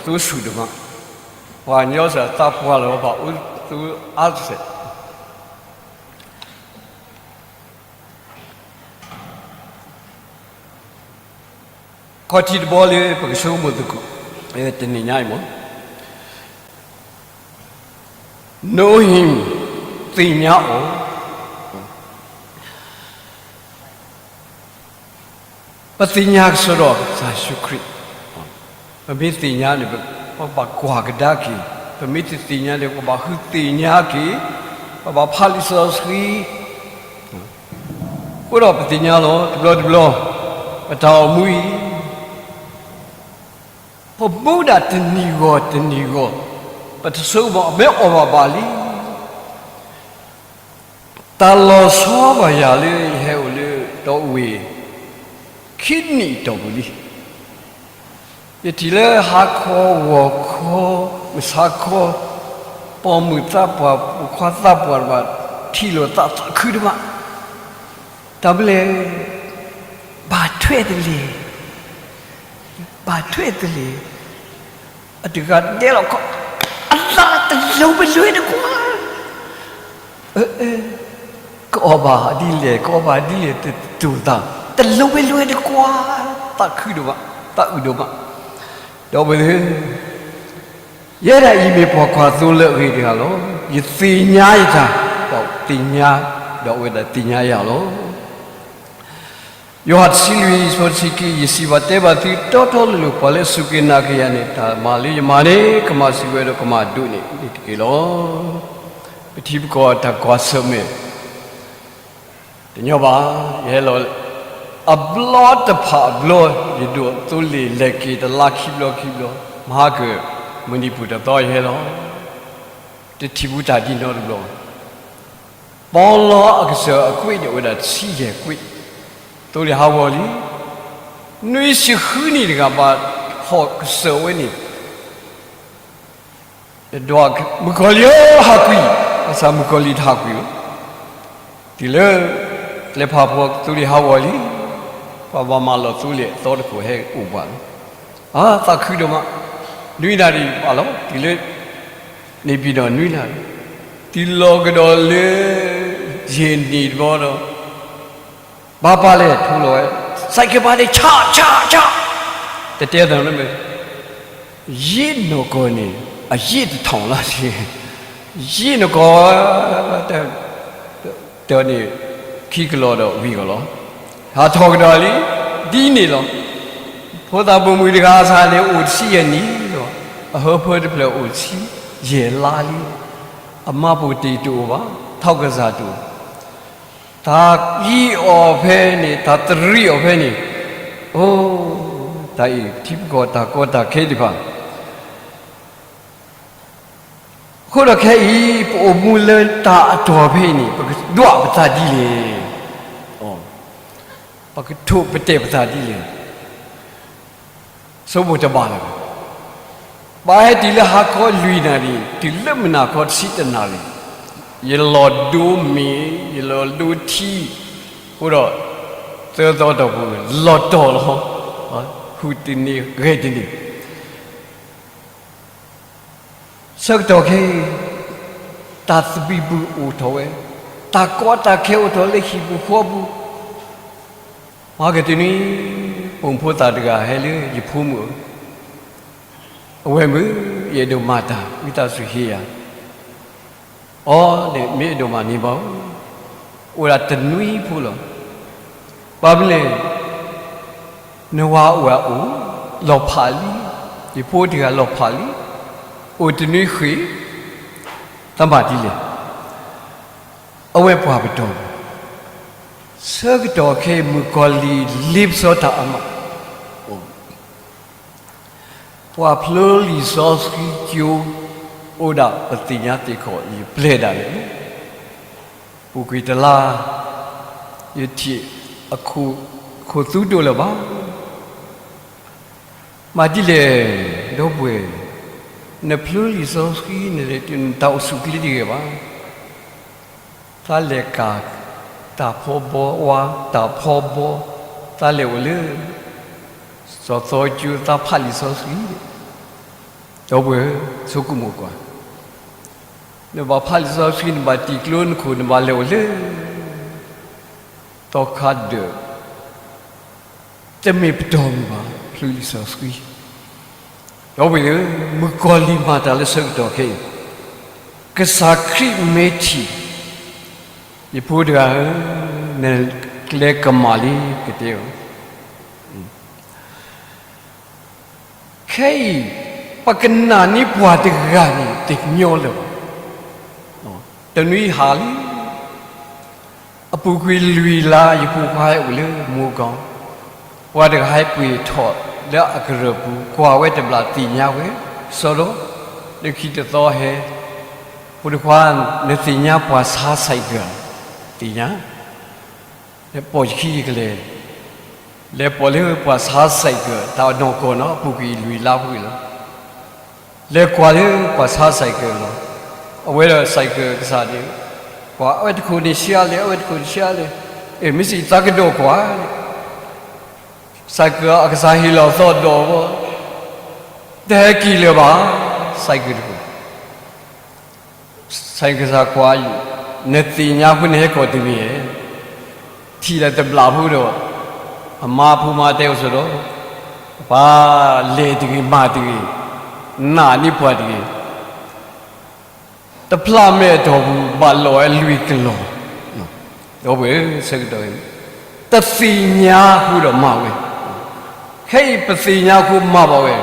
သူဆူၣ်တမး, ပှၤကညီစၢ်သးပှၢ်လၢၤ ပှၤအိၣ်သူအါတစဲး, ခီၣ်ထံးတဘီလၢ ပကဆိကမိၣ်သကိး တနံၤညါအံၤမ့ၢ် Know him, သ့ၣ်ညါအီၤ. ပသ့ၣ်ညါကစီဒီကစၢ်ယ့ၣ်ၡူးခရံာ်, ပမ့ၢ်သ့ၣ်ညါန့ၣ် ပဘၣ်ကွၢ်ကဒါက့ၤ, ပမ့ၢ်တသ့ၣ်ညါန့ၣ် ပဘၣ်ဃုသ့ၣ်ညါက့ၤ, ပဘၣ်ဖးလံာ်စီဆှံ, အဃိဒီးပသ့ၣ်ညါလီၤ တဘျီတဘျီ ပတၢ်အိၣ်မူအံၤ ပမူဒၣ်တနံၤဂီၢ်တနံၤဂီၢ်, ပတဆိကမိၣ် အမ့ၢ်အီၣ်ဘၣ်ဘၣ်လံ. တၢ်လီၤဆီဘၣ်ယၤလၢယဟဲအိၣ်လၢ တီအူဝ့ၢ် ခံနံၣ်အတီၢ်ပူၤလံ. ယထံၣ်လၢဟါခီဂီၤခီ မုၢ်ဆါခီ ပိာ်မုၣ်သးပှၢ် ပိာ်ခွါသးပှၢ်တဖၣ် ထံၣ်လိာ်သးသးခုတဖၣ်, တၢ်မနုၤလဲၣ်, ဘၣ်ထွဲတလဲၣ်, ဘၣ်ထွဲတလဲၣ်, အတဂၤတဲလီၤခီ, အသးတလိၤပလိၤတကွၢ်, အၢ ကအီၣ်ဘၣ်ဒ်လဲၣ်, ကအီၣ်ဘၣ်ဒ်လဲၣ်, တတူၢ်သး, တလိၤဝဲလိၤဝဲတကွၢ်, သးခုဒိၣ်မး, သးအုးဒိၣ်မး, ဒီပုၢ်ဝဲၢ်သ့ၣ်ဧၢ, ယဲဒၣ်အံၤမ့ၢ်ပှၤကွၢ်သိလၢအဂ့ၤတဂၤလီၤ. ယသ့ၣ်ညါယတၢ်, ဒီးသ့ၣ်ညါ, ဒီးအဝဲဒၣ်သ့ၣ်ညါယၤလီၤ. ယိၤဟၣ်တဆံလွံၢ်အဆၢတဆံခံ, ယစံးဘၣ်တဲဘၣ်သုတီတီလိၤလိၤ, ပှၤလၢအစူၢ်က့ၤနာ်က့ၤယၤန့ၣ်, တၢ်မၤလၢယမၤန့ၣ်, ကမၤစၢၤဝဲဒီးကမၤဒိးန့ၢ်န့ၣ်တက့ၢ်လီၤ. ပထံပကီၢ်တၢ်ကွၢ်ဆၢၣ်မဲာ် တညီဘၣ်, ယဟဲလီၤ, အဘျီတဖၣ်အဘျီ, ယဒိးသိလ့ၣ်လဲၤက့ၤတလါခံဘျီခံဘျီ, မဟါကၢၢ်, မုၢ်နံၤပူၤတသီယဟဲလီၤ, တထံၣ်ဘူးတၢ်ဒ်နီတဘျီဘၣ်. ပီလီအကစၢၢ်အကွ့ၢ်န့ၣ် အိၣ်ဝဲဒၣ်ဆံယဲၢ်ကွ့ၢ်, သိလ့ၣ်ဟးဂီၤလံ, နွံဆံဃုနံၣ်တဂၤဘၣ်, ဟီၣ်ကစၢၢ်ဝဲန့ၣ် ဒွးမုၣ်ကီၤလံၢ်ဧၢ, ဟးကွံာ်, ဘၣ်ဆၣ်မုၣ်ကီၤလံၢ်တဟးကွံာ်ဘၣ်. တုၤလၢကျဲဖးဖီသိလ့ၣ်ဟးဂီၤလံ, ပှၤဘၣ်မၤလီၤသိလ့ၣ်အသီတခိၣ်ဟဲအိၣ်ပှၤလီၤ. အါ, သးခုဒိၣ်မး, နွံနၣ်ရံၣ်ဘၣ်လီၤ, တုၤလၢ န့ၣ်ပံၤဒီးနွံနၣ်ရံၣ်, တုၤလီၤကဒီးလၢ ယဲၢ်နံၣ်တဘျီဒီး ဘၣ်ပၢ်လဲၣ်ထိလီၤဝဲ, စဲးကဲဘၣ်န့ၣ် ဆး, ဆး, ဆး, တတဲသးလၢမ့ၢ်, ယ့ၣ်နီၢ်ကီၢ်န့ၣ် အယ့ၣ်တထီၣ်လီၤ, ယ့ၣ်နီၢ်ကီၢ် တၢ်န့ၣ် ခံကလီၤဒီးဝံၤကလီၤ, ဟးထီၣ်ကဒီးလံ, ဒ်န့ၣ်လီၤ. ဖိသၣ်ပိာ်မုၣ်တဂၤအသးန့ၣ် အိၣ်တဆံယဲၢ်နံၣ်လီၤ, အဟၢဖၢတဖျၢၣ်အိၣ်တဆံယဲၢ်လါလံ, အမါပိာ်တ့ၢ်တအိၣ်ဘၣ်, ထီၣ်ကစၢ်တအိၣ်, တၢ်အံၤအီၤဖဲန့ၣ်, တၢ်တရံးအီၤဖဲန့ၣ်, အိ, တၢ်အံၤထံပကီၢ်တၢ်ကီတၢ်ခဲသ့ၣ်တဖၣ် အဃိဒီးခဲအံၤ ပအိၣ်မူလၢတၢ်အတီၢ်ဖဲအံၤန့ၣ် ပကဒွးပသးဒ်လဲၣ်, ပကထိၣ်ပတဲာ်ပသးဒ်လဲၣ်, ဆိကမိၣ်တဘၣ်လၢၤဘၣ်. ဘၣ်ဟဲတုၤလၢဟါခီလွံၢ်နၣ်ရံၣ် တုၤလၢမုၢ်နၤခီတဆံတနၣ်ရံၣ်, ယလီၤဒိမ့ၤ, ယလီၤဒိထံ, အဃိဒီး သၢသီတီၢ်ပူၤ လီၤတီၢ်လီၤ, ဟူးတန့ၢ်ဂဲၤတန့ၢ် ဆၢကတီၢ်ခဲအံၤ တၢ်သဘံၣ်ဘုၣ်အိၣ်ထီၣ်ဝဲ, တၢ်ကီတၢ်ခဲအိၣ်ထီၣ်လၢဟံၣ်ပူၤဃီပူၤ, မၤကတနွံ ပိာ်မုၣ်ဖိသၣ်တဂၤဟဲလၢယဖိမုၣ်အအိၣ်, အဝဲမုၢ် ယအဲၣ်ဒိးမၤတၢ် ဝံသးစူၤဟ့ၣ်ယၤ, အီၤန့ၣ် မ့ၢ်အဲၣ်ဒိးမၤန့ၢ်ဘၣ်, အိၣ်ဒၣ်တနွံဖိလီၤ. ဘၣ်မနုၤလဲၣ်, နဝၤအိၣ်အအိၣ်, လီၤဖးလံ, ယဖိတဂၤလီၤဖးလံ, အိၣ်တနွံဃ့ၢ်, တၢ်မၤဒ်လဲၣ်, အဝဲပှၤပတီၢ်, ဆၢကတီၢ်ခဲအံၤ မုၣ်ကီၤလံၢ်လ့ပစီတၢ်အါမး, ပှၤဖျိလံာ်စီဆှံကၠိ အိၣ်ဒၣ်ပသ့ၣ်ညါသ့ၣ်ခီၣ် ယပျဲၢ်ဒၣ်လဲာ်, ပူၤကွံာ်တလါ, ယထံၣ်အခိၣ်သူဒိၣ်လၢၤဘၣ်. မၤဒ်လဲၣ်, ဒီပုၢ်ဝဲၢ်, နဖျိလံာ်စီဆှံန့ၣ် နတၢ်အိၣ်ဆူၣ်ချ့တဂ့ၤဘၣ်. သးလဲၤကၤတၢ်ဖီဘီဝါ, တၢ်ဖီဘီ, သးလဲၤအိၣ်လၢ စီၤသီကၠိ သးဖးလံာ်စီဆှံ, ဒီပုၢ်ဝဲၢ်, ဆိကမိၣ်ကွၢ်, နဘၣ်ဖးလံာ်စီဆှံ, နဘၣ်တံၢ်ကျိနခိၣ်, နဘၣ်လဲၤအိၣ်လၢ သီခါဒၢး, တမ့ၢ်ပတီၢ်မုၢ်ဘၣ်, ဖျိလံာ်စီဆှံ. ဒီပုၢ်ဝဲၢ်ဧၢ, မုၣ်ကီၤလံၢ်မၤတၢ်လၢဆၢကတီၢ်ခဲအံၤ, ကစၢ်ခရံာ်မ့ၢ်ထံၣ် ယဖိတဂၤဧၢ, နကျဲကမၣ်လံကတဲအီၤ. ခဲအံၤ ပကနာ်န့ၢ်ပှၤတဂၤန့ၣ် တညီလၢၤဘၣ်. တနွံဟါလံ အပူၤကွံာ်လွံၢ်လါ ယဖိခွါဟဲအိၣ်လၢမိၢ်ကီၢ်, ပှၤတဂၤဟဲပှ့ၤထီၣ်လၢအကရၢၢ်ပူၤ, ကွၢ်ဝဲတဘျီသ့ၣ်ညါဝဲ, စီၤဒီ, လၢခံတသီဟဲ, ဖိတခွါ, နသ့ၣ်ညါပှၤဆါစဲးကၢၣ်, သ့ၣ်ညါ ပိာ်ယခံယကလဲၤ, လဲၤပိာ်လၢပှၤဆါစဲးကၢၣ် တၢ်နီၢ်ကီၢ်နီၤ, အပူၤကွံာ်လွံၢ်လါပူၤလီၤ. လဲၤကွၢ်လၢပှၤဆါစဲးကၢၣ်လီၤ. အဝဲဒီးစဲးကၢၣ်ကစၢ်န့ၣ်, ပှၤအဝဲတခိၣ်န့ၣ်ဆံးအါလဲၣ်, အဝဲတခိၣ်န့ၣ်ဆံးအါလဲၣ်, အဲ မ့ၢ်စံးသးကဒီးကွၢ်န့ၣ်, စဲးကၢၣ်အကစၢ်ဟ့ၣ်လီၤသီဒီးဝဲ, တဟဲက့ၤလၢၤဘၣ်, စဲးကၢၣ်တခိၣ် စဲးကစၢ်ကွၢ်အံၤ, နသ့ၣ်ညါဃုာ်နဟဲကီၢ်တဂ့ၤ, ထံၣ်လၢတဘျီဖိဒီး, အမါဖိမါတဲအိၣ်ဆိဒီး, ပှၤလဲၤတဂ့ၤ မၤတဂ့ၤ, နာ်န့ၢ်ပှၤတဂ့ၤ, တဖျးမဲာ်အတီၢ်ပူၤ ဘၣ်လီၤဝဲလွံၢ်ကလီၢ်, ဒီပုၢ်ဝဲၢ်ဆၢကတီၢ်, တသ့ၣ်ညါဃုာ်ဒီးမၤဝဲ ခဲအံၤပသ့ၣ်ညါဃုာ်မၤဘၣ်ဝဲ,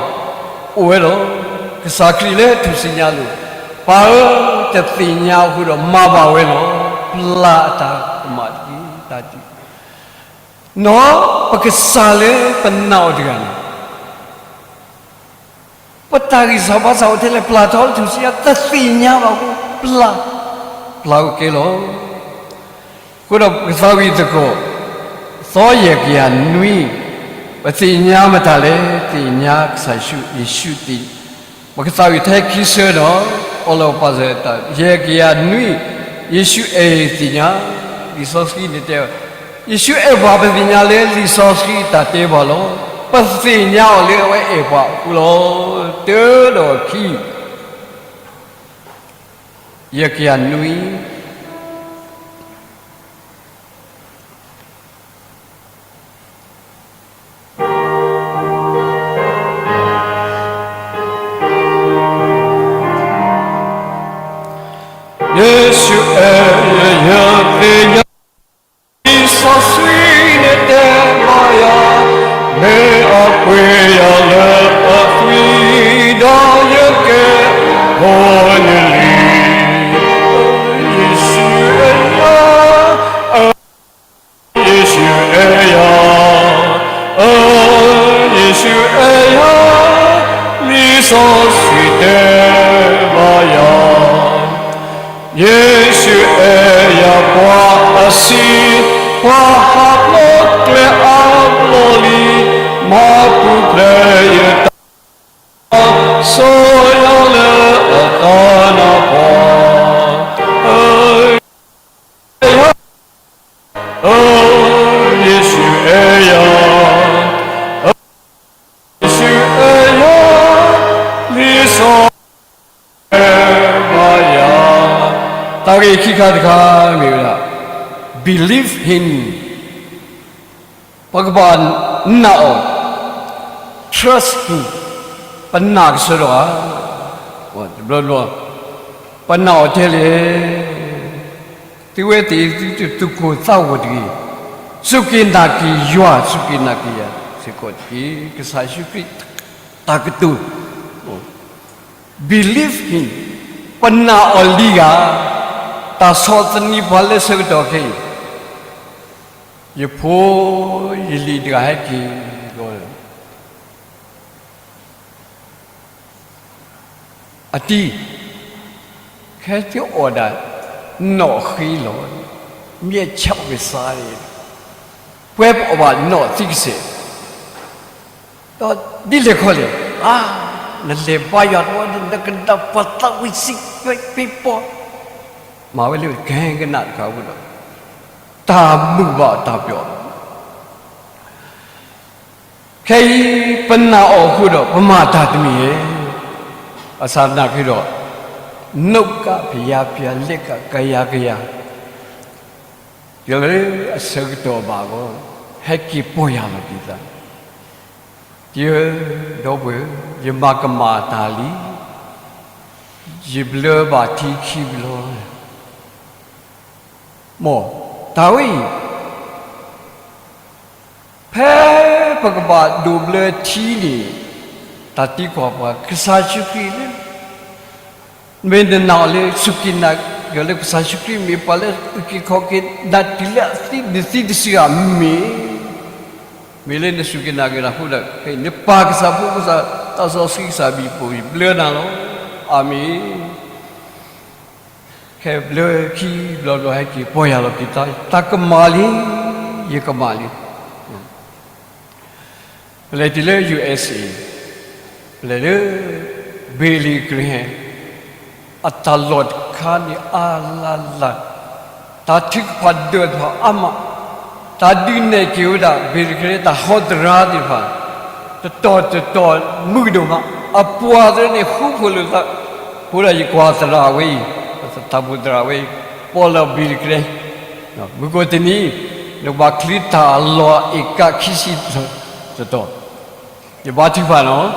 အိၣ်ဝဲလီၤ. ကစၢ်ခရံာ်လၢထူၣ်စုညါအလိၤ, ပၢ်ဧၢ, တသ့ၣ်ညါဃုာ်ဒီးမၤဘၣ်ဝဲလီၤ. ပျၢ်အတၢ်ကမၣ်တက့ၢ်, တၢ်တ, နီၢ်, ပကစၢ်လၢပနာ်အီၤတဂၤန့ၣ် ပတၢ်ဂံၢ်စၢ်ဘါစၢ်အိၣ်ထဲလဲၣ် ပျၢ်ထီၣ်လၢထူၣ်စုညါ တသ့ၣ်ညါဘၣ်အဃိ ပျၢ်, ပျၢ်အိၣ်ကဲလီၤ. အဃိဒီးပကသးဝံၣ်သကိး, သီယဲၢ်ကယၤနွံ, ပသ့ၣ်ညါမတၤလဲၣ်, သ့ၣ်ညါကစၢ်ယ့ၣ်ၡူး, ယ့ၣ်ၡူးသ့ၣ်, ပကသးဝံၣ်ထဲခံဆၢဒီး, အီလီၤပာ်စၢၤတၢ် ယဲၢ်ကယၤနွံ, ယ့ၣ်ၡူးအဲၣ်သ့ၣ်ညါ, လံာ်စီဆှံန့ၣ်တဲ, ယ့ၣ်ၡူးအဲၣ်ပှၤ ပသ့ၣ်ညါလၢလံာ်စီဆှံအတၢ်တဲပှၤလီၤ. ပသ့ၣ်ညါအီၤလၢအဝဲအဲၣ်ပှၤအဃိလီၤ. တၢဒီးခံ ယဲၢ်ကယၤနွံ, ယ့ၣ်ၡူးအဲၣ်ယၤ ယသ့ၣ်ညါ, လံာ်စီဆှံန့ၣ်တဲဘၣ်ယၤ, မ့ၢ်အပှ့ၤယၤလၢအသွံၣ်, ဒီးယကဲဖိနလံၤ, ယ့ၣ်ၡူးအဲၣ်ယၤ, ယ့ၣ်ၡူးအဲၣ်ယၤ, ယ့ၣ်ၡူးအဲၣ်ယၤ, လံာ်စီဆှံတဲဘၣ်ယၤ, ယ့ၣ်ၡူးအဲၣ်ယၤ ပှၤအဆံး, ပှၤဟးဖျိးကျဲအါဘျီလံ, မၤပူၤဖျဲးယတၢ် စီၤယၤလၢအသးနါပှၢ်, ယ့ၣ်ၡူးအဲၣ်ယၤ, ယ့ၣ်ၡူးအဲၣ်ယၤ, ယ့ၣ်ၡူးအဲၣ်ယၤ, လံာ်စီဆှံတဲဘၣ်ယၤ, တၢ်ဂ့ၢ်ခံခါတခါမ့ၢ်ဝဲဒၣ်, believe him, ပကဘၣ်နာ်အီၤ, trust him, ပနာ်ကစၢ်ဒၣ်ဧါ, တဘျီဘျီ, ပနာ်အီၤထဲလဲၣ်, သုဝဲသ့ၣ်သုတသူၣ်ကိၢ်သးဂီၤတဂ့ၤ, စူၢ်က့ၤနာ်က့ၤယွၤ စူၢ်က့ၤနာ်က့ၤယၤစ့ၢ်ကီးတက့ၢ်. ကစၢ်ယ့ၣ်ၡူးခရံာ်တၢ်ကတိၤ believe him, ပနာ်အီၤလံဧါ, တၢ်ဆီၣ်သနံးပှၤလၢဆၢကတီၢ်ခဲအံၤ, ယဖိယလံၤတဂၤဟဲက့ၤဒီး အတံၤ, ခဲသုအီၣ်ဒၣ် နီၣ်ဃ့လီၤ, မျဲၢ်ဆၣ်ကစၢ်န့ၣ်, ပှဲၤပအီၣ်ဘၣ်နီၣ်သံကစဲး, ဒီးဒ်လဲၣ်ခီလဲၣ်, အါ, နလဲၤဘါယွၤတဝီ နကဒၣ်ပှၤသးဝံၣ်စံးပ့ၤပီၤ, မၤဝဲလၢကဟဲကနၣ်တခါအဃိဒီး, တၢ်မုာ်ဘၣ်တၢ်ပျီၣ် ခဲအံၤပနာ်အီၤအဃိဒီး ပမၤတၢ်တမံၤဧိၤ, ဘၣ်ဆၣ်သနာ်က့ဒီး, နုၢ်ကၣ်ဖျါဖျါ လဲၣ်ကၣ်ကယၤကယၤ, တုၤလၢအဆၢကတီၢ်ဘၣ်အဂီၢ်, ဟဲက့ၤပီၢ်ယၢ်လီၤက့ၤသး, ဒီပုၢ်ဝဲၢ်, ယမၤကမၣ်တၢ်လံ, ယဘျၢဘၣ်ထံခံဘျီ မ်တၢ်ဝဲအံၤ, ဖဲပကဘၣ်ဒိးဘျၢထံန့ၣ်, တၢ်သံကွၢ်ပှၤ ကစၢ်ယ့ၣ်ၡူးခရံာ်လၢ, မ့ၢ်နနာ်အီၤလၢ စူၢ်က့ၤနာ်က့ၤအီၤလၢ ကစၢ်ယ့ၣ်ၡူးခရံာ်မ့ၢ်ပှၤလၢအုၣ်က့ၤခီၣ်က့ၤနၤတုၤလၢအသံနသံတစုဧါ မ့ၢ်, မ့ၢ်လၢနစူၢ်က့ၤနာ်က့ၤနၤအဃိဒီး နပၢ်ကစၢ် ဖိကစၢ် သးစီဆှံကစၢ် ဘံၣ်ပိၢ်ယဘျၢနၤလီၤ. အၤမ့ၣ်. ခဲဘျၢခံဘျီဘျီ ဟဲက့ၤပီၢ်ယၢ်လီၤက့ၤသး, တၢ်ကမၣ်လံ, ယကမၣ်လံ. ပလဲၤတုၤလၢ ယူဢ့စ့ၣ်, ပလဲၤလၢ ဘ့လ့ၣ်ကရ့ဟဲ, အတၢ်လီၢ်တခါန့ၣ်အါလၢ်လၢ်, တၢ်ထုကဖၣ်ဒၢးတဖၣ်အါမး, တၢ်ဒုးနဲၣ်က့ၤဝဲဒၣ် ဘ့လ့ၣ်ကရ့ဟဲ တၢ်ဟီသရၣ်သ့ၣ်တဖၣ်, တတီၤတတီၤမုာ်ဒိၣ်မး, အပှၤသ့ၣ်န့ၣ် ဃူဖိးလိာ်သး, အဃိဒီးယကွၢ်သရၣ်ဝဲအံၤ, တၢ်ဘိၣ်သရၣ်ဝဲအံၤ ပီၣ်လဲၣ်ဘံၣ်တကြဲ, မုၢ်ကိးတနံၤ နကဘၣ်ချံတၢ်လီၢ်အ့ၣ်ကၣ်ခံဆံတတီၤ, ယဘါထုကဖၣ်နီၤ,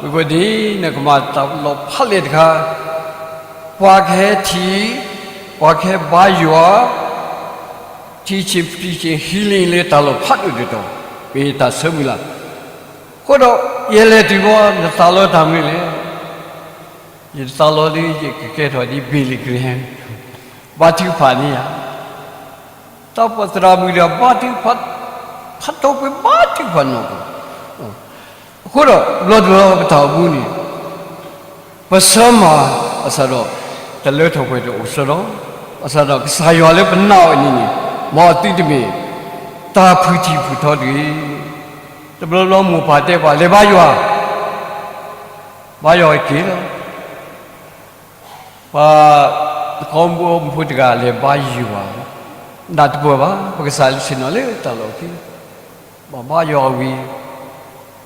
မုၢ်ကိးတနံၤ နကမၤတၢ်လီၢ်ဖးလဲၢ်တခါ, ပှၤကဟဲထံၣ်, ပှၤကဟဲဘါယွၤ, teaching, preaching, healing လၢတၢ်လီၢ်ဖးဒိၣ်တတီၤ, မ့ၢ်တၢ်ဆၢမုၢ်လၢ်, အဃိဒီး ယလဲၤတုၤဘီ နသးလီတၢ်မနုၤလဲၣ်, ယသးလီလၢယကကဲထီၣ်ဒ် Billy Graham ဘါထုကဖၣ်န့ၣ်ဧါ, တၢ်ပှၤသရၣ်မုၣ်တဂၤဘါထုကဖၣ်, ဖးထီၣ်ပှဲၤဘါထုကဖၣ်နီၢ်ကီၢ်, အဃိဒီး ဘျီတဘျီပတၢ်အိၣ်မူန့ၣ် ပဆၢမၤအစးဒီး တလၢထီၣ်ပှဲၤတအိၣ်စၢၤဒီး, ဘၣ်ဆၣ်ဒီးကစၢ်ယွၤလၢပနာ်အီၤန့ၣ်န့ၣ် မ်အသုတမ့ၢ် တၢ်ဖုၣ်ထံၣ်ဖုၣ်ထီတဂ့ၤ, တဘျီဘျီမိၢ်ပၢ်တဲပှၤလဲၤဘါယွၤ, ဘါယွၤက့ၤလီၤ, ပှၤတခီဘိဖိတဂၤလဲၤဘါယွၤ, နၢ်တပၢၢ်ဘၣ် ပကစၢ်လၢဆ့ၣ်နီၤလၢတၢ်လီၢ်ခံ, ဘၣ်ဘါယွၤဝံၤ,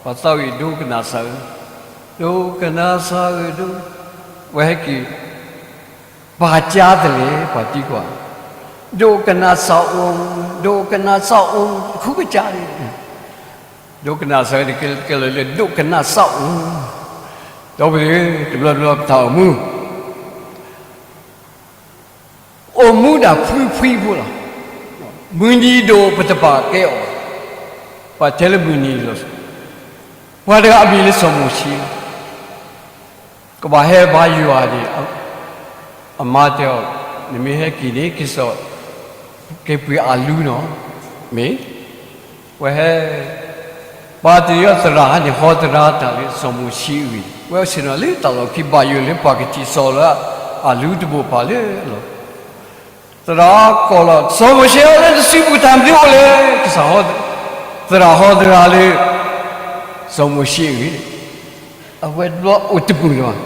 ပှၤသးဝံၣ်ဒိကနၣ်စၢ်ဧၢ, ဒိကနၣ်စၢ်ဧၢဒိ, ဝဲဟဲက့ၤ, ပာ်ကါသလဲ ပှၤသံကွၢ်, ဒိကနၣ်စၢ်အိၣ်, ဒိကနၣ်စၢ်အိၣ် တခူကစၢ်န့ၣ်, ဒိကနၣ်စၢ်န့ၣ် ကဲလီၤလၢဒိကနၣ်စၢ်အိၣ်, ဒီပုၢ်ဝဲၢ် တဘျီဘျီပတၢ်အိၣ်မူ အိၣ်မူဒၣ်ဖှံဖှံဖိလီၤ. မုၢ်နံၤဒိၣ်ပတပာ်ကဲအီၤ, ပှၤတဲလၢမုၢ်နံၤလီၤ. ပှၤတဂၤအမံၤလၢစီၤမိၤၡ့, ကဘၣ်ဟဲဘါယွၤန့ၣ်, အမါတဲအီၤ, နမ့ၢ်ဟဲက့ၤန့ၣ် က့ၤစိာ်, က့ၤပှ့ၤအလူနီၤ, မ့ၢ် ဝဲဟဲ, ပှၤတယီသရၣ်န့ၣ် ဟီသရၣ်တၢ်လၢစီၤမိၤၡ့အဂ့ၢ်, ဝဲဆ့ၣ်နီၤလၢတၢ်လီၢ်ခံဘၣ်ယိၣ်လၢပှၤကထံၣ်စိာ်လၢအလူတဘိၣ်ပၤလၢလီၤ. သရၣ်ကိးလီၤ, စီၤမိၤၡ့ဧၢ လၢနစုပူၤတၢ်မနုၤအိၣ်လဲၣ်, ကစၢ်ဟီ, သရၣ်ဟီသရၣ်လၢ စီၤမိၤၡ့အဂ့ၢ်, အဝဲတဘျီအိၣ်တပူၤလၢၤဘၣ်,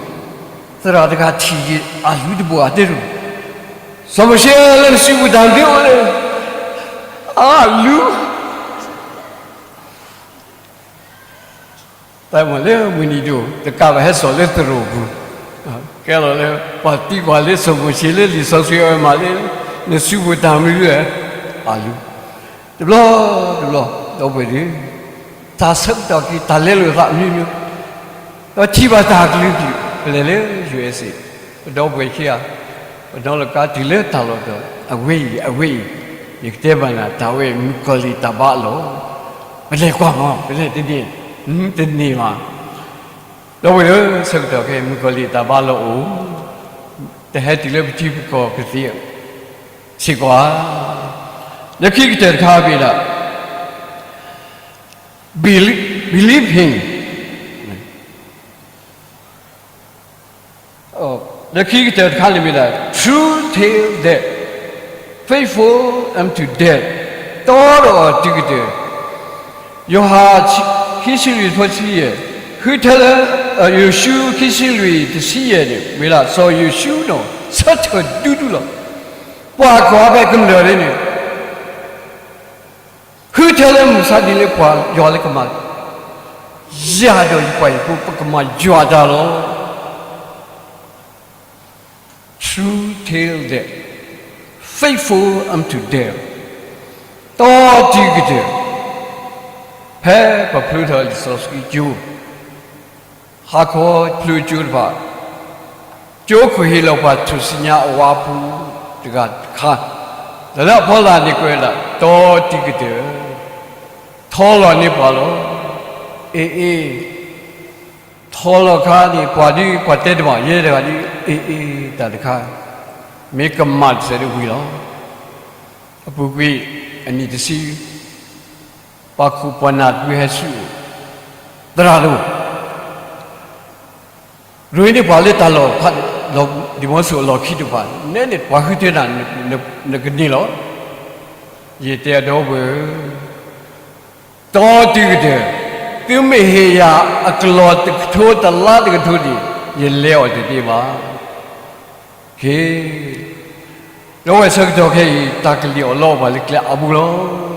သရၣ်တဂၤထံၣ်က့ၤအလူတဘိၣ်အတဲဒိၣ်, စီၤမိၤၡ့ဧၢ လၢနစုပူၤတၢ်မနုၤအိၣ်လဲၣ်, အလူ တၢ်မၤလၢမုၢ်နံၤဒိၣ် တကးဘၣ်ဟဲစိာ်လၢသရိာ်ပူၤ, ကဲလီၤလၢ ပှၤသံကွၢ်လၢစီၤမိၤၡ့လၢလံာ်စီဆှံအဝဲမၤလၢ နစုပူၤတၢ်မနုၤလဲၣ်, အလူ, တဘျီတဘျီ ဒီပုၢ်ဝဲၢ်, တၢ်ဆၢကတီၢ်က့ၤ တၢ်လဲလိာ်သးအမျိုးမျိုး, ဒီးထံၣ်ဘၣ်တၢ်ကလုာ်ကလုာ် ပလဲၤလၢ ယူႇအ့စ့ၣ်, ပဒီပုၢ်ဝဲၢ်ခံဂၤ, ပနီၢ်လီၤကါတုၤလၢတၢ်လီၢ်တတီၤ, အဝဲအံၤ အဝဲအံၤ, ယကတဲဘၣ်နၤ တၢ်ဝဲအံၤ မုၣ်ကီၤလံၢ်တၢ်ဘါအလီၢ်, ပလဲၤကွၢ်မး ပလဲၤတန့ၢ်, တန့ၢ်ဘၣ်, ဒီပုၢ်ဝဲၢ်ဧၢ, ဆၢကတီၢ်ခဲအံၤ မုၣ်ကီၤလံၢ်တၢ်ဘါအလီၢ်အိၣ်, တဟဲတုၤလၢပထံပကီၢ်ကသ့စ့ၢ်ကီးဧါ, လၢခံကတၢၢ်တခါမ့ၢ်ဒၣ် believe, believe him, လၢခံကတၢၢ်တခါန့ၣ်မ့ၢ်ဒၣ် truth till death, faithful unto death, တီဒီးအီၤတုၤကတၢၢ်, ယိၤဟၣ် ခံဆံလွံၢ် တဆံယဲၢ်, ဃုထၢလၢ, ယိၤၡူ ခံဆံလွံၢ် တဆံယဲၢ်န့ၣ် မ့ၢ်ဒၣ်စီၤယိၤၡူနီၤ ဆၢထၢၣ်ဒူဒူလီၤ. ပှၤကွၢ်ဖဲကမျၢၢ်လၢန့ၣ် ဃုထၢလၢမုၢ်ဆါဒ်လၢပှၤယွၤလၢကမၤ, ယၤဒီးယပှၤဟံၣ်ဖိ ပကမၤယွၤတၢ်လီၤ. True till death, faithful unto death, တီတုၤကတၢၢ်, ဖဲပဖျိထီၣ်လံာ်စီဆှံကၠိ ဟါခီဖျိကၠိတဖၣ်, ကၠိခိၣ်ဟ့ၣ်လီၤပှၤထူၣ်စုညါအဝါပူၤတဂၤတခါ, ဒီးလၢအဖီလာ်န့ၣ်ကွဲးဒၣ် တီတုၤကတၢၢ်, ထီလီၤန့ၢ်ပှၤလီၤ. အ့ၣ်အ့ၣ်, ထီလီၤခါန့ၣ် ပှၤဒ်ပှၤတဲတဘၣ် ယဲတဂၤဒ် အ့ၣ်အ့ၣ်တၢ်တခါ, မ့ၢ်ကမၣ်တစဲးဒ်ဝံၤလီၤ. အပူၤကွံာ်အနံၣ်တဆံ ပှၤခိၣ်ပှၤနၢ်တဖုဟဲဆူအအိၣ်, သရၣ်ဒိၣ်, ရ့န့ၢ်ပှၤလၢတၢ်လီၢ်ဖး, ဒံၣ်မီၣ်စိအလီၢ်ခံတဖၣ်, နဲန့ၣ် ပှၤဃုထၢနၤ, နကန့ၢ်လီၤ. ယတဲအဒီပုၢ်ဝဲၢ်, တီတုၤကတၢၢ်, သုမ့ၢ်ဟ့ၣ်ယၤအကလီၢ်တကထိတလါတကထိန့ၣ်, ယလဲၤအီၤတသ့ဘၣ်. က့ၤ, ဒီးဝဲဆၢကတီၢ်ခဲအံၤ တၢ်ကလံၣ်အီၣ်လီအီၣ်ပှၤလၢကျဲအါဘိလီၤ.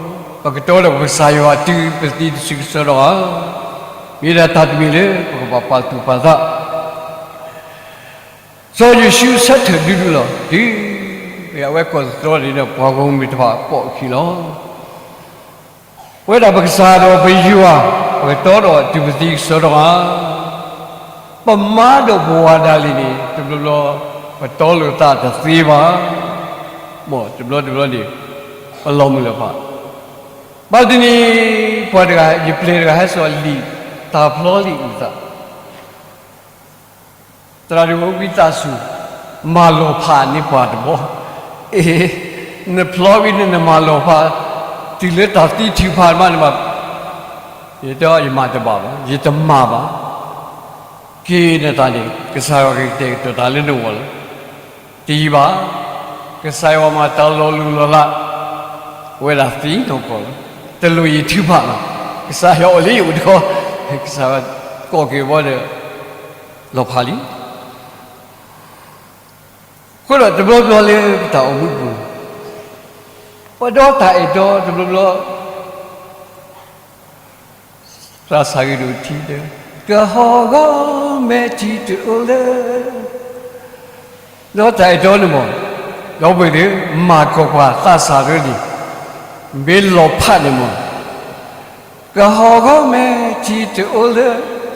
ပကတီဒီးပကစၢ်ယွၤတုၤပသံတစုကစၢ်ဒီးဧါ, မ့ၢ်ဒၣ်တၢ်တမံၤလၢပကဘၣ်ပာ်သူၣ်ပာ်သး စီၤယိၤၡူဆၢထၢၣ်ဒူဒူလီၤ. တုၤ အဝဲကိးသတြီန့ၣ်ဒီး ပှၤဂီၢ်မုၢ်တဖၣ်ပိာ်အခံလီၤ. ပဝဲဒၣ်ပကစၢ်ဒီးပယွၤ, ပကတီဒီးတုၤပသံကစီဒီဧါ, ပမါဒီးပဝၤဒၣ်လဲာ်န့ၣ် တဘျီဘျီ ပတီလိာ်သးတသ့ဘၣ်. မ်တဘျီတဘျီန့ၣ် ပလီၤမုၢ်လီၤဖး, ဘၣ်တနံၤ ပှၤတဂၤ ယပျဲၢ်တဂၤဟဲစိာ်လံာ်တၢ်ဖျီလံာ်အုၣ်သး သရၣ်ဒိၣ်ဝံသးစူၤ မၤလီၤဖးန့ၢ်ပှၤတဘျီ, အ့, နဖျီဝံၤန့ၣ် နမၤလီၤဖး, တုၤလၢတၢ်သံထုးဖးမးန့ၣ်ဘၣ်, ယတဲ ယမၤတဘၣ်ဘၣ်, ယတမၤဘၣ်, က့ၤနသးန့ၣ် ကစၢ်ယွၤကကတဲာ်ကတီၤတၢ်လၢနဂီၢ်လီၤ. တယံာ်ဘၣ်, ကစၢ်ယွၤမၤတၢ်လီၤလိၢ်လီၤလး, ဝဲဒၣ်သံနီၢ်ကီၢ်လီၤ. တလိၣ်ယထုးဖးလီၤ, ကစၢ်ယွၤအိၣ်လံယအိၣ်တခီ, ကစၢ်ယွၤကိးက့ၤဝဲဒီး လီၤဖးလံ. အဃိဒီးတဘျီဘျီလၢပတၢ်အိၣ်မူပူၤ, ပဒီးတၢ်အဲၣ်တီတဘျီဘျီ သးစၢ်ဂ့ၤဒိၣ်ထံတဲ, ကဟီၣ်ဂီၤမဲာ်ထံတအိၣ်လၢ, ဒီးတၢ်အဲၣ်တီန့ၣ်မး, ဒီပုၢ်ဝဲၢ်သ့ၣ်, မၤကီၢ်ပှၤသးစၢ်ရၢလံ, မ့ၢ်လီၤဖးန့ၣ်မး, ကဟီၣ်ဂီၤမဲာ်ထံတအိၣ်လၢ,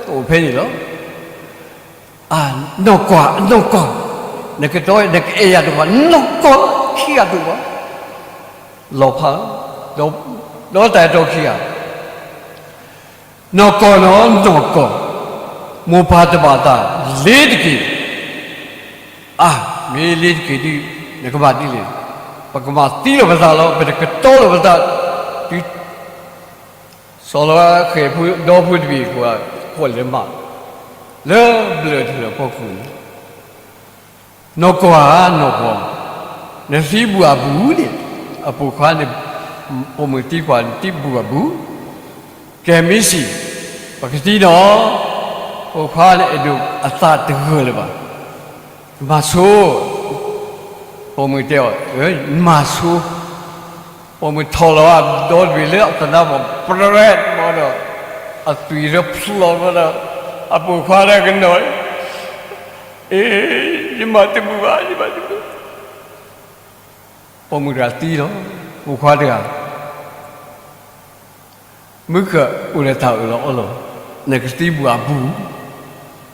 အိၣ်ဖဲန့ၣ်လီၤ. အနီၢ်ကီၢ်, အနီၢ်ကီၢ်, နကတီ နကအဲၣ်ယၤတဘၣ်, နီၢ်ကီၢ်ခံဂၤတအိၣ်ဘၣ်, လီၤဖး, ဒီးတၢ်အဲၣ်တီခံဂၤ, နီၢ်ကီၢ်နီၢ်, နီၢ်ကီၢ်, မိၢ်ပၢ်တဘၣ်သး, လ့ၤတက့ၢ်, အါ, မ့ၢ်လ့ၤတက့ၢ်ဒုး, နကမၤဒ်လဲၣ်, ပကမၤသံလီၤပသးလီၤ, ပတကတီလီၤပသး, တုၤ စီၤလီၤဃဲၤဖိဒီဖိတဘ့ၣ်ဃိ, ဃိးလဲၤမး, လၢဘျၢၣ်ထၢၣ်ဖီခိၣ်န့ၣ်, နီၢ်ကီၢ်ဧၢ နီၢ်ကီၢ်, နသံဘူးအဘူးန့ၣ်, အပိာ်ခွါန့ၣ်, ပိာ်မုၣ်သံကွၢ်န့ၣ် သံဘူးအဘူး, ကဲမ့ၢ်စံး, ပကသံနီၤ, ပိာ်ခွါန့ၣ်အဲၣ်ဒိးအသးတဂၢၢ်လၢၤဘၣ်, မၤဆိ, ပိာ်မုၣ်တဲအီၤ, မၤဆိ ပိာ်မုၣ်ထီၣ်လီၤအဒီတဘ့ၣ်လၢအသနါပူၤ ပြဲးမီဒီး, အသွံၣ်ဒီးဖျိးမီဒီး, အပိာ်ခွါလၢကနီၤ, အ့, ယမၤတဘူးဘၣ်, ယမၤတဘူး, ပိာ်မုၣ်တဂၤသံလီၤ, ပိာ်ခွါတဂၤ မုၢ်ကအိၣ်ဒီးတၢ်အၢၣ်လီၤအီလီၤ, နကသံဘူးအဘူး,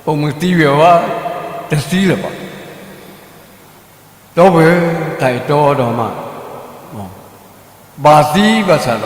ပိာ်မုၣ်သံဝဲဝဲ, တသံလၢၤဘၣ်, ဒီပုၢ်ဝ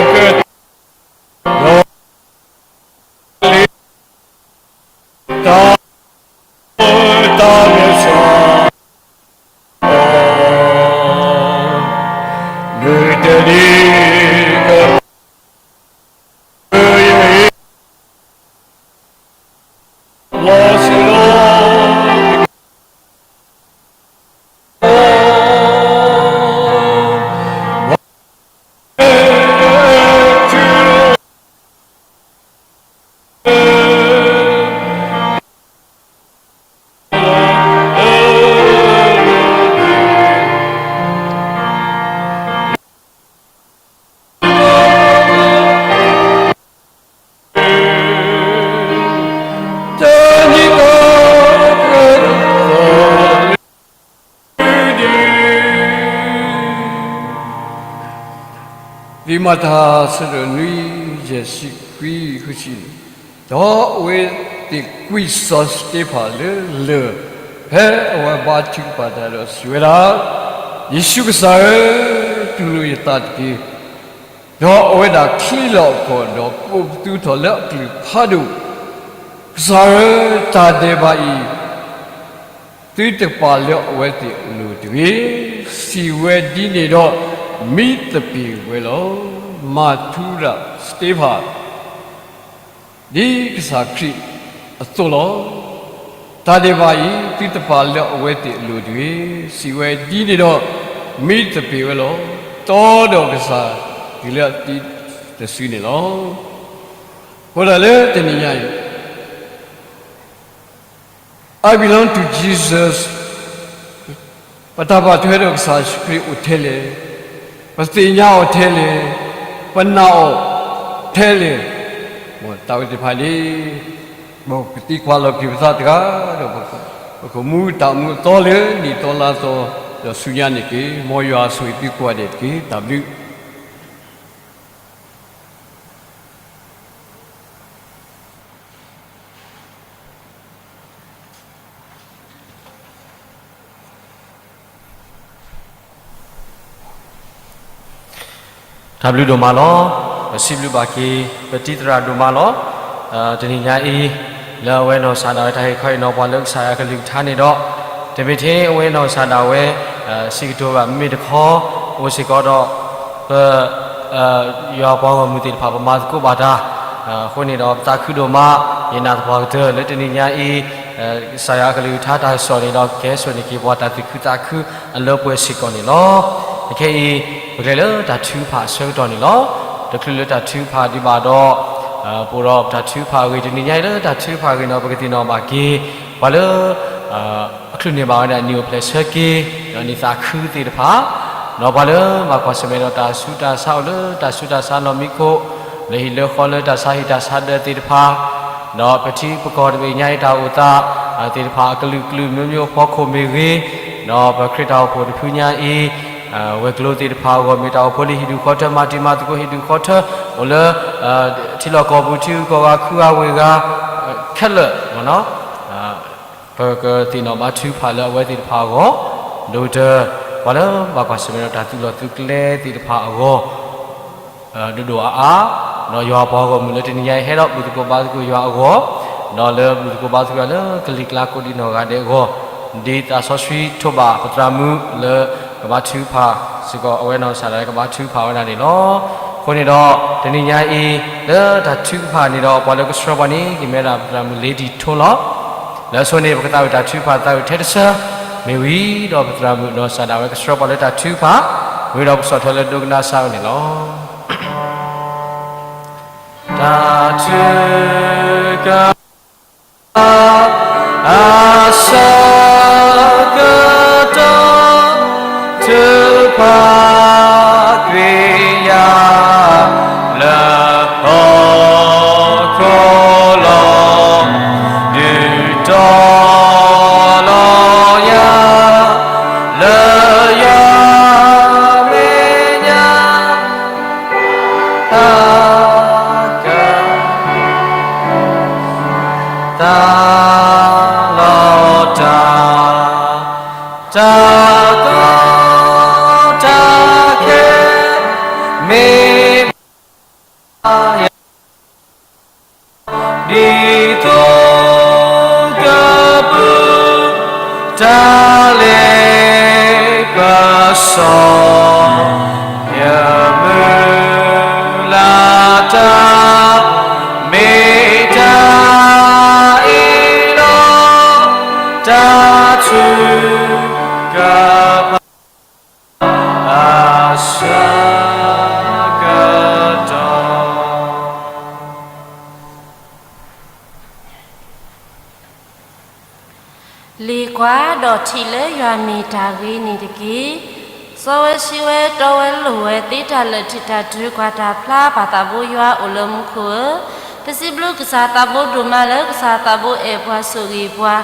ဲၢ်, တၢ်အဲၣ်တီဒီးမး, ဘၣ်သံဘၣ်ဆၣ်ဒီးတတီဘၣ်. အဃိဒီးပကကွၢ်က့ၤ ထါသးဝံၣ်ဃိးဆံခံ, ဃိးဆံခံ တၢဒီးသၢ, ခံဆၢ တၢဒီးသၢ, ပကသးဝံၣ် တၢဒီး, ဃိးဆံခံ တၢဒီးသၢ. လံာ်မၤတၢ် အဆၢဒိၣ်နွံ ယဲၢ်ဆံခွံ ဃုဆံန့ၣ်, ဒီးအဝဲသ့ၣ်ကွံာ်စီၤစတ့ဖၣ်လၢလၢၢ် ဖဲအဝဲဘါထုကဖၣ်တၢ်ဒီးစံးဝဲဒၣ်, ယ့ၣ်ၡူးကစၢ်ဧၢ, တူၢ်လိာ်ယသးတက့ၢ်. ဒီးအဝဲဒၣ်ချံးလီၤအခီၣ်ဒီးကိးပသူထီၣ်လၢအကလုၢ်ဖးဒိၣ်, ကစၢ်ဧၢ, တၢ်ဒဲးဘးအံၤ သုတပာ်လၢအဝဲသ့ၣ်အလိၤတဂ့ၤ. စံးဝဲဒ်န့ၣ်ဒီး မံသပ့ၤဝဲလီၤ. မၤထူရၤစတ့ဖၣ် ဒ်ကစၢ်ခရံာ်အသိးလီၤ. တၢ်ဒဲးဘးအံၤ သုတပာ်လၢအဝဲသ့ၣ်အလိၤတဂ့ၤ. စံးဝဲဒ်န့ၣ်ဒီး မံသပ့ၤဝဲလီၤ. တီဒီးကစၢ်တုၤလၢအသံတစုန့ၣ်လီၤ. အဃိဒီးလၢတနံၤညါအံၤ I belong to Jesus, ပတၢ်ဘၣ်ထွဲဒီးကစၢ်ယ့ၣ်ၡူးခရံာ်အိၣ်ထဲလဲၣ်, ပသ့ၣ်ညါအီၤထဲလဲၣ်, ပနာ်အီၤထဲလဲၣ်, တၢ်ဝဲသ့ၣ်တဖၣ်န့ၣ် ပကသံကွၢ်လီၤက့ၤပသးတဂၤဒီး ပကမူတၢ်မူအသီလၢနံၣ်သီလါသီ ဒီးဆူညါန့ၣ်တက့ၢ်. မ်ယွၤဆိၣ်ဂ့ၤသုကိးဂၤဒဲးတက့ၢ်. တၢ်ဘျုး တၢ်ဘျုးဒိၣ်မးလီၤ. ပစံးဘျုးဘၣ်က့ၤ ပတံၤသရၣ်ဒိၣ်မးလီၤ. တနံၤညါအံၤ လၢအဝဲနီၢ်ကစၢ်ဒၣ်ဝဲတၢ်ဟ့ၣ်ခီဟ့ၣ်နီၤပှၤလၢကစၢ်ယွၤအကလုၢ်ကထါန့ၣ်ဒီး တမ့ၢ်ထဲအဝဲနီၢ်ကစၢ်ဒၣ်ဝဲ စံးကတိၤဘၣ် မ့မ့ၢ်တခီ အိၣ်စ့ၢ်ကီးဒီး ပ ယွၤပှၤဂီၢ်မုၢ်သ့ၣ်တဖၣ် ပမၤသကိးဘၣ်တၢ်, အဃိန့ၣ်ဒီး ပသးခုဒိၣ်မး, ယနာ်သပှၢ်ကတၢၢ် လၢတနံၤညါအံၤ ကစၢ်ယွၤအကလုၢ်ကထါတၢ်ကစီၣ်န့ၣ်ဒီး ကကဲစိာ်န့ၢ်က့ၤပှၤတၢ်သူၣ်ခုသးခုအလၢပှဲၤစ့ၢ်ကီးန့ၣ်လီၤ. အခဲအံၤ ပကလဲၤလၢတၢ်ထုကဖၣ်အဆၢကတီၢ်န့ၣ်လီၤ. တချုးလၢတၢ်ထုကဖၣ်ဒံးဘၣ်ဒီး ပအိၣ်ဒီးပတၢ်ထုကဖၣ်အဂ့ၢ် တနံၤညါအံၤလၢတၢ်ထုကဖၣ်အဂ့ၢ်န့ၣ် ပကသ့ၣ်နီၣ်ဘၣ်က့ၤ ပှၤလၢ အချုးန့ၢ်ဘၣ်ဝဲဒၣ်နံၣ်အိၣ်ဖျဲၣ်ဆၢက့ၤ ဒီးနံၣ်သးခုသ့ၣ်တဖၣ်, ဒီးပှၤလၢဘၣ်ကွၢ်ဆၢၣ်မဲာ်ဒီးတၢ်ဆူးတၢ်ဆါအိၣ်လၢတၢ်ဆူးတၢ်ဆါနီၢ်မံခိၣ်, လၢဟံၣ်လၢဃီလၢတၢ်ဆါဟံၣ်တၢ်ဆါဒၢးသ့ၣ်တဖၣ်, ဒီးပထံပကီၢ်တဘ့ၣ်ညါအံၤတၢ်အိၣ်သးသ့ၣ်တဖၣ် အကလုာ်ကလုာ်မျိုးမျိုးအဖီခိၣ်မ့ၢ်ဂ့ၤ, ဒီးပခရံာ်တၢ်အိၣ်ဖှိၣ်တဖုညါအံၤ ဝဲၤကျိၤသ့ၣ်တဖၣ်အဂီၢ် မ့ၢ်တၢ်အိၣ်ဖှိၣ်လၢဟံၣ်ဒူၣ်ဃီထၢ မၤတံၤမၤသကိးဟံၣ်ဒူၣ်ဃီထၢ အိၣ်လၢ ထံလီၢ်ကီၢ်ပူၤ ထံဂုၤကီၢ်ဂၤ ခုဂၤဝ့ၢ်ဂၤ ခဲလၢာ် ပကသ့ၣ်နီၣ်ဘါထုကဖၣ်လၢအဝဲသ့ၣ်တဖၣ်အဂီၢ်, ဒိၣ်ကတၢၢ် ပှၤလၢဘၣ်ကွၢ်ဆၢၣ်မဲာ်ဒီးတၢ်သူၣ်လီၤသူၣ်ကျဲသ့ၣ်တဖၣ်အဂီၢ် ဒိၣ်ဒိၣ်အါအါ, ဒီးယွၤပှၤဂီၢ်မုၢ်လၢတနံၤညါအံၤ ဟဲဒီးဘူၣ်သကိးဘါသကိးယွၤအဂီၢ်, ဒီးလၢဘူၣ်သကိးဘါသကိးယွၤလၢကလံၤကျါကိးဒံနီၢ်ဂၤဒဲးအဂီၢ်, ဒ်သးစီဆှံထိးဘၣ်ပသရၣ်မုၣ်လၢကဘါထုကဖၣ်စ့ၢ်ကီးအဝဲနီၢ်ကစၢ်ဒၣ်ဝဲကဘါထုကဖၣ်ဝဲဒၣ်န့ၣ်လီၤ. အဃိန့ၣ်ဒီး တနံၤညါအံၤ လၢတၢ်ထုကဖၣ်န့ၣ်ဒီး ပှၤလၢကဆှၢပှၤန့ၣ် ကမ့ၢ်ဝဲဒၣ်ပသရၣ်မုၣ် Lady ထိးလီၤ. လၢအဆိန့ၣ် ပကသးဝံၣ်တၢ်ထုကဖၣ်သးဝံၣ်ထဲတဆၢ မ့ၢ်ဝံၤဒီးပသရၣ်မုၣ်နီၢ်ကစၢ်ဒၣ်ဝဲကဆှၢပှၤလၢတၢ်ထုကဖၣ်, မ့ၢ်ဝံၤဒီးပကဆီၣ်ထွဲလၢဒိကနၣ်စၢ်ဝဲန့ၣ်လီၤ. တၢ်ထုကဖၣ် အဆၢကတီၢ် ထုကဖၣ်ကွံာ်ယၤ လၢဟီၣ်ခိၣ်လီၤ, ဒုးတီၤလီၤယၤ လၢယွၤမဲာ်ညါ တၢ်က တၢ်လီၤတၢ် တၢ်ကီတၢ်ခဲ မ့ၢ်ဘၣ်ယၤ ဒ်သိးကပူၤ တၢ်လ့ပစီ ယမုၢ်လၢ်တၢ် မ့ၢ်တၢ်အ့ၣ်လိာ် တၢ်ထုကဖၣ် အဆၢကတီၢ် လံၤကွၢ်ဒီးထံၣ်လၢယွၤမ့ၢ်တၢ်ဂ့ၤန့ၣ်တက့ၢ်. စီဝဲဆှံဝဲတီဝဲလိၤဝဲသ့တၢ်လၢာ်ထံးတၢ်ထူ ကွၢ်တၢ်ဖျါ ပၢ်သးဘိယွၤအိၣ်လၢမူခိၣ်ဧၢ, ပစံးဘျုးကစၢ်သးဘိဒိၣ်မးလၢ ကစၢ်သးဘိအဲၣ်ပှၤဆိၣ်ဂ့ၤပှၤ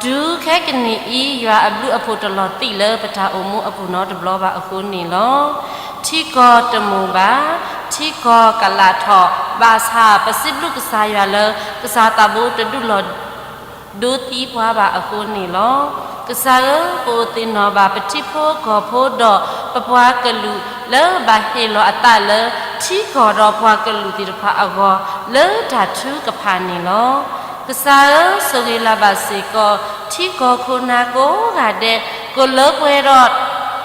တုၤခဲကနံၣ်အံၤ ယွၤအဘျုးအဖှိၣ်တလီၤသံးလၢပတၢ်အိၣ်မူအပူၤနီတဘျီဘၣ်အဃိန့ၣ်လီၤ. ထံကီၢ်တမုာ်ဘၣ်, ထံကီၢ်ကလးထီၣ်, ဘၣ်ဆၣ်ပစံးဘျုးကစၢ်ယွၤလၢ ကစၢ်သးဘိတဒုးလီၤ ဒိသံပှၤဘၣ်အဃိန့ၣ်လီၤ. ကစၢ်ဧၢ, ပအိၣ်သ့ၣ်နီၣ်ဘၣ်ပထံဖိကီၢ်ဖိဒီး ပပှၤကလုာ်လၢဘၣ်ဟ့ၣ်လီၤအသးလၢ ထံကီၢ်ဒီးပှၤကလုာ်သ့ၣ်တဖၣ်အဂီၢ် လၢတၢ်ထုကဖၣ်န့ၣ်လီၤ. ကစၢ်ဧၢ, ဆိၣ်ဂ့ၤလၢ်ဘၣ်စ့ၢ်ကီး ထံကီၢ်ခိၣ်နၢ်ကိးဂၤဒဲး ကလၢပှဲၤဒီး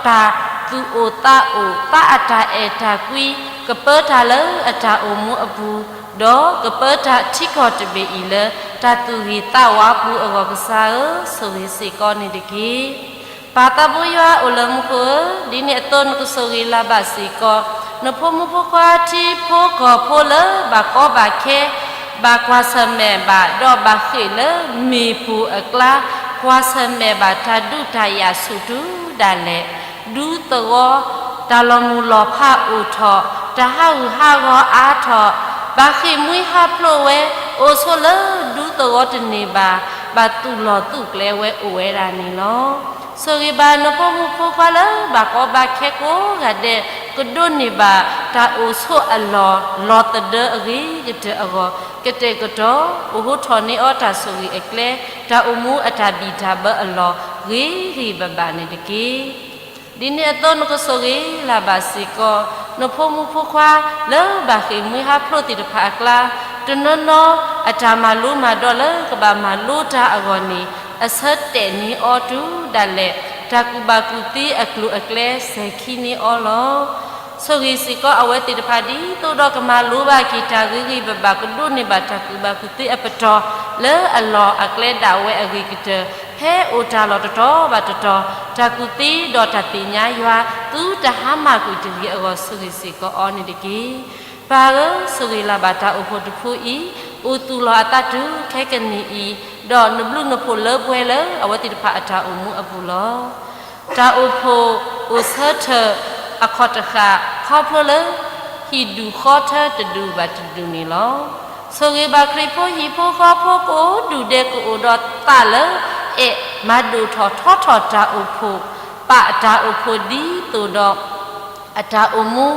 တၢ်သူၣ်အိၣ်သးအိၣ် သးအတၢ်အဲၣ်တၢ်ကွံ, ကပၢတၢ်လၢအတၢ်အိၣ်မူအပူၤ, ဒီးကပၢတၢ်ထံကီၢ်တဘ့ၣ်အံၤလၢ တၢ်သူၣ်ဂ့ၤသးဝါပူၤအဂီၢ် ကစၢ်ဧၢ, ဆိၣ်ဂ့ၤစ့ၢ်ကီးန့ၣ်တက့ၢ်. ပၢ်သးဘိယွၤအိၣ်လၢမူခိၣ်ဧၢ, ဒ်န့ၣ်အသိးနကဆိၣ်ဂ့ၤလၢ်ဘၣ်စ့ၢ်ကီး နဖိမုၣ်ဖိခွါထံဖိကီၢ်ဖိလၢဘၣ်ကီဘၣ်ခဲ, ဘၣ်ကွၢ်ဆၢၣ်မဲာ်ဘၣ် ဒီးဘၣ်ဃ့ၢ်လၢမ့ၢ်ပူၤအကျါ, ကွၢ်ဆၢၣ်မဲာ်ဘၣ်တၢ်ဒုးတၢ်ယၤဆူၣ်တုၤဒၣ်လဲာ်, ဒူသဝီ, တၢ်လီၤမုၢ်လီၤဖးအိၣ်ထီၣ်, တၢ်ဟးဂူာ်ဟးဂီၤအါထီၣ်, ဘၣ်ဃ့ၢ်မှံဟးဖျိးဝဲ, အိၣ်ဆိးလၢဒူသဝီတန့ၢ်ဘၣ်, ဘၣ်သူၣ်လီၤသူၣ်ကျဲဝဲအိၣ်ဝဲဒၣ်န့ၣ်လီၤ. ဆိၣ်ဂ့ၤဘၣ်နဖိမုၣ်ဖိခွါလၢဘၣ်ကီဘၣ်ခဲကိးဂၤဒဲး ကဒိးန့ၢ်ဘၣ်တၢ်အိၣ်ဆိးအလီၢ် လီၤသဒၢအဂ့ၤကတၢၢ်အဂီၢ် ကတဲာ်ကတီၤ အိၣ်ဟူထီၣ်န့ၢ်အီၤတၢ်ဆိၣ်ဂ့ၤအကျဲ တၢ်အိၣ်မူအတၢ်ဘံၣ်တၢ်ဘၢအလီၢ် ဂ့ၤဂ့ၤဘၣ်ဘၣ်န့ၣ်တက့ၢ်. ဒ်န့ၣ်အသိးနကဆိၣ်ဂ့ၤလၢ်ဘၣ်စ့ၢ်ကီး နဖိမုၣ်ဖိခွါလၢဘၣ်ဃ့ၢ်မှံဟးဖျိးသ့ၣ်တဖၣ်အကျါ, တနီၤနီၤအတၢ်မၤလိမၤဒိးလၢကဘၣ်မၤလိတၢ်အဂီၢ်န့ၣ် အဆၢတဲာ်န့ၢ်အီၤတုၤဒၣ်လဲာ် တၢ်ကူၣ်ဘၣ်ကူၣ်သ့အကျိၤအကျဲစဲၤခံန့ၢ်အီၤလီၤ. ဆိၣ်ဂ့ၤစ့ၢ်ကီးအဝဲသ့ၣ်တဖၣ်ဒ်သိးဒီးကမၤလိဘၣ်က့ၤတၢ်ဂ့ၤဂ့ၤဘၣ်ဘၣ် ကဒိးန့ၢ်ဘၣ်တၢ်ကူၣ်ဘၣ်ကူၣ်သ့အပတီၢ် လၢအလီၢ်အကျဲဒၣ်ဝဲအဂ့ၤကတၢၢ် ဖဲအိၣ်တၢ်လီၢ်တတီၤဘၣ်တတီၤ တၢ်ကူၣ်သ့ဒီးတၢ်သ့ၣ်ညါယွၤ သုတဟါမၢ်ကွံာ်တဂ့ၤအဂီၢ် ဆိၣ်ဂ့ၤစ့ၢ်ကီးအီၤန့ၣ်တက့ၢ်. ပၢ်ဧၢ, ဆိၣ်ဂ့ၤလၢ်ဘၣ်တၢ်အိၣ်ဖှိၣ်တဖုအံၤ အိၣ်သူၣ်လီၤအသးတုၤခဲကနံၣ်အံၤ, ဒီးနဘျုးနဖှိၣ်လၢပှဲၤလၢအဝဲသ့ၣ်တဖၣ်အတၢ်အိၣ်မူအပူၤလီၤ. တၢ်အိၣ်ဖှိၣ်အိၣ်ဆၢထၢၣ်အခီၣ်တဃာ် ခီဖျိလၢ ဟံၣ်ဒူၣ်ဃီထၢတဒူၣ်ဘၣ်တဒူၣ်န့ၣ်လီၤ. ဆိၣ်ဂ့ၤဘၣ်ခရံာ်ဖိဟံၣ်ဖိဃီဖိကိးဒူၣ်ဒဲးကအိၣ်ဒီးသးလၢ အဲၣ်မၤဒိၣ်ထီၣ်ထီထီၣ်တၢ်အိၣ်ဖှိၣ်, ပာ်အတၢ်အိၣ်ဖှိၣ်ဒ်သိးဒီး အတၢ်အိၣ်မူ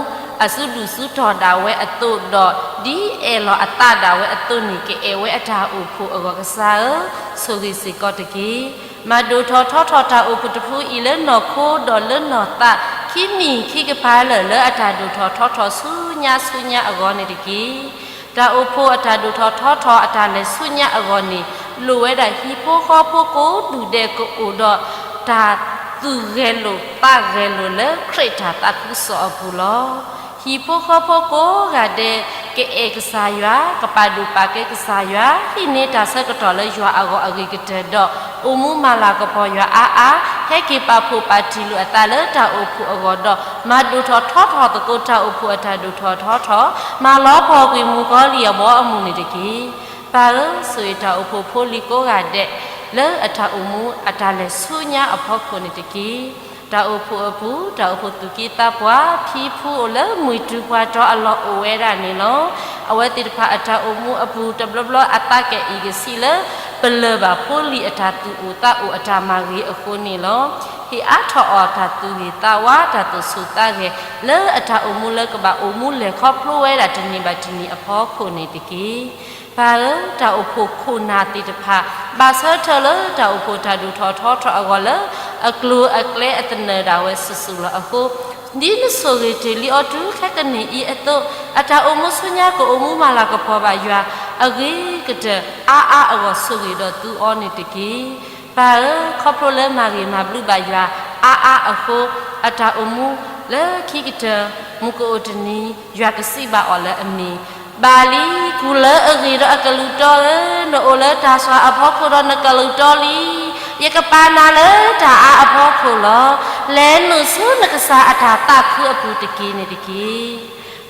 အစုဒုၣ်စုတီၢ်ဒၣ်ဝဲအသိးဒီး ဒ်အဲၣ်လီၤအသးဒၣ်ဝဲအသိးန့ၣ် ကအဲၣ်ဝဲအတၢ်အိၣ်ဖှိၣ်အဂီၢ် ကစၢ်ဧၢ, ဆိၣ်ဂ့ၤစ့ၢ်ကီးတက့ၢ်. မၤဒိၣ်ထီၣ်ထီထီၣ်တၢ်အိၣ်ဖှိၣ်တဖုအံၤလၢနီၢ်ခိဒီးလၢနီၢ်သး ခံမံၤခံကပၤလၢာ်လၢအတၢ်ဒိၣ်ထီၣ်ထီထီၣ်ဆူညါဆူညါအဂီၢ်န့ၣ်တက့ၢ်. တၢ်အိၣ်ဖှိၣ်အတၢ်ဒိၣ်ထီၣ်ထီထီၣ်အတၢ်လဲၤဆူညါအဂီၢ်န့ၣ် လိၣ်ဝဲဒၣ်ဟံၣ်ဖိဃီဖိကိးဒူၣ်ဒဲးကအိၣ်ဒီး တၢ်သူၣ်ဂဲၤလိာ်သးဂဲၤလိာ်လၢခရံာ်တၢ်သးခုကစီၣ်အပူၤလီၤ. ဟံၣ်ဖိဃီဖိကိးဂၤဒဲး ကအဲၣ်ကစၢ်ယွၤ, ကပာ်ဒိၣ်ပာ်ကဲကစၢ်ယွၤ, ဟံးန့ၢ်တၢ်ဆၢကတီၢ်လၢယွၤအဂီၢ်အဂ့ၤကတၢၢ်ဒီး အိၣ်မူမၤလၤကပီၤယွၤအါအါ, ဟဲက့ၤပာ်ဖှိၣ်ပာ်တံၢ်လိာ်အသးလၢတၢ်အိၣ်ဖှိၣ်အဂီၢ်ဒီး မၤဒိၣ်ထီၣ်ထီထီၣ်သကိးတၢ်အိၣ်ဖှိၣ်အတၢ်ဒိၣ်ထီၣ်ထီထီၣ်, မၤလီၤပှီၢ်ကွံာ်မုၣ်ကီၤလံၢ်အဘီအမုၢ်န့ၣ်တက့ၢ်. ပၢ်ဧၢ, ဆိၣ်ဂ့ၤတၢ်အိၣ်ဖှိၣ်ဖိလံၤကိးဂၤဒဲး လၢအတၢ်အိၣ်မူအတၢ်လဲၤဆူညါအဖီခိၣ်န့ၣ်တက့ၢ်. တၢ်အိၣ်ဖှိၣ်အပူၤ, တၢ်အိၣ်ဖှိၣ်သူၣ်က့သးပှၢ်, ဖံဖုအိၣ်လၢမုၢ်ထူၣ်ပှၢ်တီၤအလီၢ်အိၣ်ဝဲဒၣ်န့ၣ်လီၤ. အဝဲသ့ၣ်တဖၣ်အတၢ်အိၣ်မူအပူၤ တဘျီဘျီအသးကအံၣ်ကဆံးလၢ ပလၢၢ်ဘၣ်ဖိလံၤအတၢ်သူၣ်အိၣ်သးအိၣ်အတၢ်မၤဂ့ၤအဃိန့ၣ်လီၤ. ဟ့ၣ်အါထီၣ်အီၤတၢ်သူၣ်ဂ့ၤသးဝါ တၢ်သူၣ်ဆူၣ်သးဂဲၤ လၢအတၢ်အိၣ်မူလၢကဘၣ်အိၣ်မူလဲၤခီဖျိဝဲဒၣ်တနံၤဘၣ်တနံၤအဖီခိၣ်န့ၣ်တက့ၢ်. ပၢ်ဧၢ, တၢ်အိၣ်ဖှိၣ်ခိၣ်နၢ်သ့ၣ်တဖၣ် ဘၣ်ဆၢထၢၣ်လၢတၢ်အိၣ်ဖှိၣ်တၢ်ဒိၣ်ထီၣ်ထီထီၣ်အဂီၢ်လၢ အကျိၤအကျဲအသနၢၣ်ဒၣ်ဝဲစုာ်စုာ်လီၤအဃိ, ဒ်နဆိၣ်ဂ့ၤတ့ၢ်လံအီၤတုၤခဲကနံၣ်အံၤအသိး, အတၢ်အိၣ်မူဆူညါကအိၣ်မူမၤလၤကပီၤဘၣ်ယွၤ အဂ့ၤကတၢၢ်အါအါအဂီၢ် ဆိၣ်ဂ့ၤဒီးသူအီၤန့ၣ်တက့ၢ်. ပၢ်ဧၢ, ခီဖျိလၢမၤဂ့ၤမၤဘျုးဘၣ်ယွၤအါအါအဃိ, အတၢ်အိၣ်မူလၢခံကတၢၢ် မုၢ်ကအိၣ်တနံၤ ယွၤကစံးဘၣ်အီၤလၢအမ့ၢ်, ဘၣ်လံ, ကူၣ်လၢအဂ့ၤဒီးအကလုၢ်တီဧၢ, နအိၣ်လၢတၢ်စှၤအဖီခိၣ်ဒီးနကလုၢ်တီလံ. ယကပာ်နၤလၢတၢ်အါအဖီခိၣ်လီၤ. လဲၤနုာ်ဆူနကစၢ်အတၢ်သးခုအပူၤတက့ၢ်န့ၣ်တက့ၢ်.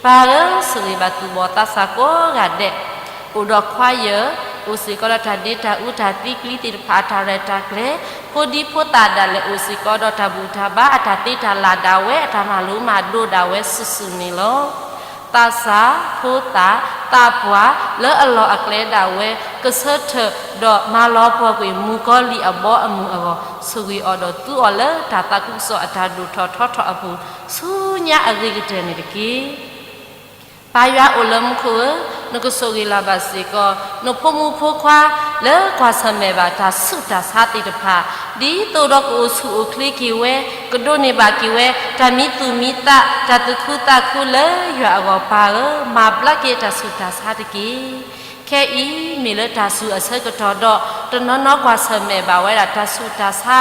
ပၢ်ဧၢ, ဆိၣ်ဂ့ၤဘၣ်သူၣ်ဘီၣ်သးစၢ်ကိးဂၤဒဲး, အိၣ်ဒီးခွါယၢၢ်, အိၣ်စ့ၢ်ကီးဒီးတၢ်ဒ့တၢ်အူတၢ်သံကွံသ့ၣ်တဖၣ်အတၢ်ရဲၣ်တၢ်ကျဲၤ, ဖိဒံဖိသၣ်ဒၣ်လဲာ်အိၣ်စ့ၢ်ကီးဒီးတၢ်ဘူၣ်တၢ်ဘါအတၢ်သ့တၢ်လၢ်ဒၣ်ဝဲ အတၢ်မၤလိမၤဒိးဒၣ်ဝဲစုာ်စုာ်န့ၣ်လီၤ. သးစၢ်, ဖိသၣ်, သးပှၢ်လၢအလီၢ်အကျဲဒၣ်ဝဲ ကဆၢထၢၣ်ဒီးမၤလီၤပှီၢ်ကွံာ်မုၣ်ကီၤလံၢ်အဘီအမုၢ်အဂီၢ်, ဆိၣ်ဂ့ၤအီၤဒီးသူအီၤလၢတၢ်သးခုကစီၣ်အတၢ်ဒိၣ်ထီၣ်ထီထီၣ်အပူၤ ဆူ ဆူညါအဂ့ၤကတၢၢ်န့ၣ်တက့ၢ်. ပၢ်ယွၤအိၣ်လၢမူခိၣ်ဧၢ, နကဆိၣ်ဂ့ၤလၢ်ဘၣ်စ့ၢ်ကီး နဖိမုၣ်ဖိခွါ လၢကွၢ်ဆၢၣ်မဲာ်ဘၣ်တၢ်ဆူးတၢ်ဆါသ့ၣ်တဖၣ်, ဒ်သိးဒီးကအိၣ်ဆူၣ်အိၣ်ချ့က့ၤဝဲ, ကဒိးန့ၢ်ဘၣ်က့ၤဝဲ တၢ်မံသူၣ်မံသး တၢ်သူၣ်ခုသးခုလၢယွၤအဂီၢ် ပၢ်ဧၢ, မၤဘျါက့ၤတၢ်ဆူးတၢ်ဆါတက့ၢ်. ခဲအံၤမ့ၢ်လၢတၢ်စူၤအဆၢကတီၢ်ဒီး တနီၤနီၤကွၢ်ဆၢၣ်မဲာ်ဘၣ်ဝဲဒၣ်တၢ်ဆူးတၢ်ဆါ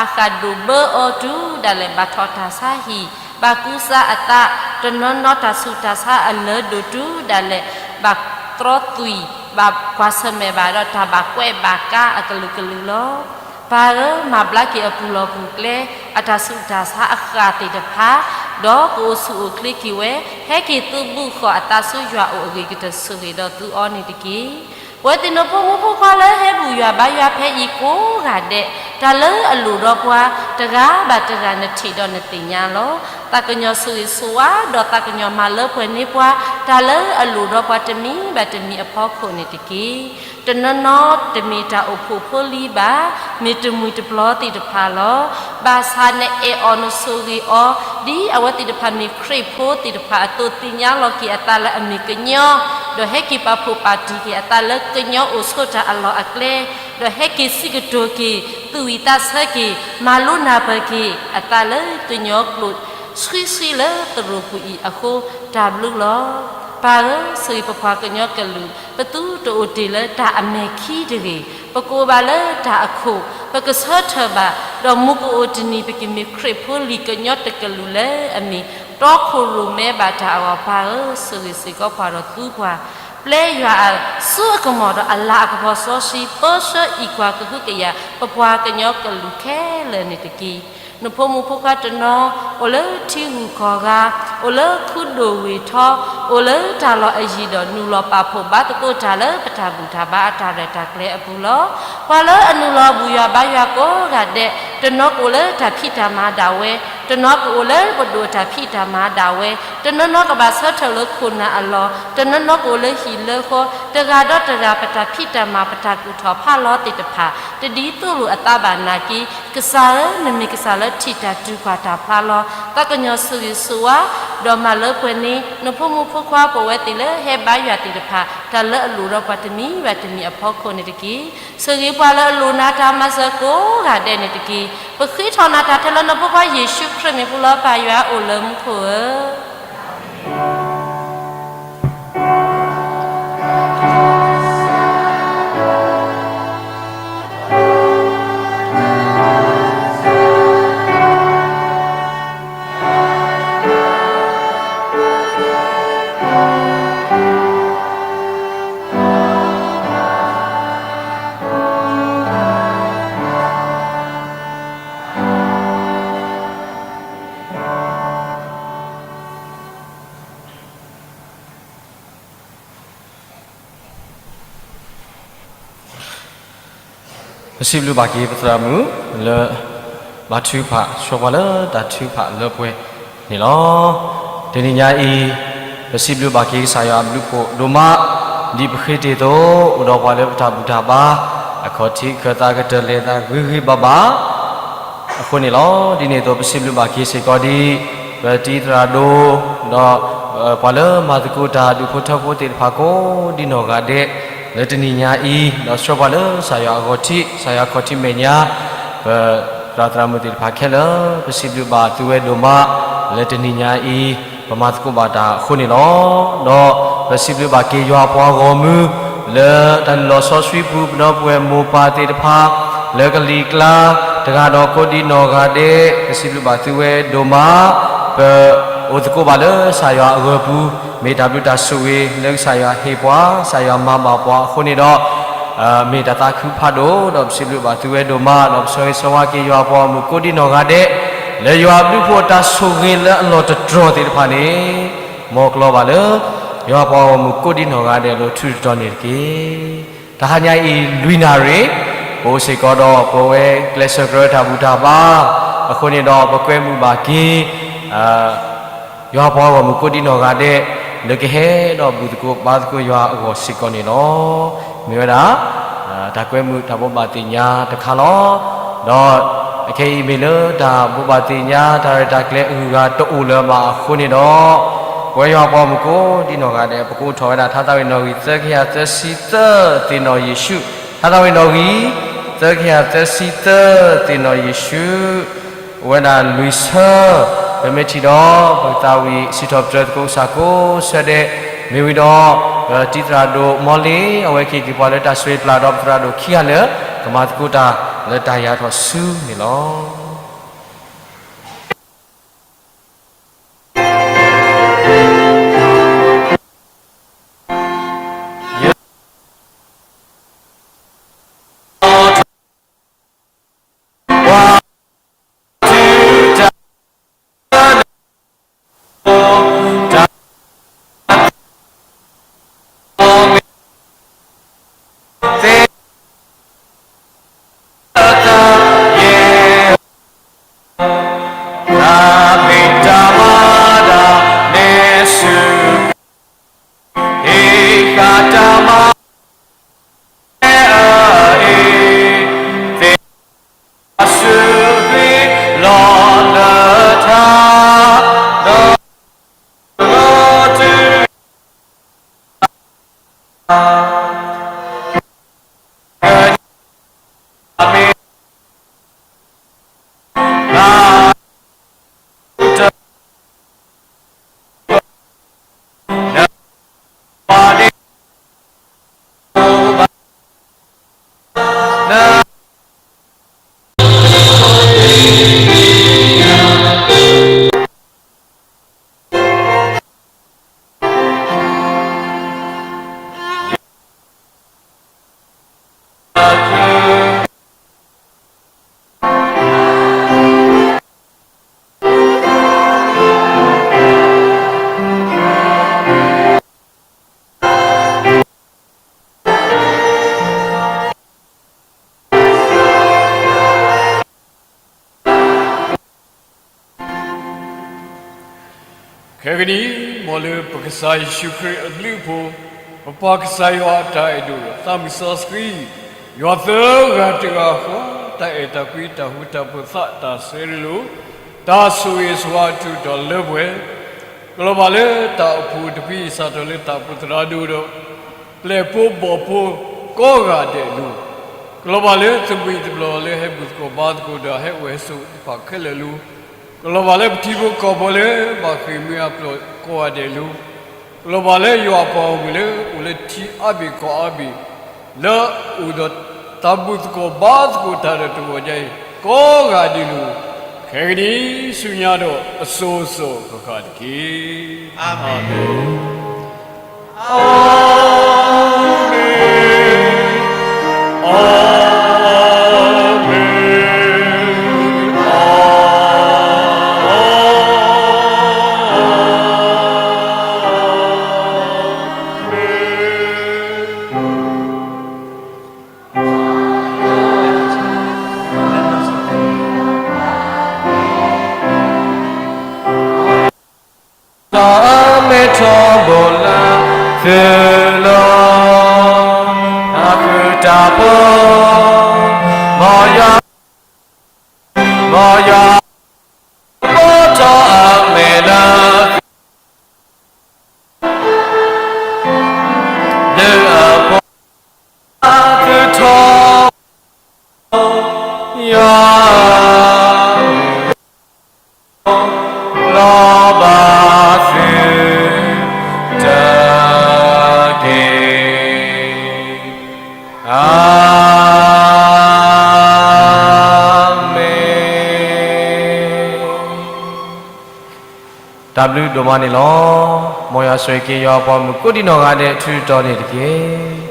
အဃၣ်ဒိၣ်ဘၢအီၤတုၤဒၣ်လဲာ် ဘၣ်ထီၣ်တၢ်ဆါဟံၣ်, ဘၣ်ကူစါအသး, တနီၤနီၤတၢ်ဆူးတၢ်ဆါအလၢာ်ဒိၣ်တုၤဒၣ်လဲာ် ဘၣ်သြီသွံၣ်, ဘၣ်ကွၢ်ဆၢၣ်မဲာ်ဘၣ်ဒီးတၢ်ဘၣ်ကွဲးဘၣ်ကါအကလုာ်ကလုာ်လီၤ. ပၢ်ဧၢ, မၤဘျါက့ၤအပူၤလီၢ်ပူၤကျဲ အတၢ်ဆူးတၢ်ဆါအဃၣ်သ့ၣ်တဖၣ်, ဒီးကအိၣ်ဆူၣ်အိၣ်ချ့က့ၤဝဲ, ဟဲက့ၤသုးဘူးဃီၤအသးဆူယွၤအိၣ်အဂ့ၤကတၢၢ်ဆိၣ်ဂ့ၤဒီးသုအီၤန့ၣ်တက့ၢ်. ပဝဲသ့ၣ်နဖိမုၣ်ဖိခွါလၢဟဲဘူၣ်ယွၤဘါယွၤဖဲအံၤကိးဂၤဒဲး, တၢ်လၢအလိၣ်ဒီးပှၤ တဂၤဘၣ်တဂၤနထံၣ်ဒီးနသ့ၣ်ညါလီၤ. သးကညီၤဆိၣ်ဂ့ၤဆိၣ်ဝါ ဒီးသးကညီၤမၤလၢပှဲၤန့ၢ်ပှၤ တၢ်လၢအလိၣ်ဒီးပှၤတမံၤဘၣ်တမံၤအဖီခိၣ်န့ၣ်တက့ၢ်. တနီၤနီၤတမ့ၢ်တၢ်အိၣ်ဖှိၣ်ဖိလံၤဘၣ်, မ့ၢ်တမှံၤတပျီၤသ့ၣ်တဖၣ်လီၤ. ဘၣ်ဆၣ်နအဲၣ်အီၤနဆိၣ်ဂ့ၤအီၤ, ဒ်အဝဲသ့ၣ်တဖၣ်မ့ၢ်ခရံာ်ဖိသ့ၣ်တဖၣ်အသိး သ့ၣ်ညါလီၤက့ၤအသးလၢအမ့ၢ်ကညီ, ဒီးဟဲက့ၤပာ်ဖှိၣ်ပာ်တံၢ်က့ၤအသးလၢကညီအိၣ်ဆိးတၢ်အလီၢ်အကျဲ, ဒီးဟဲက့ၤစံးကတိၤက့ၤ, သူၣ်ဝံၣ်သးဆၢက့ၤ, မၤလိနၢ်ပၢၢ်က့ၤအသးလၢကညီကျိာ် ဆှံဆှံလၢသရိာ်ပူၤအံၤအဃိ တၢ်ဘျုးလီၤ. ပၢ်ဧၢ, ဆိၣ်ဂ့ၤပပှၤကညီကလုာ်, ပသုတအိၣ်တ့ၢ်လၢတၢ်အမဲာ်ခံတဂ့ၤ, ပကအိၣ်ဘၣ်လၢတၢ်အခိၣ်, ပကဆၢထၢၣ်ဘၣ်, ဒီးမုၢ်ကအိၣ်တနံၤ ပကမ့ၢ်ခရံာ်ဖိလံၤကညီတကလုာ်လၢအမ့ၢ် တီခိၣ်ရိၣ်မဲဘၣ်တၢ်အဂီၢ် ပၢ်ဧၢ, ဆိၣ်ဂ့ၤစ့ၢ်ကီးပှၤဒီးသူပှၤ, ပျဲယွၤအစုအကမီၤဒီးအလၤအကပီၤစီဆှံ ပၢဆှၢအံးကွၢ်ကဟုကယာ် ပပှၤကညီကလုာ်ခဲလၢာ်န့ၣ်တက့ၢ်. နဖိမုၣ်ဖိခွါတနီၤ အိၣ်လၢထံဂုၤကီၢ်ဂၤ, အိၣ်လၢခူဒိၣ်ဝ့ၢ်ထီ, အိၣ်လၢတၢ်လီၢ်အယံၤဒီး နုာ်လီၤပာ်ဖှိၣ်ဘါသကိးတၢ်လၢပတၢ်ဘူၣ်တၢ်ဘါအတၢ်ရဲၣ်တၢ်ကျဲၤအပူၤလီၤ. ပှၤလၢအနုာ်လီၤဘူၣ်ယွၤဘါယွၤကိးဂၤဒဲး, တနီၤကအိၣ်လၢတၢ်ဖံးတၢ်မၤဒၣ်ဝဲ, တနီၤကအိၣ်လၢပဒိၣ်အတၢ်ဖံးတၢ်မၤဒၣ်ဝဲ, တနီၤနီၤကဘၣ်ဆၢထၢၣ်လၢခိၣ်နၢ်အလီၢ်, တနီၤနီၤကအိၣ်လၢဟံၣ်လၢဃီ, တဂၤဒီးတဂၤ ပတၢ်ဖံးတၢ်မၤ ပတၢ်ကူၣ်ထီၣ်ဖးလီၤသ့ၣ်တဖၣ် တဒ်သိးလိာ်အသးဘၣ်နာ်က့, ကစၢ်ဧၢ, နမ့ၢ်ကစၢ်လၢထံၣ်တၢ်တုၤကွၢ်တၢ်ဖျါလီၤ. သးကညီၤဆိၣ်ဂ့ၤဆိၣ်ဝါ, ဒီးမၤလၢပှဲၤန့ၢ် နဖိမုၣ်ဖိခွါ ပဝဲသ့ၣ်လၢဟဲဘါယွၤသ့ၣ်တဖၣ် တၢ်လၢအလိၣ်ဒီးပှၤတမံၤဘၣ်တမံၤအဖီခိၣ်န့ၣ်တက့ၢ်. ဆိၣ်ဂ့ၤပှၤလၢအလိၣ်နၤတၢ်မၤစၢၤကိးဂၤဒဲးန့ၣ်တက့ၢ်. ပဃ့ထီၣ်နၤတၢ်ထဲလၢနဖိခွါယ့ၣ်ၡူးခရံာ်မံၤပူၤလီၤ. ပၢ်ယွၤအိၣ်လၢမူခိၣ်ဧၢ. ပစံးဘျုးဘၣ်က့ၤပသရၣ်မုၣ်လၢ ဘါထုကဖၣ် ဆှၢပှၤလၢတၢ်ထုကဖၣ်လၢပှဲၤန့ၣ်လီၤ. တနံၤညါအံၤ ပစံးဘျုးဘၣ်က့ၤကစၢ်ယွၤအဘျုးဖှိၣ်ဒိၣ်မး, ဒ်ပဃ့တ့ၢ်အသိး အိၣ်ဒီးပှၤလၢပတၢ်ဘူၣ်တၢ်ဘါ အခီၣ်ထံးခၢၣ်သးကတၢၢ်လဲၤသးဂ့ၤဂ့ၤဘၣ်ဘၣ် အဃိန့ၣ်လီၤ. ဒ်န့ၣ်အသိး ပစံးဘျုးဘၣ်က့ၤစ့ၢ်ကီးဒ် ပတံၤသရၣ်ဒိၣ် ဒီး ပှၤလၢမၤသကိးတၢ်ဒူၣ်ဖိထၢဖိသ့ၣ်တဖၣ်ကိးဒ်နီၢ်ဂၤဒဲး လၢတနံၤညါအံၤ ဒီးဆှၢပှၤလၢကစၢ်ယွၤအဂီၢ်ထံး ကစၢ်ယွၤခီၣ်ထံးမဲာ်ညါ ပသရၣ်သရၣ်မုၣ်သ့ၣ်တဖၣ်ခဲလၢာ် ပစံးဘျုးဘၣ်သုဝဲဒိၣ်မး လၢတနံၤညါအံၤ ပမၤသကိးဘၣ်တၢ်အဃိန့ၣ်လီၤ. ဒီးပစံးဘျုးဘၣ်က့ၤယွၤပှၤဂီၢ်မုၢ် လၢတၢ်လုၢ်လီၤစီဆှံပူၤ ပဒီပုၢ်ဝဲၢ်မိၢ်ပၢ်သ့ၣ်တဖၣ် လၢကလံၤကျါ တဂၤဒီးကိးဒ်နီၢ်ဂၤဒဲး ပစံးဘျုးဘၣ်သုဝဲဒိၣ်မး ပအိၣ်သကိးဘၣ်လၢကစၢ်ယွၤအဂၢၢ်ပူၤ မ့ၢ်တၢ်ဘျုးတၢ်ဆိၣ်ဂ့ၤ လၢကစၢ်ယွၤဟ့ၣ်ပှၤ ကစၢ်ယွၤမၤဘၣ်ပှၤအဃိန့ၣ်ဒီး မ့ၢ်တၢ်သးခုဖးဒိၣ် ဒီးပစံးဘျုးဘၣ်သုဝဲဒိၣ်မး ဒီးပဆၢဂ့ၤဆၢဝါက့ၤယွၤပှၤဂီၢ်မုၢ်ကိးဒ်နီၢ်ဂၤဒဲး လၢယွၤအဘျုးဖှိၣ်တၢ်ဆိၣ်ဂ့ၤလၢအလီၢ်တတြီၢ်သ့ၣ်တဖၣ်န့ၣ် မ်ကျီဘၣ်လၢ ယွၤပှၤဂီၢ်မုၢ်ကိးဒ်နီၢ်ဂၤဒဲးလၢထူးတတီၤန့ၣ်တက့ၢ်. တဟါညါအံၤလွံၢ်နၣ်ရံၣ် ပအိၣ်စ့ၢ်ကီးဒီးပဝဲကျဲးစၢးကရၢတၢ်ဘူၣ်တၢ်ဘါ အဃိန့ၣ်ဒီးပကွဲမုာ်ဘၣ်က့ၤ ယွၤပှၤဂီၢ်မုၢ်ကိးဒ်နီၢ်ဂၤဒဲး လၢကဟဲဒီးဘူၣ်သကိးဘါသကိးယွၤအဂီၢ်စ့ၢ်ကီးန့ၣ်လီၤ. မ့ၢ်ဝဲဒၣ် တၢ်ကွဲမုာ်တၢ်ဘိးဘၣ်သ့ၣ်ညါတခါလီၤ. ဒီး ခဲအံၤမ့ၢ်လၢတၢ်ဘိးဘၣ်သ့ၣ်ညါ တၢ်ရဲၣ်တၢ်ကျဲၤအဂုၤအဂၤတအိၣ်လၢၤဘၣ်အဃိန့ၣ်ဒီး, ပဝဲယွၤပှၤမုၣ်ကိးဒံနီၢ်ဂၤဒဲး ပကအိးထီၣ်ဝဲဒၣ် ထါသးဝံၣ်နီၣ်ဂံၢ်သၢကယၤသၢဆံသၢ သ့ၣ်နီၣ်ယ့ၣ်ၡူး, ထါသးဝံၣ်နီၣ်ဂံၢ်သၢကယၤသၢဆံသၢ သ့ၣ်နီၣ်ယ့ၣ်ၡူး အိၣ်ဝဲဒၣ်လွံၢ်ဆၢ, ပမ့ၢ်ထံၣ်ဒီး ပကသးဝံၣ်စံးထီၣ်ပတြၢၤသကိးကစၢ်ကိးဆၢဒဲး, မ့ၢ်ဝံၤဒီး ပတံၤသရၣ်ဒိၣ်မီလ့ၤ အဝဲက့ၤက့ၤပှၤလၢတၢ်ဆိၣ်ဂ့ၤပျၢ်ဒီးပသရၣ်ဒိၣ်ခံဂၤလၢာ် ကမၤသကိးတၢ်လၢတၢ်ယၤထီၣ်ဆူန့ၣ်လီၤ.ခဲကနံၣ် မ်လၢပကစၢ်ယ့ၣ်ၡူးခရံာ်အဘျုးအဖှိၣ်, ပပၢ်ကစၢ်ယွၤအတၢ်အဲၣ်ဒိၣ်, သးမုၢ်စီဆှံ, ယွၤသၢဂၤတဂၤဃီ တၢ်အဲၣ်တၢ်ကွံ တၢ်ဃူတၢ်ဖိးသး တၢ်ဆၢရ့လိာ်, တၢ်ဆိၣ်ဂ့ၤဆိၣ်ဝါအထူးတီၤလၢပှဲၤ, ကလီၤဘၣ်လၢတၢ်အိၣ်ဖှိၣ်တဖုအံၤ စးထီၣ်လၢတၢ်အိၣ်ဖှိၣ်သရၣ်ဒိၣ်ဒီး ပျဲၢ်ဖိဘီၣ်ဖိကိးဂၤဒဲးအလိၤ, ကလီၤဘၣ်လၢသဘံၣ်သဘျီလၢဟဲဘူၣ်သကိးဘါသကိးဒီး ဟဲအိၣ်ဟဲဆိးသ့ၣ်တဖၣ်ခဲလၢာ်အလိၤ, ကလီၤဘၣ်လၢပထံဖိကီၢ်ဖိလၢဘၣ်ဃ့ၢ်မှံဟးဖျိးကိးဂၤဒဲးအလိၤ, ကလီၤဘၣ်လၢယွၤအပှၤဂီၢ်မုၢ်လၢအိၣ်လၢထံအါဘ့ၣ်ကီၢ်အါဘ့ၣ်, လၢအအိၣ်ဒီးတၢ်ဘူၣ်သကိးဘါသကိးတၢ်ဒီးတဂီၤညါအံၤ ကိးဂၤဒဲးအလိၤ, ခဲကနံၣ်ဆူညါဒီးအစိၤစိၤဃၣ်ဃၣ်တက့ၢ်. အၤမ့ၣ်. Amen. တၢ်ဘျုးဒိၣ်မးန့ၣ်လီၤ. မ်ယွၤဆိၣ်ဂ့ၤက့ၤယွၤအပှၤမုၣ်ကိးဒံနီၢ်ဂၤဒဲး ထူးတီၤန့ၣ်တက့ၢ်.